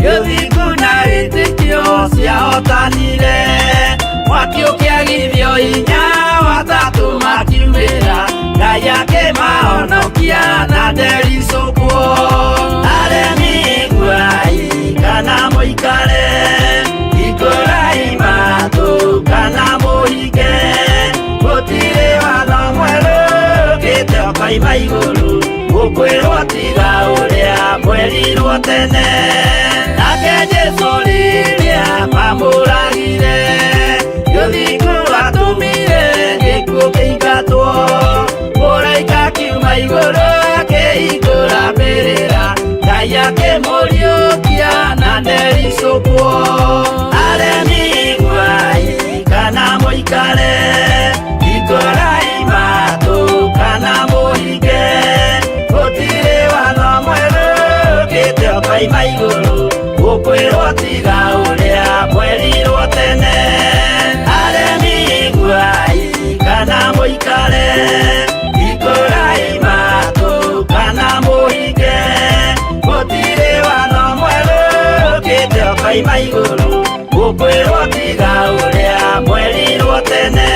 gĩthingu na wĩtĩkio ciahotanire, mwaki ũkĩagithio hinya watatũ makiumĩra, Ngai akĩmahonokia na ndericũkwo. Aremi iguai kana mũikare, hingũrai matũ kana mũhinge, gũtirĩ watho mwerũ ũkĩte ũkoima igũrũ, gũkwĩrwo tiga ũrĩa mwerirwo tene. Nake Jesũ rĩrĩa mamũragire, gĩthingu atũmire gĩkuũ kĩingatwo, mũraika akiuma igũrũ akĩhingũra mbĩrĩra, Ngai akĩmũriũkia na ndericũkwo. Aremi iguai kana mũikare, hingũrai matũ kana mũhinge, gũtirĩ watho mwerũ ũkĩte ũkoima igũrũ, gũkwĩrwo tiga ũrĩa mwerirwo tene. Aremi iguai kana mũikare, hingũrai matũ kana mũhinge, gũtirĩ watho mwerũ ũkĩte ũkoima igũrũ, gũkwĩrwo tiga ũrĩa mwerirwo tene.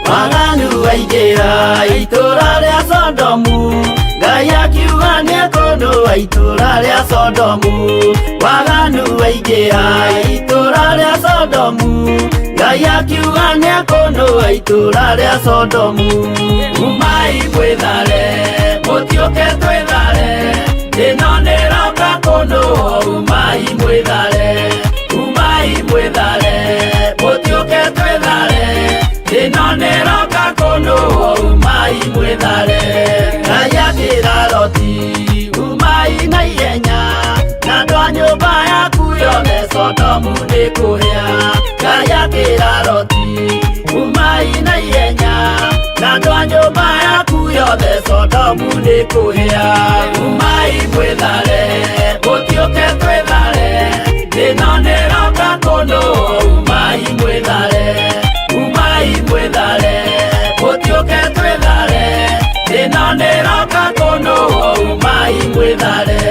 Waganu waingĩra itũũra rĩa Sodomu, Ngai akiuga nĩekũnũa itũũra rĩa Sodomu. Waganu waingĩra itũũra rĩa Sodomu, Ngai akiuga nĩekũnũa itũũra rĩa Sodomu. Umai mwĩthare, mũtiũke twĩthare, ĩno nĩroka kũnũa, umai mwĩthare. Umai mwĩthare. Ngai akĩra Loti, umai na ihenya, na andũ a nyũmba yaku yothe, Sodomu nĩ kũhĩa. Ngai akĩra Loti, umai na ihenya, na andũ a nyũmba yaku yothe, Sodomu nĩ kũhĩa. Umai mwĩthare, mũtiũke twĩthare, thĩna nĩroka kũndũ. Umai mwĩthare, umai mwĩthare, mũtiũke twĩthare, thĩna nĩroka kũndũ. Umai mwĩthare.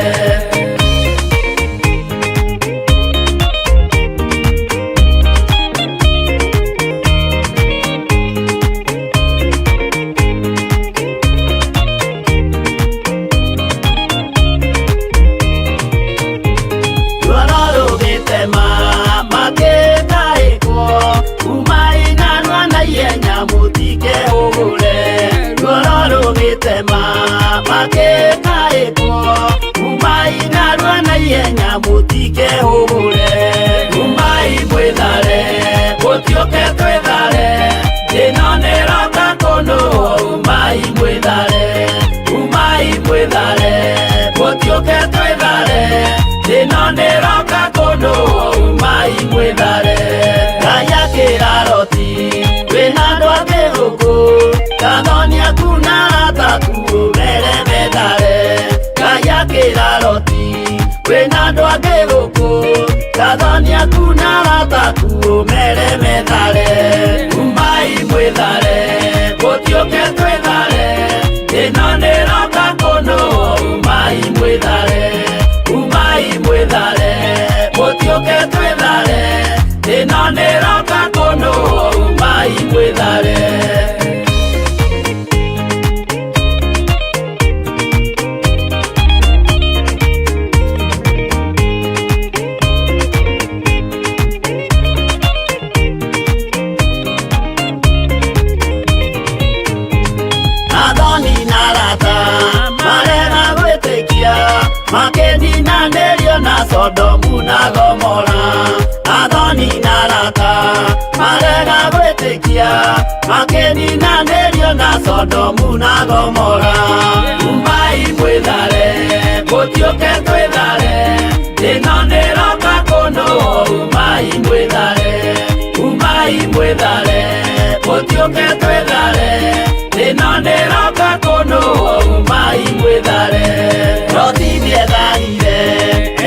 Ruoro rũgĩtema makĩtaĩkwo, umai narua na ihenya mũtikehũgũre. Ruoro rũgĩtema makĩtaĩkwo, umai narua na ihenya mũtikehũgũre. Umai mwĩthare, mũtiũke twĩthare, ĩno nĩroka kũndũ. Umai mwĩthare, umai mwĩthare, mũtiũke twĩthare, ĩno nĩroka kũndũ. Umai mwĩthare. Ngai akĩra Loti, wĩna andũ angĩ gũkũ, kathoni aku na arata aku ũmere methare. Ngai akĩra Loti, wĩna andũ angĩ gũkũ, kathoni aku na arata aku ũmere methare. Umai mwĩthare, mũtiũke twĩthare, ĩno nĩroka kũndũ. Umai mwĩthare, umai mwĩthare, mũtiũke twĩthare, ĩno nĩroka kũndũ. Umai mwĩthare. Athoni na arata marega gwĩtĩkia, makĩninanĩrio na Sodomu na Gomora. Athoni na arata marega gwĩtĩkia, makĩninanĩrio na Sodomu na Gomora. Umai mwĩthare, mũtiũke twĩthare, ĩno nĩroka kũndũ. Umai mwĩthare, umai mwĩthare, mũtiũke twĩthare, ĩno nĩroka kũndũ. Umai mwĩthare. Loti nĩetharire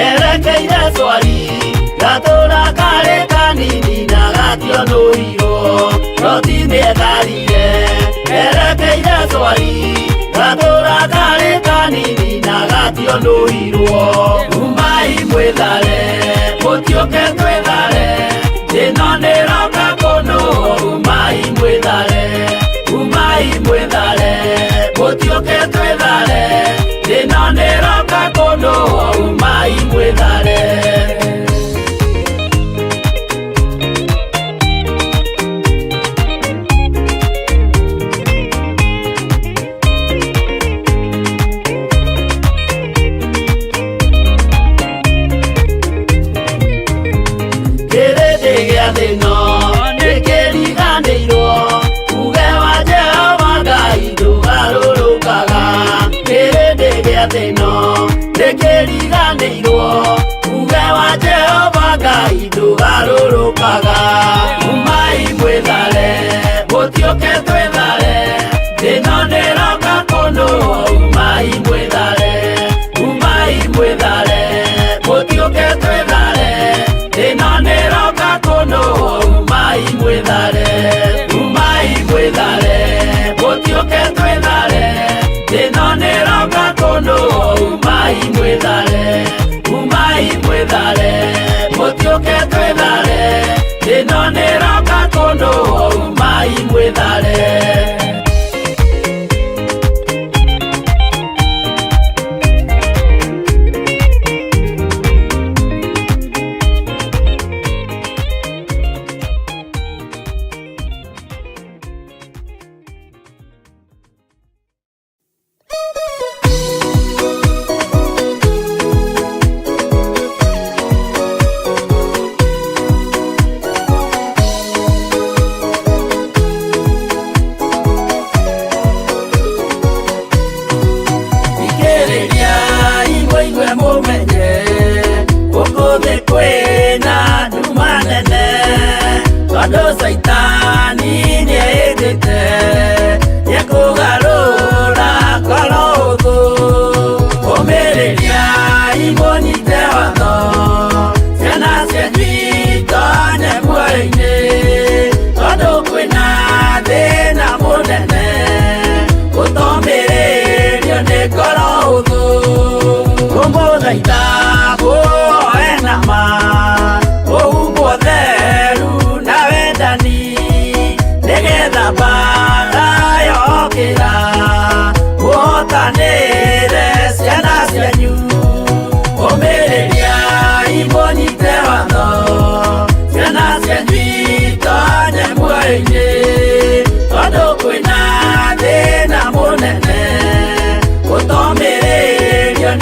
erekeire Swari, gatũra karĩ kanini na gationũirwo. Loti nĩetharire erekeire Swari, gatũra karĩ kanini na gationũirwo. Umai mwĩthare, mũtiũke twĩthare, ĩno nĩroka kũndũ. Umai mwĩthare, umai mwĩthare, mũtiũke twĩthare, ĩno nĩroka kũndũ. Umai mwĩthare. Kĩrĩndĩ gĩa thĩno nĩkĩriganĩirwo, uge wa Jehova Ngai ndũgarũrũkaga. Kĩrĩndĩ gĩa thĩno nĩkĩriganĩirwo, uge wa Jehova Ngai ndũgarũrũkaga. Umai mwĩthare, mũtiũke twĩthare, ĩno nĩroka kũndũ. Umai mwĩthare, umai mwĩthare, mũtiũke twĩthare, ĩno nĩroka kũndũ. Umai mwĩthare, umai mwĩthare, mũtiũke twĩthare, ĩno nĩroka kũndũ. Umai mwĩthare, umai mwĩthare, mũtiũke twĩthare, ĩno nĩroka kũndũ. Umai mwĩthare.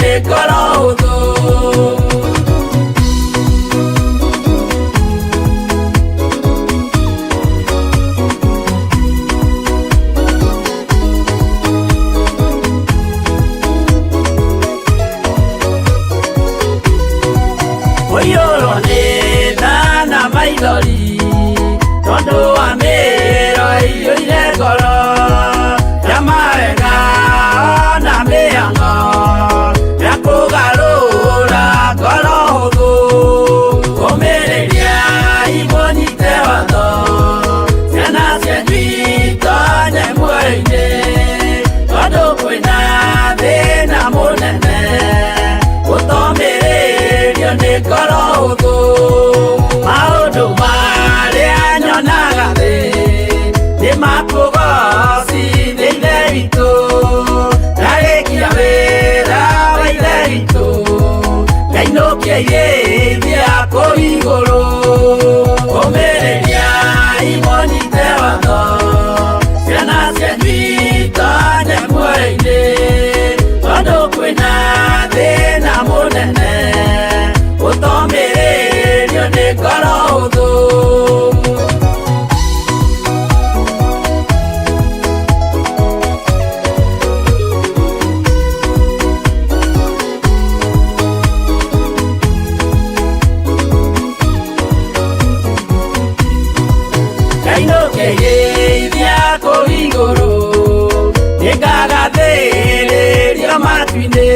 Nĩ ngoro hũthũ. Ũiyũrwo nĩ tha na maithori tondũ wa mĩĩro ĩiyũire ngoro ya mawega na mĩhang'o ya kũgarũra ngoro hũthũ. Ũmĩrĩria imũnyite watho ciana cianyu itonye muoyo-inĩ tondũ kwĩna thĩna mũnene ũtomĩrĩrio nĩ ngoro hũthũ. Maũndũ marĩa nyonaga thĩ nĩ makũgocithia Ithe witũ, ndarĩkia wĩra wa Ithe witũ ngainũkia irĩithia kũu igũrũ. Ũmĩrĩria imũnyite watho ciana cianyu itonye muoyo-inĩ tondũ kwĩna thĩna mũnene ũtomĩrĩrio nĩ ngoro hũthũ. Ngainũkĩrĩithia kũu igũrũ nĩngagathĩrĩrio matu-inĩ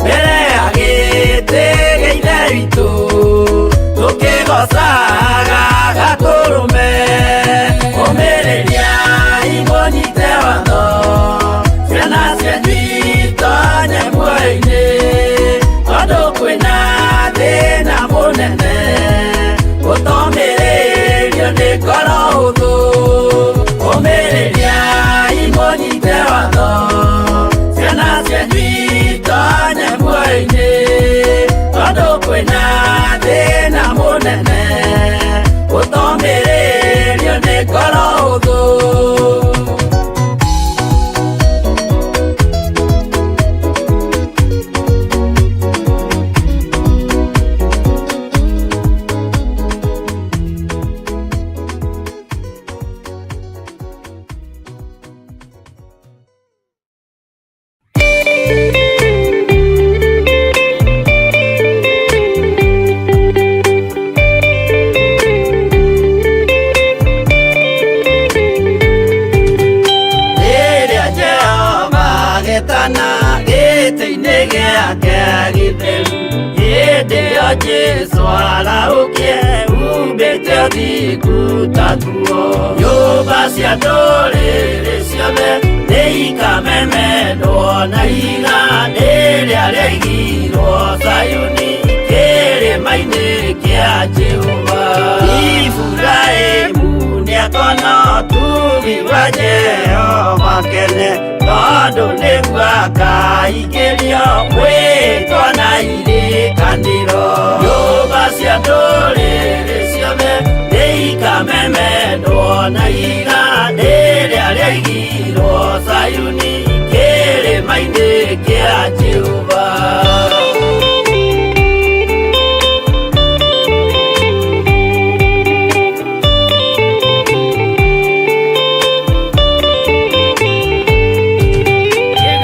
mbere ya gĩtĩ gĩa Ithe witũ tũkĩgocaga Gatũrũme. Ũmĩrĩria imũnyite watho ciana cianyu itonye muoyo-inĩ tondũ kwĩna thĩna mũnene ũtomĩrĩrio nĩ ngoro hũthũ. Ũmĩrĩria imũnyite watho ciana cianyu itonye muoyo-inĩ tondũ kwĩna thĩna mũnene ũtomĩrĩrio nĩ ngoro hũthũ. Rĩrĩa Jehova agetana gĩtĩ-inĩ gĩake gĩtheru, hĩndĩ ĩyo Jesũ arahũkie umbĩte ũthingu ta nguo. Nyũmba cia ndũrĩrĩ ciothe nĩikamemendwo na ihiga rĩrĩa rĩaigirwo Zayuni kĩrĩma-inĩ kĩa Jehova. Iburahĩmu nĩakona ũtugi wa Jehova kene tondũ nĩguo akaingĩrio mwĩtwa na irĩkanĩro. Nyũmba cia ndũrĩrĩ ciothe nĩikamemendwo na ihiga rĩrĩa rĩaigirwo Zayuni kĩrĩma-inĩ kĩa Jehova.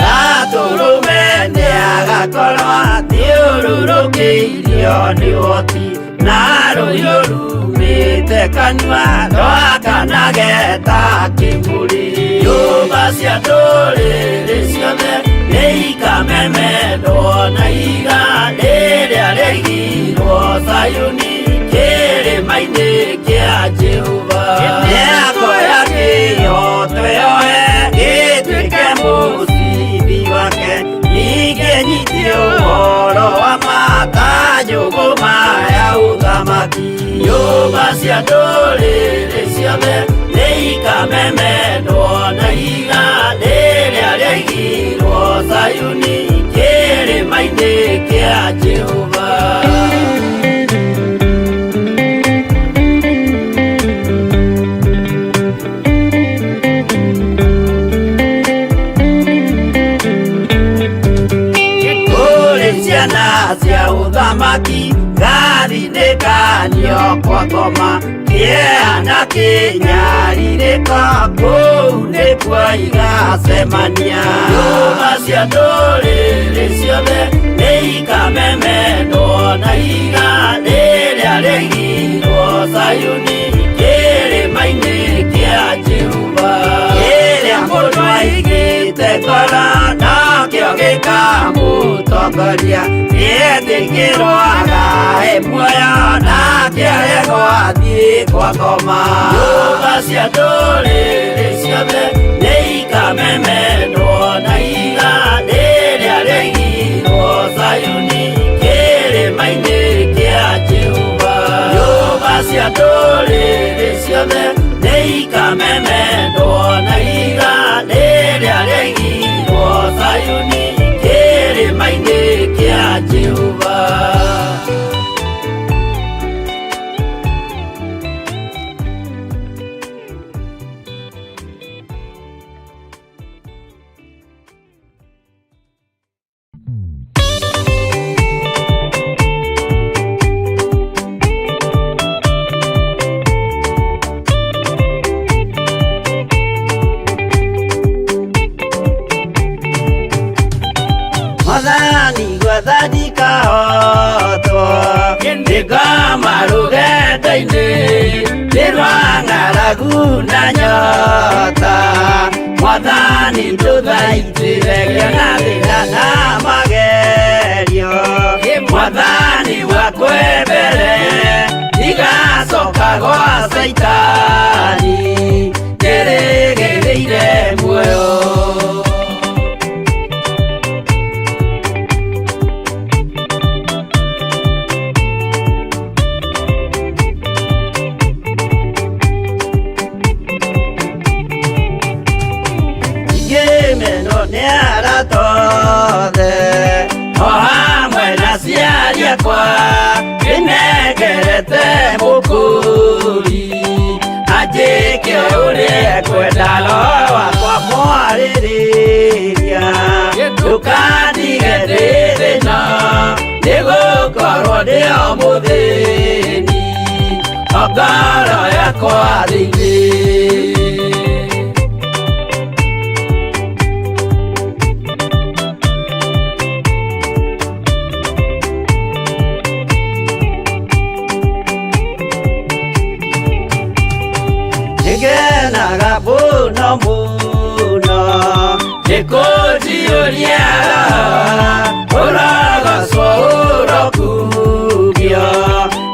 Gatũrũme nĩagakorwo athiũrũrũkĩirio nĩ ũhoti na rũhiũ rumĩte kanua rwakanage ta kĩmũrĩ. Nyũmba cia ndũrĩrĩ ciothe nĩikamemendwo na ihiga rĩrĩa rĩaigirwo Zayuni kĩrĩma-inĩ kĩa Jehova. Nĩakoya kĩhooto yoe gĩtuĩke mũcibi wake, ningĩ nyitie ũhoro wa ma ta njũgũma ya ũthamaki. Nyũmba cia ndũrĩrĩ ciothe nĩikamemendwo na ihiga rĩrĩa rĩaigirwo Zayuni kĩrĩma-inĩ kĩa Jehova. cia ũthamaki gathinĩkanio kwa ngoma kĩeha na kĩnyarirĩko kũu nĩkuo igacemania. Nyũmba cia ndũrĩrĩ ciothe nĩ ikamemendwo na ihiga rĩrĩa rĩigirwo Zayuni kĩrĩma-inĩ kĩa Jehova. Kĩrĩa mũndũ aigĩte ngoro nakĩo gĩkamũtongoria, gĩetĩkĩrwo agae muoyo nake aregwo athiĩ kwa ngoma. Nyũmba cia ndũrĩrĩ ciothe nĩ ikamemendwo na ihiga rĩrĩa rĩigirwo Zayuni kĩrĩma-inĩ kĩa Jehova. Nyũmba cia ndũrĩrĩ ciothe nĩ ikamemendwo na ihiga rĩrĩa rĩigirwo Zayuni kĩrĩma-inĩ kĩa Jehova. Mwathani gwathani kahotwo nĩngoma rũgendo-inĩ nĩ rwa ng'aragu na nyota. Mwathani ndũthaitĩre ngĩona thĩna na magerio. Mwathani wakwe mbere ndigacoka gwa Caitani ndĩrĩgĩrĩire muoyo. Ngĩmenwo nĩ arata othe o hamwe na aciari akwa ndĩnengerete mũkũri anjĩke ũrĩa ekwenda roho wakwa mwarĩrĩria ndũkandige ndĩ thĩna nĩgũkorwo ndĩ o mũthĩni o ngoro yakwa thĩinĩ. Nĩngenaga mũno mũno nĩkũnjiyũria ũrogocwo ũrokumio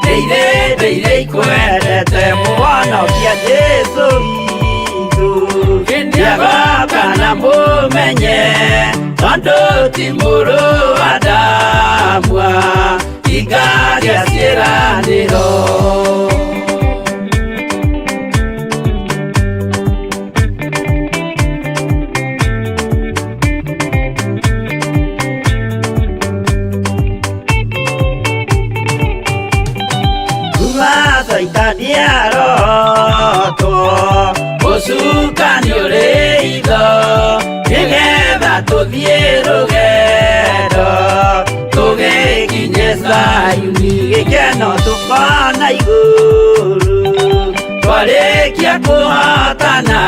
ndĩire ndĩire ikwendete mũhonokia Jesũ witũ nĩagoka na mũmenye tondũ ti mũrũ wa Adamu ingaria ciĩranĩro. Kuma Caitani arotwo ũcukani ũrĩ itho nĩgetha tũthiĩ rũgendo tũgĩkinye Zayuni gĩkeno tũkona igũrũ twarĩkia kũhotana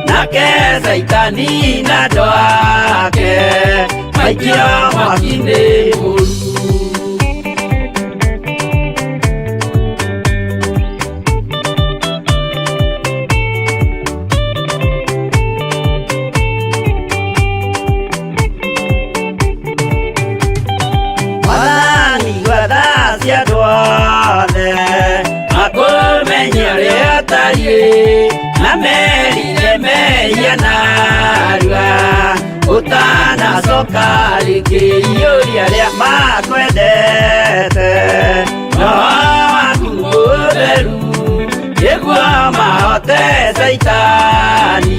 nake Caitani na andũ ake maikio mwaki-inĩ mũru. Mwathani gwatha cia andũ othe makũmenye ũrĩa ũtariĩ na merire mehia narua ũtanacoka rĩngĩ iyũria arĩa makwendete roho waku mũtheru nĩguo mahote Caitani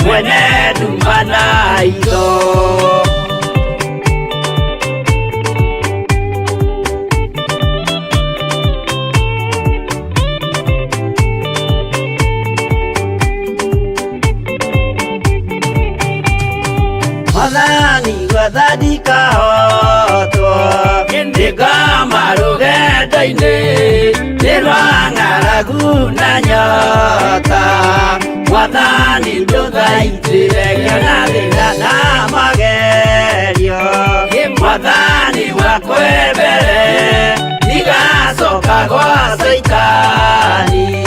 mwene nduma na itho. Mwathani gwathani kahotwo Rũrua-inĩ nĩ rwa ng'aragu na nyota. Mwathani ndũthaitĩre ngĩona thĩna na magerio. Mwathani wakwe mbere ndigacoka gwa Caitani.